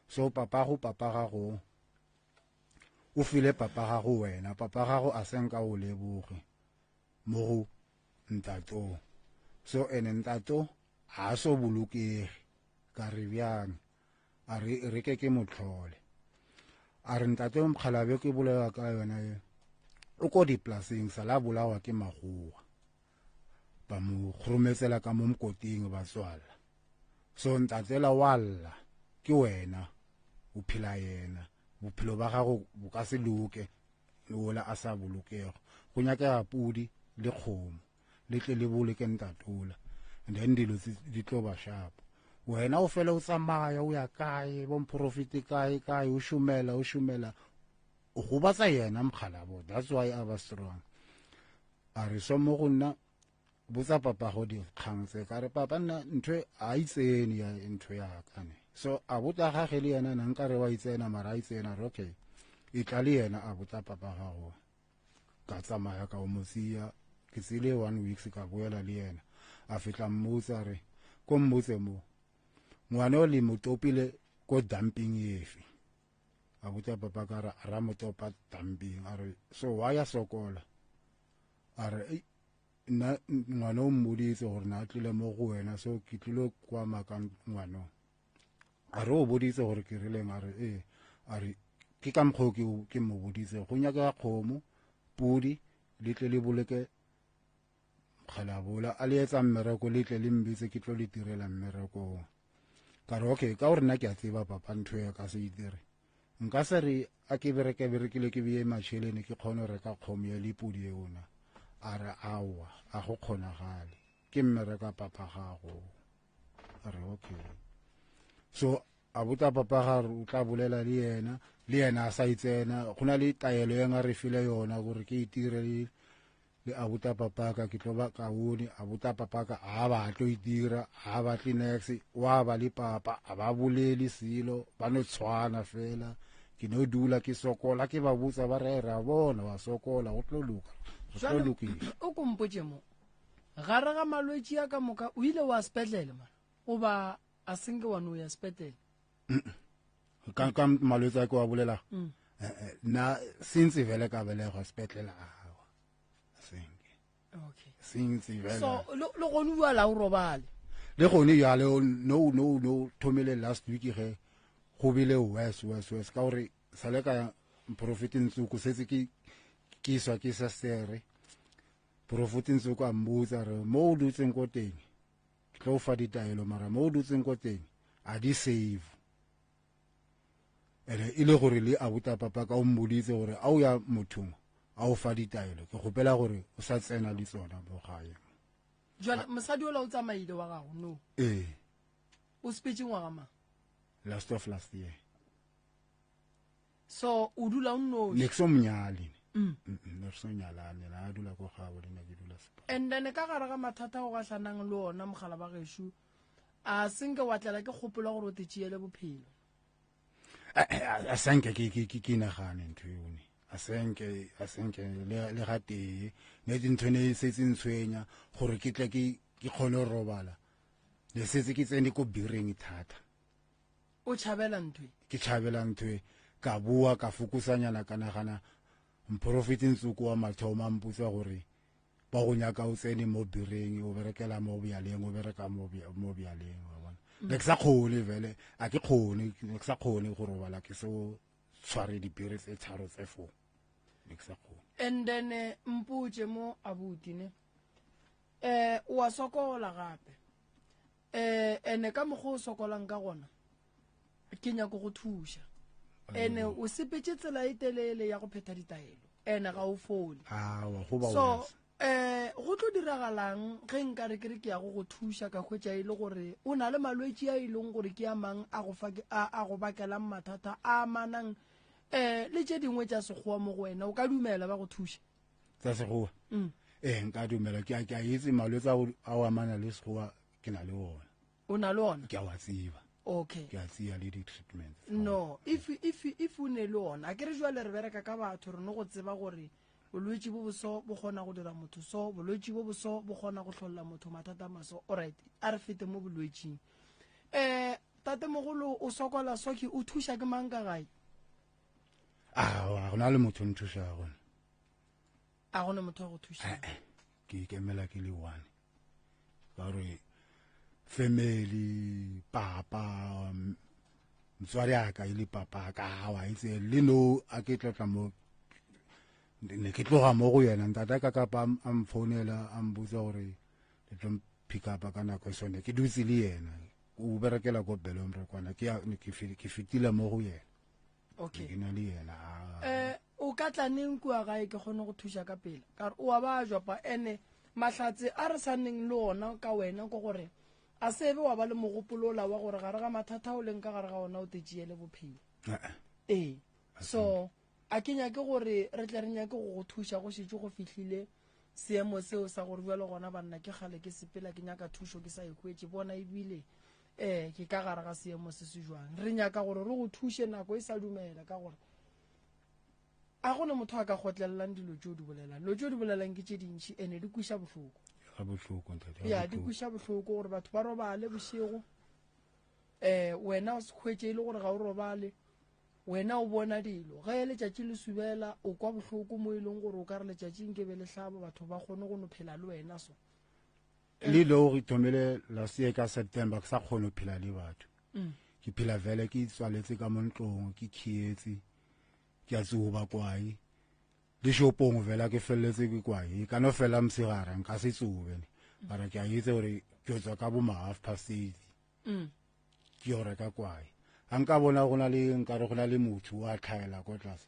so papa go papa gago o file papa gago wena papa gago a senka o leboge mo go ntato so ene ntato ga a so bolokege ka re bjang A re re ke ke motlhole. A re ntate mokgalabe ke bolela ka yona ye. O ko dipolaseng sa la bolawa ke magowa. Ba mo kgorometsela ka mo mokoting ba tswala. So ntatela wa lla ke wena o phela yena bophelo ba gago bo ka se loke le ola a sa bolokego go nyakega pudi le kgomo le tle le boloke ntatola and then dilo di tlo ba shapo wena o fele o tsamaya o ya kae bomprofiti kae kae o šomela o šomela o gobatsa yena mokgalabo that's why a ba strong a re so mo go nna botsa papago dikgang tse ka re papa nna ntho e, a itsene ya ntho ya ka ne so a botsa gage le yena na nka re wa itsena mara a itsena re okay e tla le yena a botsa papa gago ka tsamaya ka o motsiya ke tsile one weeks ka boela le yena a fitla mmotsa re ko mmotse mo ngwana o le mo topile ko dumping efe a botsa papa ka re ra mo topa dumping a re so wa ya sokola a re nna ngwana o mmoditse gore na tlile mo go wena so ke tlile kwa maka ngwano a re o boditse gore ke rileng a re ee a re ke ka mokgwa ke ke mo boditse go nyakega kgomo pudi le tle le boloke kgalabola a le etsa mmereko le tle le mbitse ke tlo le direla mmerekong ka re okay ka gore nna ke a tseba papa ntho ya ka se e dire nka se re a ke bereke berekile ke beye matšhelene ke kgone go reka kgomo ya le pudi eona a re aowa a go kgonagale ke mmereka papa gago a re okay so a botsa papa ga re o tla bolela le yena le yena a sa itsena go na le taelo e nga re file yona gore ke itire le le abuta papaka ke tlo ba kaone abuta papaka a ba tlo itira a ba tle nex wa ba le papa a ba bolele selo ba no tshwana fela ke no dula ke sokola ke ba botsa ba re ra bona wa sokola go tlo loka go tlo lokile o kompotse mo gare ga malwetši a ka moka o ile wa sepetlele mana o ba a senke wa no ya sepetlele ka ka malwetse a ke wa bolela mm. eh, eh, na since vele ka belegwa sepetlele awa senke okay since vele so le gone bua la o robale le gone jale no no no thomile last week ge go bile worse worse worse ka gore sale ka mprofeti ntsuku setse ke ke iswa ke sa sere profeti ntsuku a mbutsa re mo o dutseng ko teng ke tlo fa ditaelo mara mo o dutseng ko teng a di save ene e le gore le abuta papa ka o mmoditse gore a o ya mothong a o fa ditaelo ke gopela gore o sa tsena le tsona mo gae jale mosadi ola o tsamaile wa gago no ee o sepetse ngwaga mang last of last year so o dula o nnoši ne ke so monyale mm. ne re so nyalane na a dula ko gabo le ne ke dula sepa and then ka gare ga mathata go gahlanang le ona mogala ba gešo a senke wa tlela ke kgopolo gore o te tšeele bophelo a senke ke ke ke ke nagane ntho yone a senke a senke le le ga tee ne di ntho ne e setse ntshwenya gore ke tle ke ke kgone go robala ne setse ke tsene ko bireng thata o tšhabela ntho e? ke tšhabela ntho e ka boa ka fokosanyana ka nagana mporofeti ntsoko wa mathomo a mpotsa gore ba go nyaka o tsene mo bireng o berekela mo bjaleng o bereka mo bjaleng wa bona mm. ne ke sa kgone vele a ke kgone ne ke sa kgone go robala ke so tshware dibiri tse tharo tse fo ne ke sa kgone and then eh, mpotse mo abuti ne eh wa sokola gape eh ene ka mokgwa o sokolang ka gona ke nyako go thuša ene o sepetse tsela e telele ya go phetha ditaelo ene ga o fole so eh go tlo diragalang ge nka re ke re ke ya go go thuša ka hwetša e le gore o na le malwetši a e leng gore ke a mang a go fa a go bakelang mathata a amanang eh le tše dingwe tša sekgowa mo go wena o ka dumela ba go thuša tsa sekgowa mm. ee nka dumela ke a itse malwetse a o amana le sekgowa ke na le ona o na le ona ke a wa tseba okay ke a tseya le di-treatment no if if if o ne le ona a ke re jwale re bereka ka batho re no go tseba gore bolwetši bo boso bo kgona go dira motho so bolwetši bo boso bo kgona go hlolla motho mathata maso alright a re fete mo bolwetšing um tatemogolo o sokola soke o thuša ke mang ka gae a go na le motho o nthušago a gona motho wa go thuša eh, eh, ke ikemela ke le one ka gore family papa Motswadi a ka e le papa ka wa itse le no a ke tlotla mo ne ke tloga mo go yena ntate ka kapa a mfounela a mbotsa gore le tlo pick up ka nako e sone ke dutse le yena o berekela ko belom re kwana ke ke fetile mo go yena okay ke na le yena eh o ka tla neng kua gae ke kgone go thuša ka pela ka re o a ba jwa pa ene mahlatse a re sa neng le ona ka wena ke gore a sebe wa ba le mogopolola wa gore gare ga mathata o leng ka gare ga ona o tetšiele bophelo ee so a ke nyake gore re tle re nyake go go thuša go šetše go fihlile seemo seo sa gore bjalo gona banna ke kgale ke sepela ke nyaka thušo ke sa e hwetše bona ebile um ke ka gare ga seemo se se jwang re nyaka gore re go thuše nako e sa dumela ka gore a gone motho a ka kgotlelelang dilo tse o di bolelang dilo tse o di bolelang ke tse dintšhi ene di kwiša bohloko ya di kwiša bohloko gore batho ba robale bošego um wena o se hwetše e le gore ga o robale wena o bona dilo ge letšatši le subela o kwa bohloko mo e leng gore o ka re letšatši nke be le hlabo batho ba kgone go no phela le wena so le lo re thomile last year ka september ke sa kgone go phela le batho mm. ke phela vele ke tswaletse ka mo ntlong ke khietse ke a tsoba kwae le shopong vela ke feleletse ke kwae ka no fela mosegare nka se tsobe mara ke a itse gore ke tswa ka bo ma half past eight mm. ke yo reka kwae a nka bona go na le nkare go na le motho wa tlhaela ko tlase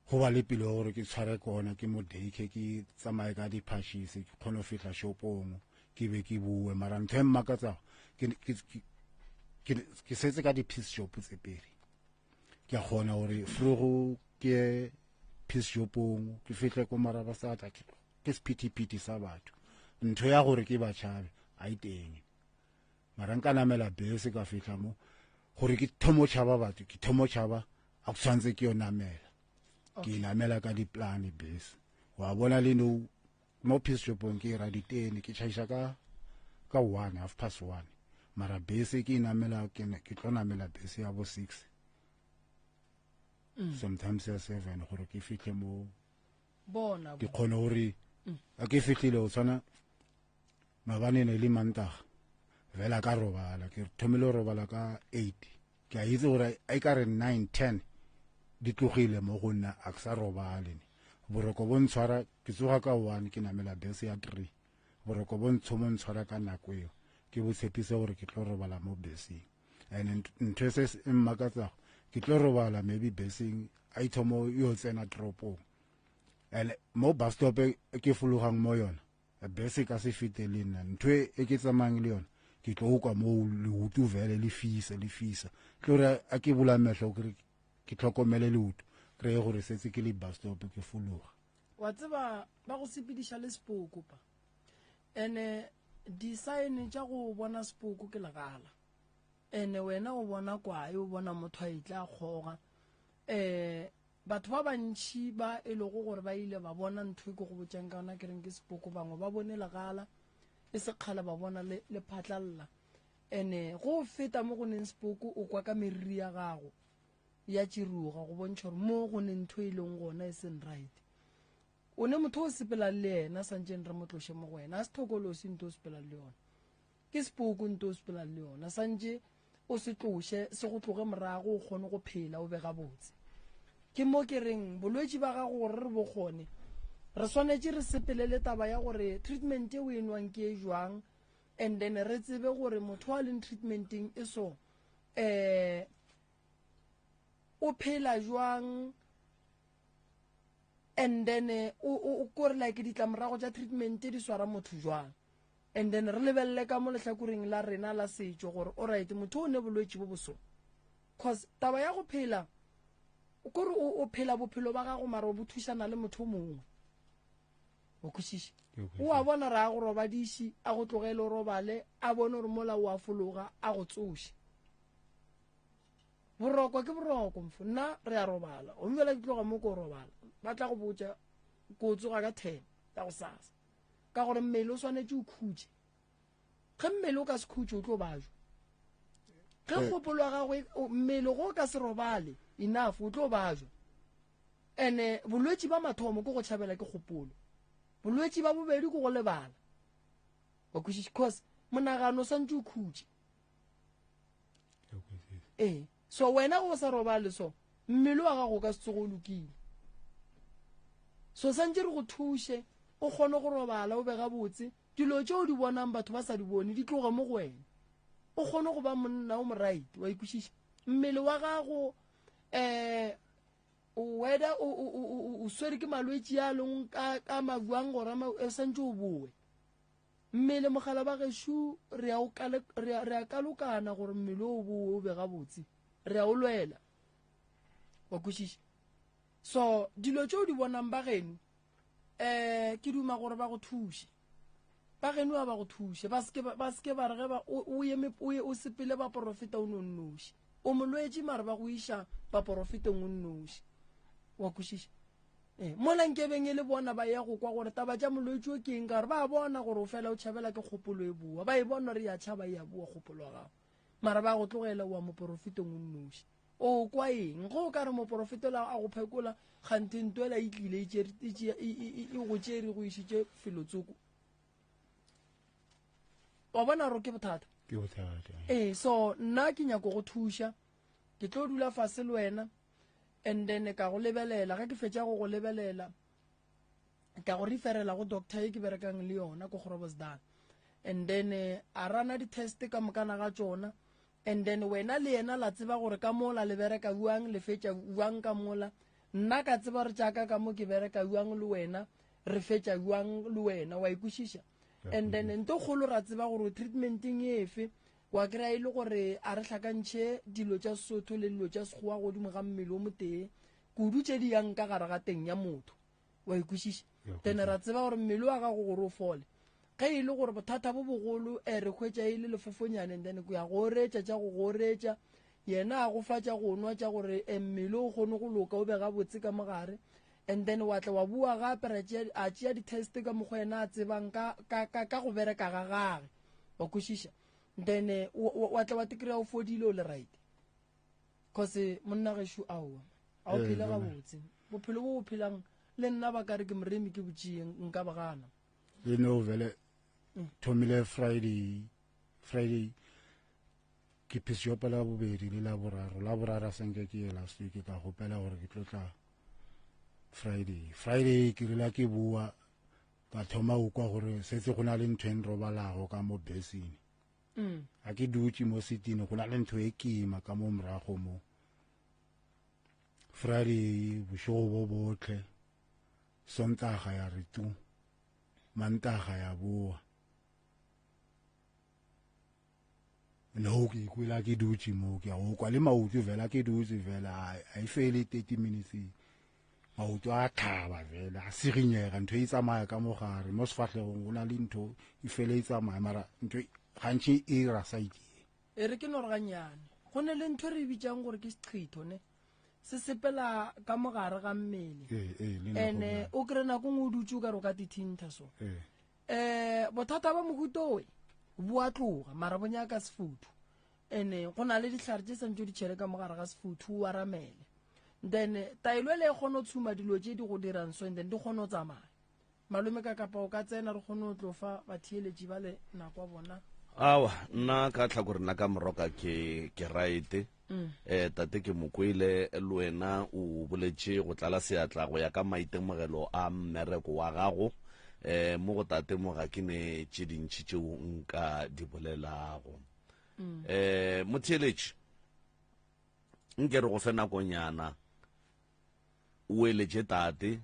go ba le pelo gore ke tshware kona ke mo daycare ke tsamaye ka diphašise ke kgone go fihla shopong ke be ke boe mara ntho e mmakatsago ke setse ka di-peace shop tse pedi ke a kgona gore frogo ke ye peace shopong ke fihle ko marabasata ke sephethephethe sa batho ntho ya gore ke ba tšhabe a e teng mara nka namela bese ka fihla mo gore ke thomo tšhaba batho ke thomo tšhaba a go tshwanetse ke yo namela ke namela ka diplane bese wa bona le no mo peace shopong ke ra ditene ke tšhaiša ka ka one half past one mara bese ke namela ke ke tlo namela bese ya bo six mm. sometimes ya seven gore ke fitlhe mo bona ke kgone gore mm. a ke fitlhile o tshwana Maabane ne le mantaga fela ka robala ke thomile go robala ka 8 ke a itse gore a e ka re 9 10 di tlogile mo go nna a ke sa robale ne boroko bo ntshwara ke tsoga ka 1 ke namela bese ya 3 boroko bo ntshomo ntshwara ka nako eo ke bo tshepise gore ke tlo robala mo beseng and ntho e se e mmakatsago ke tlo robala maybe beseng a ithomo yo tsena toropong and mo bus stop e ke fologang mo yona bese ka se fete le nna ntho e, e ke tsamayang le yona ke tlo kwa moo leutu vele le fisa le fisa tlo re a ke bula mehlo ke ke tlhokomele leutu kry gore setse ke le bus stop ke fologa wa tseba ba go sepediša le sepoko pa ene di-sign tša go bona sepoko ke legala ene wena o bona kwae o bona motho a itla kgoga um Batho ba bantši ba e lego gore ba ile ba bona ntho e ke go botšang ka yona ke reng ke sepoko, bangwe ba bone legala e se kgale ba bona le, le phatlalla. Ene go feta mo go neng sepoko o kwa ka meriri ya gago ya tširuga go bontšha gore mo go neng ntho e leng gona e seng right. O ne motho o sepelang le yena santšeng re mo tloše mo go wena a se thokolosi ntho o sepelang le yona ke sepoko ntho o sepelang le yona santše o se tloše se go tloge morago o kgone go phela o be gabotse ke mo ke reng bolwetši ba gago gore re bo kgone re swanetše re sepele le taba ya gore treatment e o e nwang ke e jwang and then re tsebe gore motho a leng treatmenteng e so um o phela jwang and then o kore like ditlamorago tša treatment di swara motho jwang and then re lebelele ka mo lehlakoreng la rena la setšo gore o right motho o ne bolwetši bo boso cause taba ya go phela kore o phela bophelo ba gago mara o bo thušana le motho o mongwe o kwešiše o a bona re a go robadiši a go tlogele o robale a bone gore mola o a fologa a go tsoše boroko ke boroko mfo nna re a robala gomme fela ke tloga mo ko robala ba tla go botša ko tsoga ka ten ya go sasa ka gore mmele o swanetše o khutše ge mmele o ka se khutše o tlo bajwa ge eh. kgopolo ya gagwe mmele go ka se robale enough o tlo bajwa ene bolwetši ba mathomo ke go tšhabela ke kgopolo bolwetši ba bobedi ke go lebala wa kwešiše cause monagano o swantse o khutše Ee, so wena go sa robale so mmele wa gago o ka se tsoge o lokile. So santše re go thuše o kgone go robala o be gabotse, dilo tše o di bonang batho ba sa di bone di tloge mo go wena. O kgone go ba monna o moraite, wa ikwešiša. Mmele wa gago um whether o swere ke malwetši a leng ka ka mabuang gore o santše o boe. Mmele mogala ba gešo re a o kale re a re a kalokana gore mmele o boe o be gabotse. Re a o lwela. Wa kwešiša? So dilo tše o di bonang ba geno eh ke duma gore ba go thuše. Ba geno a ba go thuše. Ba seke ba seke ba re ge ba o ye o ye o sepele ba porofeta o no nnoši. O molwetši mare ba go iša ba porofeteng o nnoši. Wa kwešiša? Ee, mola nkebeng e le bona ba ya go kwa gore taba tša molwetši o ke eng, ka gore ba bona gore o fela o tšhabela ke kgopolo e boa. Ba e bona gore ya tšhaba e ya boa kgopolo ya gago. Mara ba go tlogela wa moporofetong o nnoši. O kwa eng? Ge o ka re moporofeta la a go phekola, kganthe ntwela e tlile e tšere, e tšea, e, e, e, e go tšere go išitše felotsoko. Wa bona gore ke bothata? Ke bothata. Ee, so nna ke nyako go thuša. Ke tlo dula fase le wena. And then ka go lebelela, ge ke fetša go go lebelela, ka go referela go doctor ye ke berekang le yona ko Groblersdal. And then a rana di-test ka mokana ga tšona. And then wena le yena la tseba gore ka mola le bereka bjang, le fetša bjang ka mola. Nna ka tseba gore tšaka ka mo ke bereka bjang le wena, re fetša bjang le wena, wa ikwešiša? And then nto kgolo ra tseba gore o treatmenteng efe. Wa kry-a e le gore a re hlakantšhe dilo tša Sesotho le dilo tša Sekgowa godimo ga mmele o motee, kudu tše di yang ka gare ga teng ya motho. Wa e kwešiša? Then ra tseba gore mmele wa gago gore o fole. Ge e le gore bothata bo bogolo, eh, re hwetša e le lefofonyane, and then ya go oretša tša go go oretša, yena a go fa tša go nwa tša gore, eh, mmele o kgone go loka o be gabotse ka mogare. And then wa tla wa bua gape, ra tšea, a tšea di-test ka mokgwa yena a tsebang ka, ka, ka, ka go bereka ga gage. Wa kwešiša? Then eh, wa tla wa te kry-a o fodile o le right. Cause monna gešo aowa, a o Eh, phele jona. gabotse. Bophelo bo bo phelang le nna ba ka re ke moremi ke botšeeng nka ba gana. Le no vele thomile Friday, Friday ke phisiopela la bobedi le la boraro. La boraro a senke ke ye last week ka gopela gore ke tlo tla Friday. Friday ke rile ke bua ka thoma go kwa gore setse go na le ntho e nrobalago ka mo beseng. A ke dutše mo sitini go na le ntho e kima ka mo morago mo. Friday bošego bo botlhe, Sontaga ya re tu, Mantaga ya boa. No ke ikwela ke dutše mo, ke a go kwa le maoto fela ke dutše fela, a e fele 30 minutes. Maoto a thaba fela, a siginyega, ntho e tsamaya ka mogare, mo sefahlegong go na le ntho e fele e tsamaya, mara ntho gantši e ra sa ikele. E re ke no re gannyane, go ne le ntho e re e bitsang gore ke seqhitho ne, se sepela ka mogare ga mmele. Ee, ee, le nna go Ene bjalo. o kry-e nako nngwe o dutše o ka re o ka tithintha so. Ee. Bothata ba mohuta owe bo a tloga, mara bo nyaka sefuthu. Ene go na le dihlare tše santše o di tšhele ka mogare ga sefuthu o aramele. Then taelo ele e kgone go tshuma dilo tše di go dirang so, and then di kgone go tsamaya. Malome ka kapa o ka tsena re kgone go tlo fa batheeletši ba le nako ya bona. Awa, nna ka tlhakoreng la ka moroka ke ke right. Tate ke mokwele le wena o boletše go tlala seatla go ya ka maitemogelo a mmereko wa gago. Mo go tate mo ga ke ne tše dintši tšeo nka di bolelago. Motheeletši, nke re go fe nakonyana o eletše tate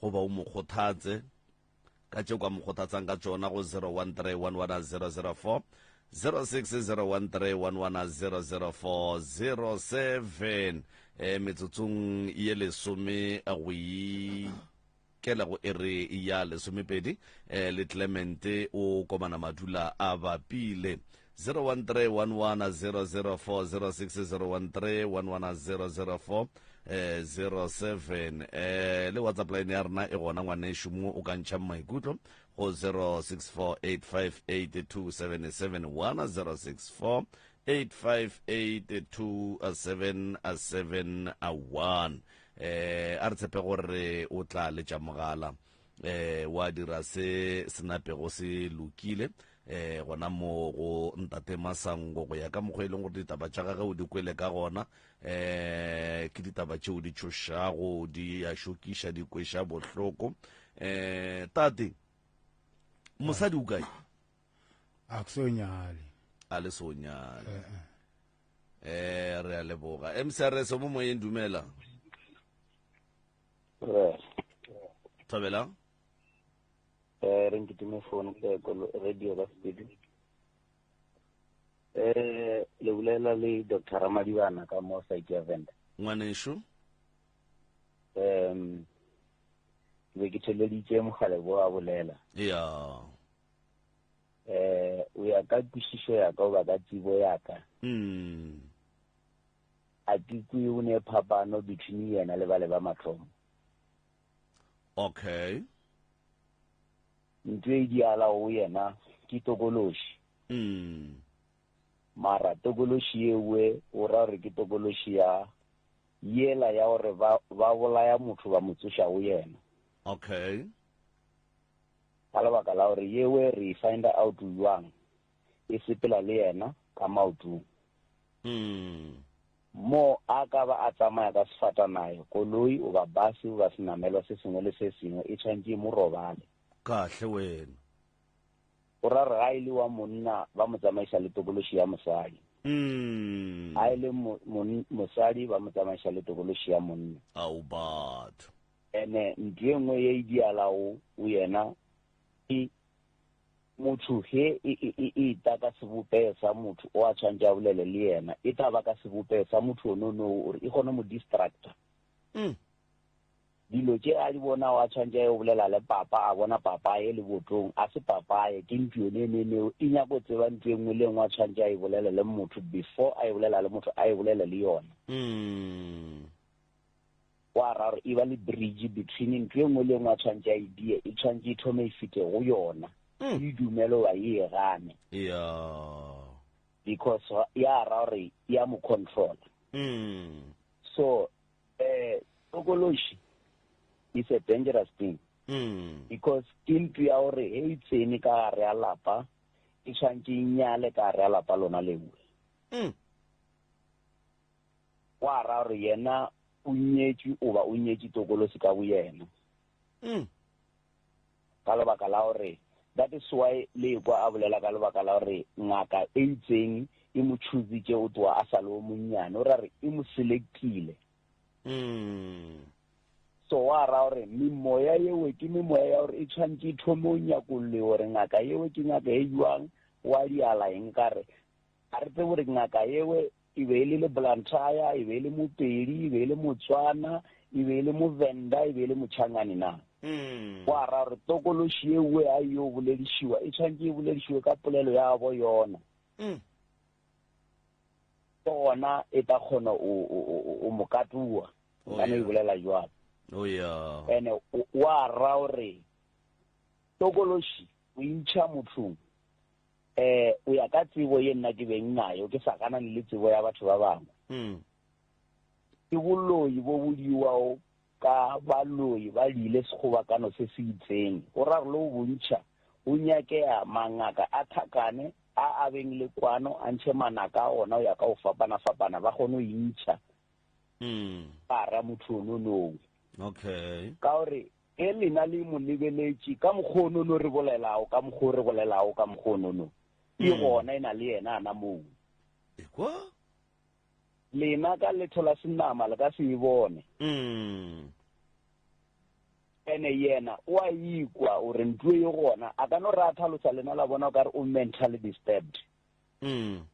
goba o mo kgothatse ka tše kwa mo kgothatsang ka tšona go 01311004 0601311004 07. Metsotsong ye lesome go ikela go ere ya lesomepedi, le Clement o komana madula a bapile. 01311004 0601311004 07. Le WhatsApp line ya rena e gona ngwanešu mo o ka ntšhang maikutlo go 0648582771 0648582771. A re tshepe gore o tla letša mogala. Eh wa dira se se napego se lokile eh gona mo go ntate Masango go ya ka mokgwa e leng gore ditaba tša gage o di kwele ka gona eh ke ditaba tšeo di tšhošago di a šokiša di kweša bohloko eh tate mosadi o kae a ke so nyale a le so nyale eh re a leboga mcrs mo moyeng dumela Thobela. Eh re nkitime phone ke radio ka sepedi. Eh le bolela le Dr. Ramadibana ka mo site ya Venda. Ngwanešu. Um ke be ke theleditše mogale bo a bolela. Ya. Eh o ya ka kwešišo ya ka goba ka tsebo ya ka. Mm. A ke kwe o ne phapano between yena le bale ba mathomo. Okay. Ntho e diala go yena ke tokološi. Mm. Mara tokološi ewe o ra gore ke tokološi ya yela ya gore ba ba bolaya motho ba mo tsoša go yena. Okay. Ka lebaka la gore yewe re find out jwang e sepela le yena ka maotong. Mm. Mo a ka ba a tsamaya ka sefatanayo, koloi goba base goba senamelwa se sengwe le se sengwe e tshwanetše e mo robale. Kahle wena. O ra re ga e le wa monna ba mo tsamaisa le tokološi ya mosadi. Mm. Ga e le mosadi ba mo tsamaisa le tokološi ya monna. Ao batho. Ene ntho e nngwe ye e dialago o yena ke Motho ge e, e, e, e ta ka sebopego sa motho o a tshwanetse a bolele le yena, e tla ba ka sebopego sa motho ono no gore e kgone mo distracta. Mm. Dilo tše a di bonago a tshwanetse a yo bolela le papa, a bona papa ye le botong, a se papa ye, ke ntho yone ene eneo, e nyako tseba ntho e nngwe le nngwe a tshwanetse a e bolele le motho before a e bolela le motho, a e bolele le yona. Mm. Gwa ra gore e ba le bridge between ntho e nngwe le nngwe a tshwanetse a e die, e tshwanetse e thome e fite go yona. Mm. E dumele goba e e gane. Yeah. Because ya ra gore ya mo control. Mm. So, eh, tokološi is a dangerous thing. Mm. Because ke ntho ya gore he e tsene ka gare ya lapa, e tshwanetse e nyale ka gare ya lapa lona lewe. Mm. Gwa ra gore yena o nyetšwe oba o nyetše tokolosi ka boyena. Mm. Ka lebaka la gore that is why le ekwa a bolela ka lebaka la gore ngaka e itseng e mo choositše o tloga a sa le o monnyane, o ra re e mo selectile. Mm. So wa ra gore memoya yewe ke memoya ya gore e tshwanetse e thome o nyakolle gore ngaka yewe ke ngaka e jwang, wa diala eng ka re ga re tsebe gore ngaka yewe E be e le Leblantaya, e be e le Mopedi, e be e le Motswana, e be e le Movenda, e be e le Motšhangane na? Mm. Gwa ra gore tokološi ye nngwe a yo boledišiwa e tshwanetse e boledišiwe ka polelo ya bo yona. Mm. Ke gona e tla kgona o mo katoa. Oh, Ka no e yeah. bolela jwalo. Oh yeah. Ene wa ra gore tokološi o intšha mothong Eh, o ya ka tsebo ye nna ke beng nayo, ke sa ganane le tsebo ya batho ba bangwe. Mm. Ke boloi bo bodiwago ka baloi ba diile sekgobakano se se itseng. Go ra gore le go bontšha, go nyakega mangaka a thakane a a beng le kwano, a ntšhe manaka a ona go ya ka go fapana-fapana, ba kgone go intšha Mm. ba ra motho ononong. Okay. Ka gore Ge lena le mo lebeletše ka mokgwa ono re bolelago, ka mokgwa o re bolelago ka mokgwa ono, e mm. gona e na le yena ana moo. Ekwa? Lena ka letho la senama le ka se e bone. Mm. Ene yena o a ikwa o re ntlo e gona, a ka no re a tlhalosa lena la bona o ka re o mentally disturbed. Mm.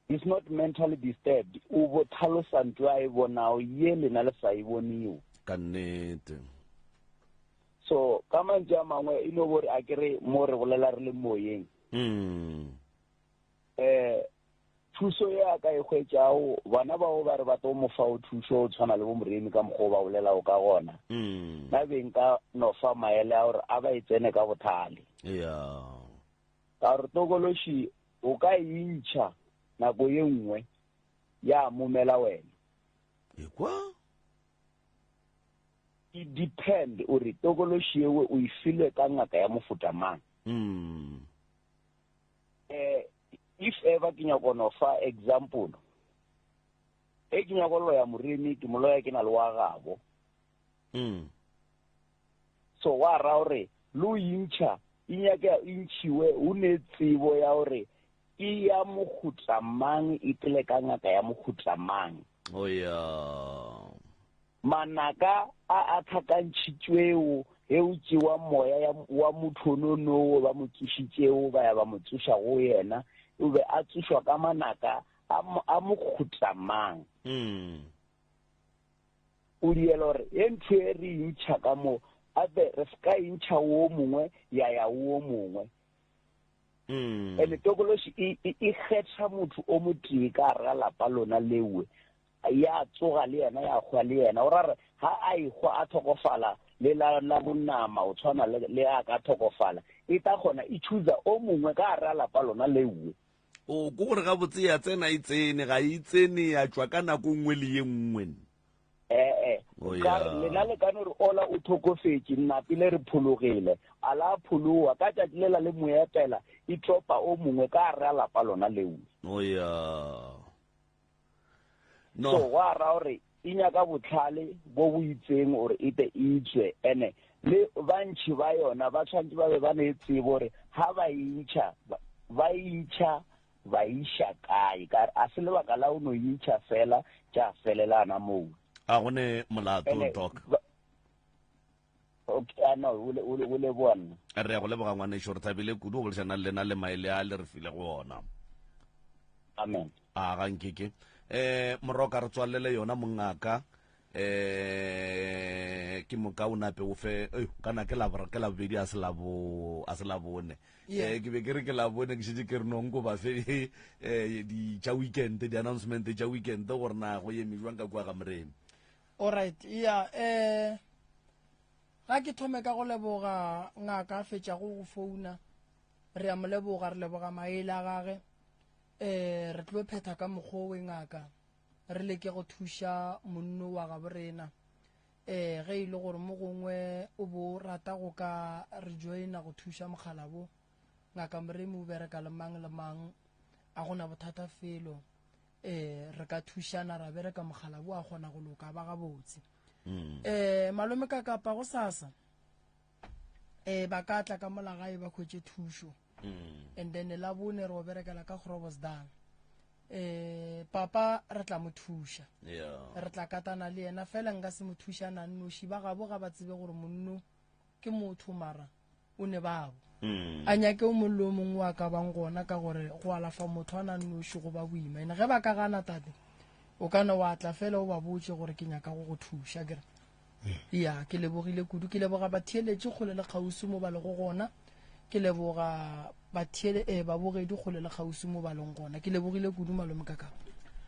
He's not mentally disturbed. O bo tlhalosa ntho a e bonago ye lena le sa e boneo. Ka nnete. So ka mantšu a mangwe e no bore a ke re mo re bolela re le moyeng. Mm. Eh thuso ye a ka e hwetšago bona bao ba re ba tlo mo fa o thuso o tshwana le bo moremi ka mokgwa o ba bolelago ka gona. Mm. Nna beng ka no fa maele a gore a ba e tsene ka bothale. Yeah. Ka gore tokološi o ka e intšha nako ye nngwe ya momela wena. Ekwa? E depend o re tokološi yewe o e filwe ka ngaka ya mofuta mang. Mm. Eh, if ever ke nyako no fa example, e ke nyako loya moremi ke mo loya ke na le wa gabo. Mm. So wa ra gore le o intšha e nyake e ntšhiwe o ne tsebo ya gore ke ya mohuta mang e tlile ka ngaka ya mohuta mang. Oh yeah. Manaka a a tlhakantšhitšwego ge o tšewa moya ya, wa motho ononowo ba mo tsošitšego ba ya ba mo tsoša go yena, o be a tsošwa ka manaka a, a mohuta mang. Mm. O diela gore ye ntho e re e ntšha ka mo, ape re se ka e ntšha wo mongwe ya ya wo mongwe. Mm. Ene tokološi e, e, e kgetha motho o motee ka gare ga lapa lona lewe, ya tsoga le yena ya hwa le yena. O ra re ha a ehwa a tlhokofala le la, la bonama o tshwana le, le a ka tlhokofala, e tla kgona e chooser o mongwe ka gare ga lapa lona lewe. O ko gore gabotse ya tsena e tsene ga e tsene ya tšwa ka nako nngwe le ye nngwe. Ee, Oh, ka re yeah. lena le ka no re ola o thokofetše nna pele re phologile, a la phologa ka tšatši lela le mo epela e tlopa o mongwe ka gare ga lapa lona leo. Oh yeah. No. So gwa ra gore e nyaka botlhale bo bo itseng gore e te e tswe, ene le bantši ba yona ba tshwanetse ba be ba ne tsebo gore ha ba e ntšha, ba e ntšha ba iša kae, ka re a se lebaka la o no e ntšha fela tša felelana moo. A go ne molato, Ene, Doc. Okay, ah, no, o le, o le, o leboga nna. Re ya go leboga ngwanešu, re thabile kudu go boledišana le lena le maele a le re file go ona. Amen. A ga nkeke. Eh, moroka re tswalele yona mongaka. Eh, ke moka o nape o fe, eh, kana ke la ke la bobedi a se la bo, a se la bone. Yeah. Eh, ke be ke re ke la bone ke šetše ke re no nko ba fe eh di tša weekend, di announcement tša weekend gore na go eme jwang ka kua ga Moremi. All right, yeah, eh ga ke thome ka go leboga ngaka a fetšago go founa. Re a mo leboga, re leboga maele a gage. Eh re tlo phetha ka mokgwa o we ngaka. Re leke go thuša monno wa gabo rena. Eh ge e le gore mo gongwe o bo rata go ka re joina go thuša mokgalabo, ngaka Moremi o bereka le mang le mang, a gona bothata felo. Eh re ka thušana ra bereka mokgalabo a kgona go loka ba gabotse. Eh malome ka kapa go sasa eh ba ka tla ka mola gae ba khwetše thušo. And then la bone re o berekela ka Groblersdal. Eh papa re tla mo thuša. Yeah. Re tla katana le yena fela nka se mo thuša na nnoši, ba gabo ga ba tsebe gore monno ke motho mara o ne babo. A nyake o mongwe le o mongwe wa ka bang gona ka gore go alafa motho a na nnoši go ba boima. Ene ge ba ka gana tate, o ka no wa tla fela o ba botše gore ke nyaka go go thuša kere. Ya, ke lebogile kudu, ke leboga batheeletši kgole le kgauswi mo ba lego gona. Ke leboga batheele, eh, babogedi kgole le kgauswi mo ba leng gona. Ke lebogile kudu malome Kakapa.